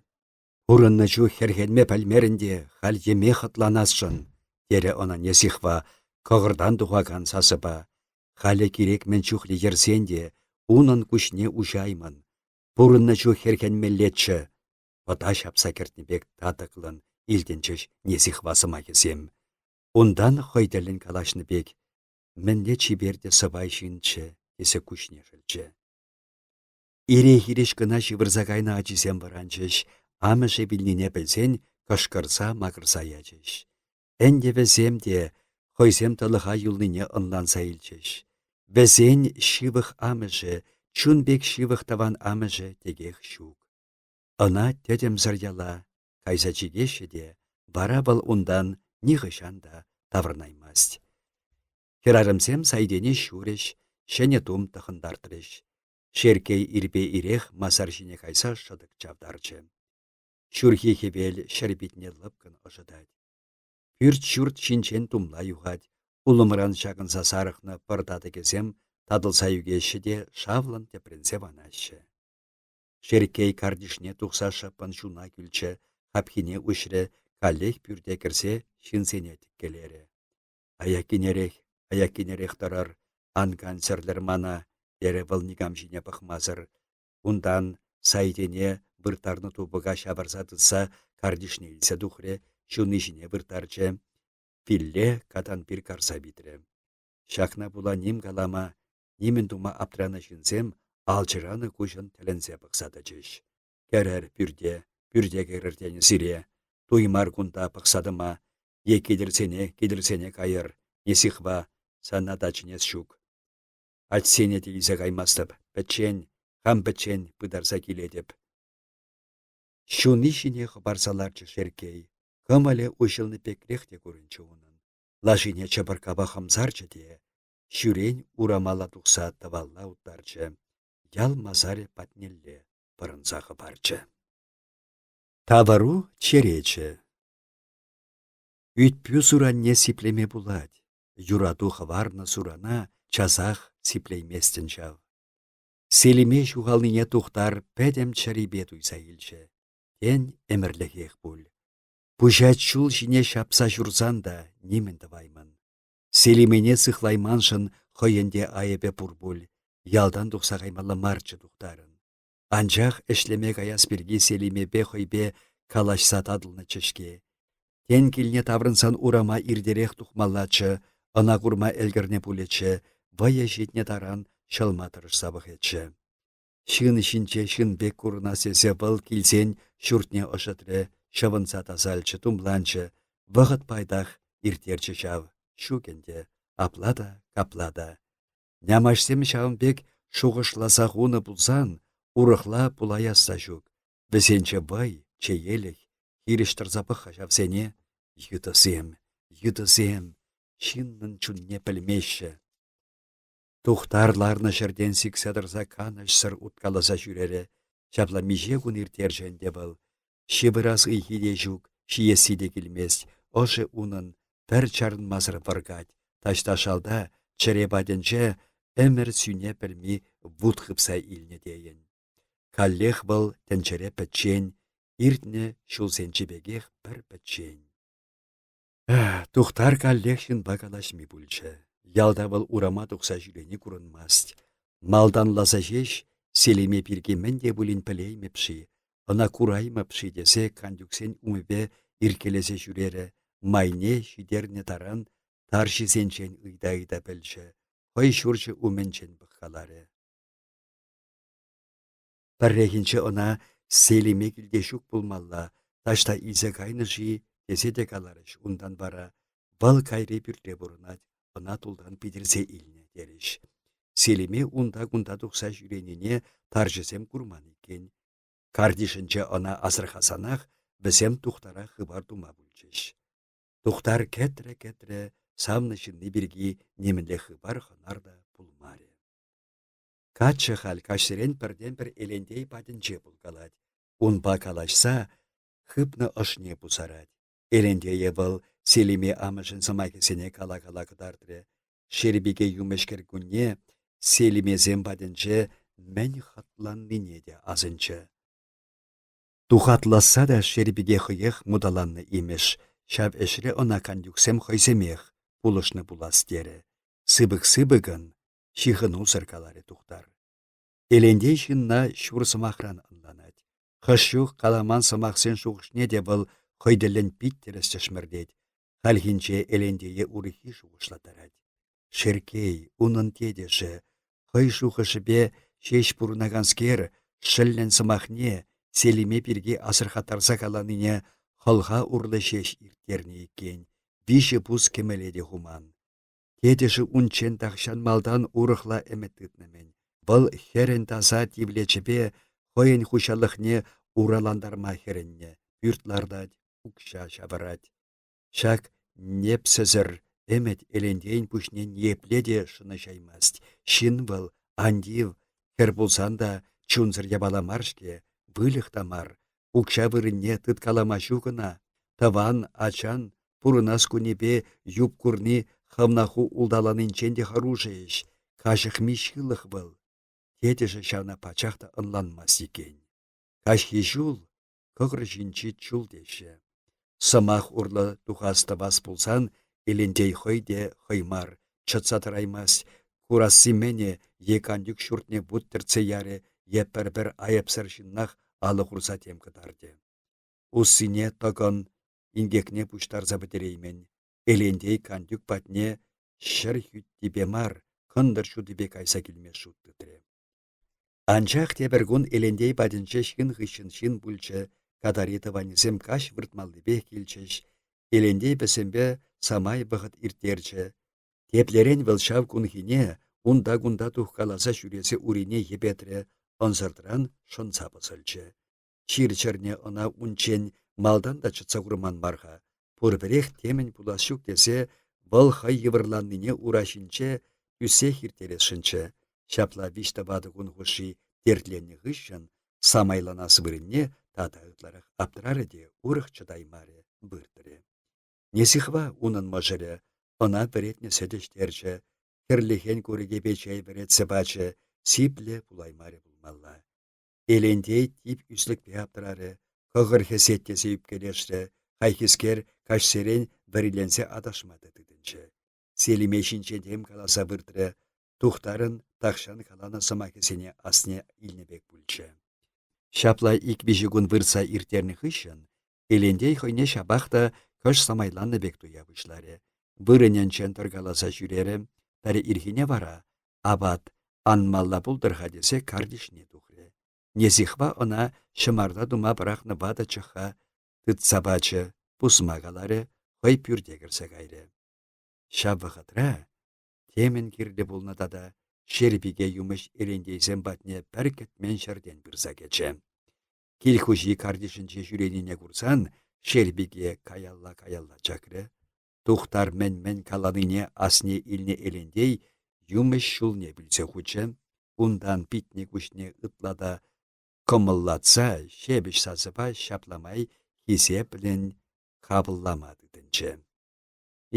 Пурӑннӑ чух хӗрхенме пӗлмерӗн те халь йӗме хӑтланасшӑн, терӗ ӑна Несихва кӑкӑртан тухакан сасӑпа. Халӗ кирек мӗн чухлӗ йӗрсен те унӑн куҫне уҫаймӑн. Пурӑннӑ чух хӗрхенмеллеччӗ. Пӑта ҫапса кӗртнӗ пек татӑклӑн илтӗнчӗҫ Несихва сӑмахӗсем. Унтан хӑй тӗллӗн калаҫнӑ пек: «Мӗнле чипер те сӑпай ҫынччӗ», тесе куҫне шӑлчӗ. Ире хирӗҫ кӑна ҫывӑрса кайнӑ ачисем вӑранчӗҫ, амӑшӗ вилнине пӗлсен кӑшкӑрса макӑрса ячӗҫ. Ӗнтӗ вӗсем те хӑйсем тӑлӑха юлнине ӑнланса илчӗҫ. Вӗсен ҫывӑх амӑшӗ, чун пек ҫывӑх тӑван амӑшӗ текех ҫук. Ӑна тӗтӗмсӗр яла кайса чикеҫҫӗ те вара вӑл унтан нихӑҫан та таврӑнаймасть. Хӗрарӑмсем Сайтене ҫурӗҫ, ҫӗнӗ тум тӑхӑнтартрӗҫ. Шерккей ирпе ирех масар ҫине кайса шӑтӑк чавтарчӗ. Ҫурхи хӗвел ҫӗр питне лӑпкӑн ӑшӑтать. Пӳрт-ҫурт ҫинчен тумла юхать, улӑмран ҫакӑнса сарӑхнӑ пӑр татӑкӗсем татӑлса ӳкеҫҫӗ те шавлӑн тӗпренсе ванаҫҫӗ. Шерккей картишне тухса шӑппӑн ҫуна кӳлчӗ, хапхине уҫрӗ, каллех пӳрте кӗрсе ҫынсене тӗккелерӗ. Аяккинерех, аяккинерех тӑрӑр, ан кансӗрлӗр мана, терӗ вӑл никам ҫине пӑхмасӑр. Унтан Сайтене вырттарнӑ тупӑка ҫавӑрса тытса картишне илсе тухрӗ, ҫуни ҫине вырттарчӗ. Пилле катанпир карса витрӗ. Ҫакна пула ним калама, нимӗн тума аптранӑ ҫынсем алчӑранӑ куҫӑн тӗлӗнсе пӑхса тӑчӗҫ. Кӗрӗр пӳрте, пӳрте кӗрӗр тенӗ сире. Туй мар кунта пӑхса тӑма. Е килӗрсене, килӗрсене кайӑр. Несихва, сана та чӗнес ҫук. Атьсене те илсе каймастӑп, пӗччен, хам пӗччен пытарса килетӗп. Ҫуни ҫине хӑпарса ларчӗ Шерккей. Кӑмӑлӗ уҫӑлнӑ пекрех те курӑнчӗ унӑн. Лашине чӑпӑрккапа хӑмсарчӗ те ҫӳрен урамалла тухса тӑвалла уттарчӗ. Ял масарӗ патнелле пӑрӑнса хӑпарчӗ. Тавӑру черечӗ. Ӳт-пӳ суранне сиплеме пулать. Юрату хӑварнӑ сурана часах сиплейместӗн ҫав. Селиме ҫухалнине Тухтар пӗтӗм чӗрипе туйса илчӗ. Тен, ӗмӗрлӗхех пуль. Пуҫа чул ҫине ҫапса ҫурсан та нимӗн тӑваймӑн. Селимене сыхлайманшӑн хӑйӗн те айӑпӗ пур пуль, ялтан тухса каймалла марччӗ Тухтарӑн. Анчах ӗҫлеме каяс пирки Селимепе хӑйпе калаҫса татӑлнӑччӗ-ҫке. Тен, килне таврӑнсан урама иртерех тухмаллаччӗ, ӑна курма ӗлкӗрнӗ пулӗччӗ, вӑйӑ ҫитнӗ таран ҫӑлма тӑрӑшса пӑхӗччӗ. Ҫын ҫинче ҫын пек курӑнас тесе вӑл килсен ҫуртне ӑшӑтрӗ, ҫӑвӑнса тасалчӗ, тумланчӗ. Вӑхӑт пайтах ирттерчӗ ҫав. Ҫук ӗнтӗ, апла та, капла та. Нямаҫсем ҫавӑн пек шухӑшласа хунӑ пулсан, урӑхла пулаяс та ҫук. Вӗсенче вӑй, чеелӗх, хирӗҫ тӑрса пӑх-ха ҫавсене. Йытӑсем, йытӑсем, ҫыннӑн чунне пӗлмеҫҫӗ. Тухтар ларнӑ ҫӗртен сиксе тӑрса канӑҫсӑр уткаласа ҫӳрерӗ. Ҫапла миҫе кун ирттерчӗ ӗнтӗ вӑл. Ҫывӑрас ыйхи те ҫук, ҫиесси те килмест, ӑшӗ унӑн пӗр чарӑнмасӑр вӑркать, таҫта шалта, чӗре патӗнче, ӗмӗр сӳне пӗлми вут хыпса илнӗ тейӗн. Каллех вӑл тӗнчере пӗччен, иртнӗ ҫулсенчи пекех пӗр пӗччен. Тухтар каллех ҫынпа калаҫми пулчӗ. Ялта вӑл урама тухса ҫӳрени курӑнмасть. Малтанласа ҫеҫ Селиме пирки мӗн те пулин пӗлеймӗп-ши, ӑна кураймӑп-ши тесе Кантюксен умӗпе ирккелесе ҫӳрерӗ, майне ҫитернӗ таран тарҫисенчен ыйта-ыйта пӗлчӗ, хӑй ҫурчӗ умӗнчен пӑхкаларӗ. Пӗррехинче ӑна Селиме килте ҫук пулмалла, таҫта илсе кайнӑ-ши тесе те каларӗҫ унтан вара. Вӑл кайри пӳртре пурӑнать, ӑна тултан питӗрсе илнӗ терӗҫ. Селиме унта-кунта тухса ҫӳренине тарҫӑсем курман иккен. Картишӗнче ӑна асӑрхасанах вӗсем Тухтара хыпар тума пулчӗҫ. Тухтар кӗтрӗ-кӗтрӗ, савнӑ ҫынни пирки нимӗнле хыпар-хӑнар та пулмарӗ. Каччӑ халь каҫсерен пӗртен-пӗр Элентей патӗнче пулкалать. Унпа калаҫса хыпнӑ ӑшне пусарать. Элентее вӑл Селиме амӑшӗн сӑмахӗсене кала-кала кӑтартрӗ. Шерпике юмӑҫ кӗркунне Селимесем патӗнче мӗн хӑтланнине те асӑнчӗ. Тухатласса та Шерпике хӑех муталаннӑ имӗш, ҫав ӗҫре ӑна кантюксем хӑйсемех пулӑшнӑ пулас терӗ. Сыпӑк-сыпӑкӑн ҫыхӑнусӑр каларӗ Тухтар. Элентей ҫынна ҫур сӑмахран ӑнланать. Хӑш чух каламан сӑмахсен шухӑшне те вӑл хӑй тӗллӗн пит тӗрӗс тӗшмӗртет. Хальхинче Элентее урӑххи шухӑшлаттарать. Шерккей, унӑн тетӗшӗ, хӑй шухӑшӗпе ҫеҫ пурӑнаканскер, шӑллӗн сӑмахне, Селиме пирки асӑрхаттарса каланине хӑлха урлӑ ҫеҫ ирттернӗ иккен, виҫӗ пус кӗмӗле те хуман. Тетӗшӗ унччен тахҫан малтан урӑхла ӗмӗт тытнӑ-мӗн. Вӑл хӗрӗн таса тивлечӗпе хӑйӗн хуҫалӑхне уралантарма хӗрӗннӗ, пӳрт лартать, укҫа ҫавӑрать. Ҫак непсӗсӗр ӗмӗт Элентейӗн пуҫне ниепле те шӑнӑҫаймасть. Ҫын вӑл, ан тив, хӗр пулсан та чунсӑр япала мар-ҫке, выльӑх та мар, укҫа вырӑнне тыткалама ҫук ӑна. Тӑван ачан пурӑнас кунӗпе юп курни хӑвна ху улталанинчен те хӑрушӑ ӗҫ, каҫӑхми ҫылӑх вӑл. Тетӗшӗ ҫавна пачах та ӑнланмасть иккен. Каҫхи ҫул кӑкӑр ҫинчи чул теҫҫӗ. Сӑмах урлӑ тухас-тӑвас пулсан Элентей хӑй те хӑй мар, чӑтса тӑраймасть, курасси-мӗнӗ е кантюк ҫуртне вут тӗртсе ярӗ, е пӗр-пӗр айӑпсӑр ҫыннах алӑ хурса тем кӑтартӗ. Уссине тӑкӑн, инкекне пуҫтарса пӗтереймӗн. Элентей Кантюк патне ҫӗр хӳттипе мар, кӑнтӑр ҫутипе кайса килме шут тытрӗ. Анчах тепӗр кун Элентей патӗнче ҫын хыҫҫӑн ҫын пулчӗ, катари тӑванӗсем каҫ выртмаллипех килчӗҫ. Элентей вӗсемпе самай вӑхӑт ирттерчӗ. Теплерен вӑл ҫав кунхине унта-кунта тухкаласа ҫӳресе урине йӗпетрӗ, ӑнсӑртран шӑнса пӑсӑлчӗ. Чир-чӗрне ӑна унччен малтан та чӑтса курман мар-ха, пурпӗрех темӗн пулас ҫук тесе вӑл хӑй йывӑрланнине ура ҫинче тӳсех ирттересшӗнччӗ. Ҫапла виҫ-тӑватӑ кун хушши тертленнӗ хыҫҫӑн самайланас вырӑнне тата ытларах аптрарӗ те урӑх чӑтаймарӗ, выртрӗ. Несихва унӑн мӑшӑрӗ, ӑна вӗретнӗ сӗт ӗҫтерчӗ, хӗрлӗхен курӑкӗпе чей вӗретсе пачӗ, сиплӗ пулаймарӗ пулмалла. Элентей тип ӳслӗкпе аптрарӗ, кӑкӑр хӗсет тесе ӳпкелешрӗ, хайхискер каҫсерен вӗриленсе аташма та тытӑнчӗ. Селиме ҫинчен тем каласа выртрӗ, Тухтарӑн тахҫан каланӑ сӑмахӗсене асне илнӗ пек пулчӗ. Ҫапла ик-виҫӗ кун выртса ирттернӗ хыҫҫӑн Элентей хӑйне ҫапах та кӑшт самайланнӑ пек туя пуҫларӗ. Вырӑнӗнчен тӑркаласа ҫӳрерӗ, пӗр ирхине вара апат анмалла пултӑр-ха тесе картишне тухрӗ. Несихва ӑна ҫӑмарта тума пӑрахнӑ ватӑ чӑхха тытса пачӗ, пусма каларӗ, хӑй пӳрте кӗрсе кайрӗ. Ҫав вӑхӑтра темӗн кирлӗ пулнӑ тата Шерпике юмӑҫ Элентейсем патне пӗр кӗтмен ҫӗртен пырса кӗчӗ. Кил хуҫи картишӗнче ҫӳренине курсан Шерпике каялла-каялла чакрӗ. Тухтар мӗн-мӗн каланине асне илнӗ Элентей юмӑҫ ҫулне пӳлсе хучӗ, унтан питне-куҫне ытла та кӑмӑллатса ҫепӗҫ сасӑпа ҫапла май хисеплӗн хапӑллама тытӑнчӗ.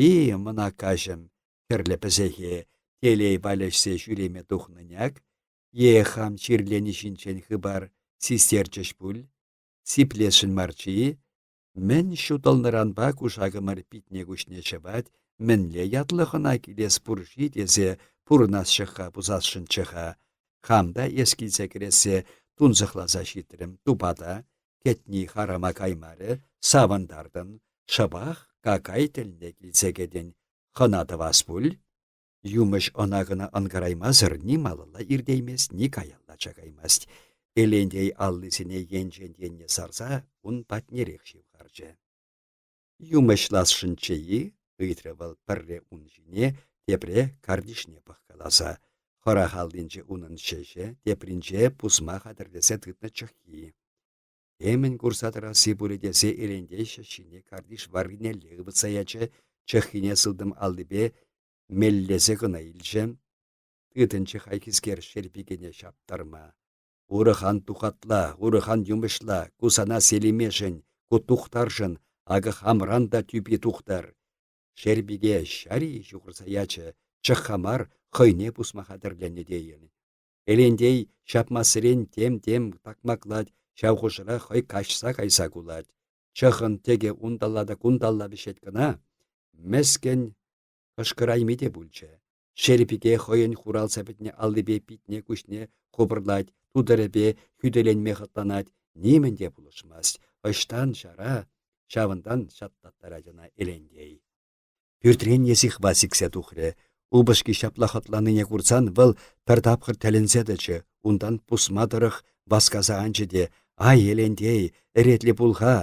И, мӑнаккаҫӑм, хӗрлӗ пӗсехе, телей валеҫсе ҫӳреме тухнӑ-няк, е хам чирлени ҫинчен хыпар систерчӗҫ пуль, сиплесшӗн марччӗ-и? Мӗн ҫутӑлнӑранпа кушакӑмӑр питне-куҫне ҫӑвать, мӗнле ятлӑ хӑна килес пур-ши тесе пурӑнасчӗ-ха пусасшӑнччӗ-ха. Хам та эс килсе кӗрессе тунсӑхласа ҫитрӗм, тупата, кӗтни харама каймарӗ, савӑнтартӑн, шӑпах какай тӗлне килсе кӗтӗн, хӑна тӑвас пуль. Юмӑҫ ӑна-кӑна ӑнкараймасӑр ни малалла иртеймест, ни каялла чакаймасть. Элентей аллисене енчен енне сарса ун патнерех ҫывхарчӗ. «Юмӑҫласшӑнччӗ-и?» — ыйтрӗ вӑл пӗрре ун ҫине, тепре картишне пӑхкаласа. Хӑрах аллинче унӑн ҫӗҫӗ, тепринче пусма хатӗрлесе тытнӑ чӑххи. Темӗн курса тӑрасси пулӗ тесе Элентей ҫӗҫҫине картиш варринелле ывӑтса ячӗ, чӑххине сылтӑм аллипе меллесе кӑна илчӗ. Тытӑнчӗ хайхискер шерпикене ҫаптарма. Урӑх ан тухатла, урӑх ан юмӑҫла, ку сана Селимешӗн, ку Тухтаршӑн, акӑ хамран та тӳпи тухтӑр. Шерпике ҫари ҫухӑрса ячӗ, чӑхха мар, хӑйне пусма хатӗрленнӗ тейӗн. Элентей ҫапмассерен тем-тем такмаклать, ҫав хушӑра хӑй каҫса кайса кулать. Чӑхӑн тӗкӗ унталла та кунталла вӗҫет кӑна. Мӗскӗн кӑшкӑрайми те пулчӗ. Шерпике хӑйӗн хуралса пӗтнӗ аллипе питне-куҫне хупӑрлать, тутӑрӗпе хӳтӗленме хӑтланать, нимӗн те пулӑшмасть. Ӑҫтан ҫара, ҫавӑнтан ҫатлаттарать ӑна Элентей. Пӳртрен Несихва сиксе тухрӗ. Упӑшки ҫапла хӑтланнине курсан вӑл пӗр тапхӑр тӗлӗнсе тӑчӗ, унтан пусма тӑрӑх васкаса анчӗ те «Ай, Элентей, ӗретлӗ пул-ха,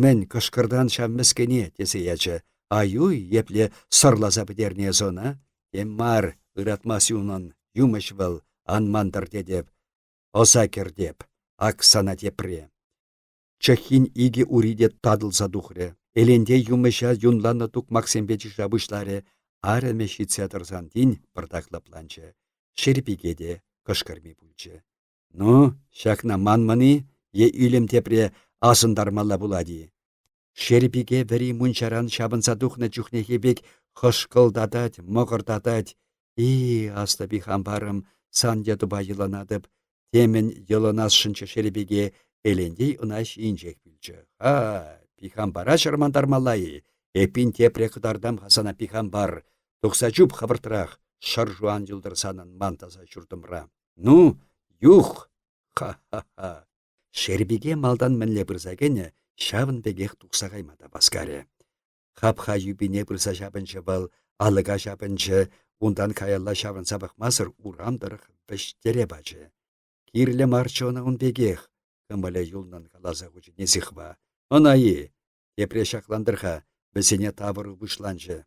мӗн кӑшкӑртан ҫав мӗскӗне?» тесе ячӗ. Ай-уй, епле сӑрласа пӗтернӗ эс ӑна? Тем мар, ыратмасть унӑн, юмӑҫ вӑл, ан мантӑр тетӗп. Ӑса кӗртеп, ак сана тепре. Чӑххин икӗ ури те татӑлса тухрӗ. Элентей юмӑҫа юнланнӑ тукмаксемпе чыша пуҫларӗ. Арӑмӗ ҫитсе тӑрсан тин пӑртак лӑпланчӗ. Шерпике те кӑшкӑрми пулчӗ. Ну, ҫакна манмӑн-и е ӳлӗм тепре асӑнтармалла пулать-и? Шерпике вӗри мунчаран ҫапӑнса тухнӑ чухнехи пек хӑшкӑлтатать, мӑкӑртатать. И, аслӑ Пихампарӑм, сан ятупа йӑлӑнатӑп. Темӗн йӑлӑнасшӑнччӗ Шерпике, Элентей ӑна ҫийӗнчех пӳлчӗ. Ха, Пихампара чӑрмантармалла-и? Эппин тепре кӑтартам-ха сана Пихампар. Тухса чуп хӑвӑртрах, шӑршу ан юлтӑр санӑн ман таса ҫуртӑмра. Ну, юх! Ха-ха-ха! Шерпике малтан мӗнле пырса кӗнӗ, ҫавӑн пекех тухса кайма та васкарӗ. Хапха юпине пырса ҫапӑнчӗ вӑл, алӑка ҫапӑнчӗ, унтан каялла ҫаврӑнса пӑхмасӑр урам тӑрӑх вӗҫтере пачӗ. Кирлӗ марччӗ ӑна ун пекех, кӑмӑлӗ юлнӑн каласа хучӗ Несихва. Ӑна-и? Тепре ҫаклантӑр-ха, вӗсене тавӑру пуҫланчӗ.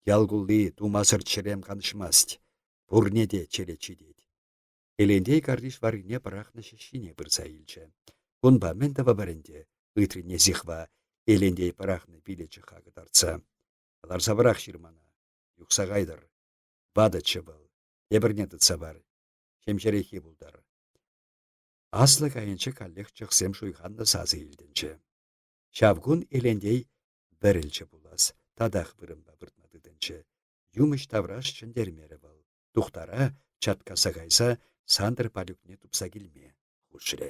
Ял кулли тумасӑр чӗрем канӑҫмасть. Пурне те черет ҫитет. Элентей картиш варрине пӑрахнӑ ҫӗҫҫине пырса илчӗ. Кунпа мӗн тӑвӑпӑр ӗнтӗ? ыйтрӗ Несихва, Элентей пӑрахнӑ билечӗ-ха кӑтартса. Кӑларса пӑрах ҫырмана. Юхса кайтӑр. Ватӑччӗ вӑл. Тепӗрне тытса пар. Ҫемҫереххи пултӑр. Аслӑ кайӗнче каллех чӑхсем шуйханнӑ сасӑ илтӗнчӗ. Ҫав кун Элентей вӗрӗлчӗ пулас, татах вырӑнпа выртма тытӑнчӗ. Юмӑҫ тавраш чӗнтермерӗ вӑл. Тухтара, чаткаса кайса, Сантӑр Палюкне тупса килме хушрӗ.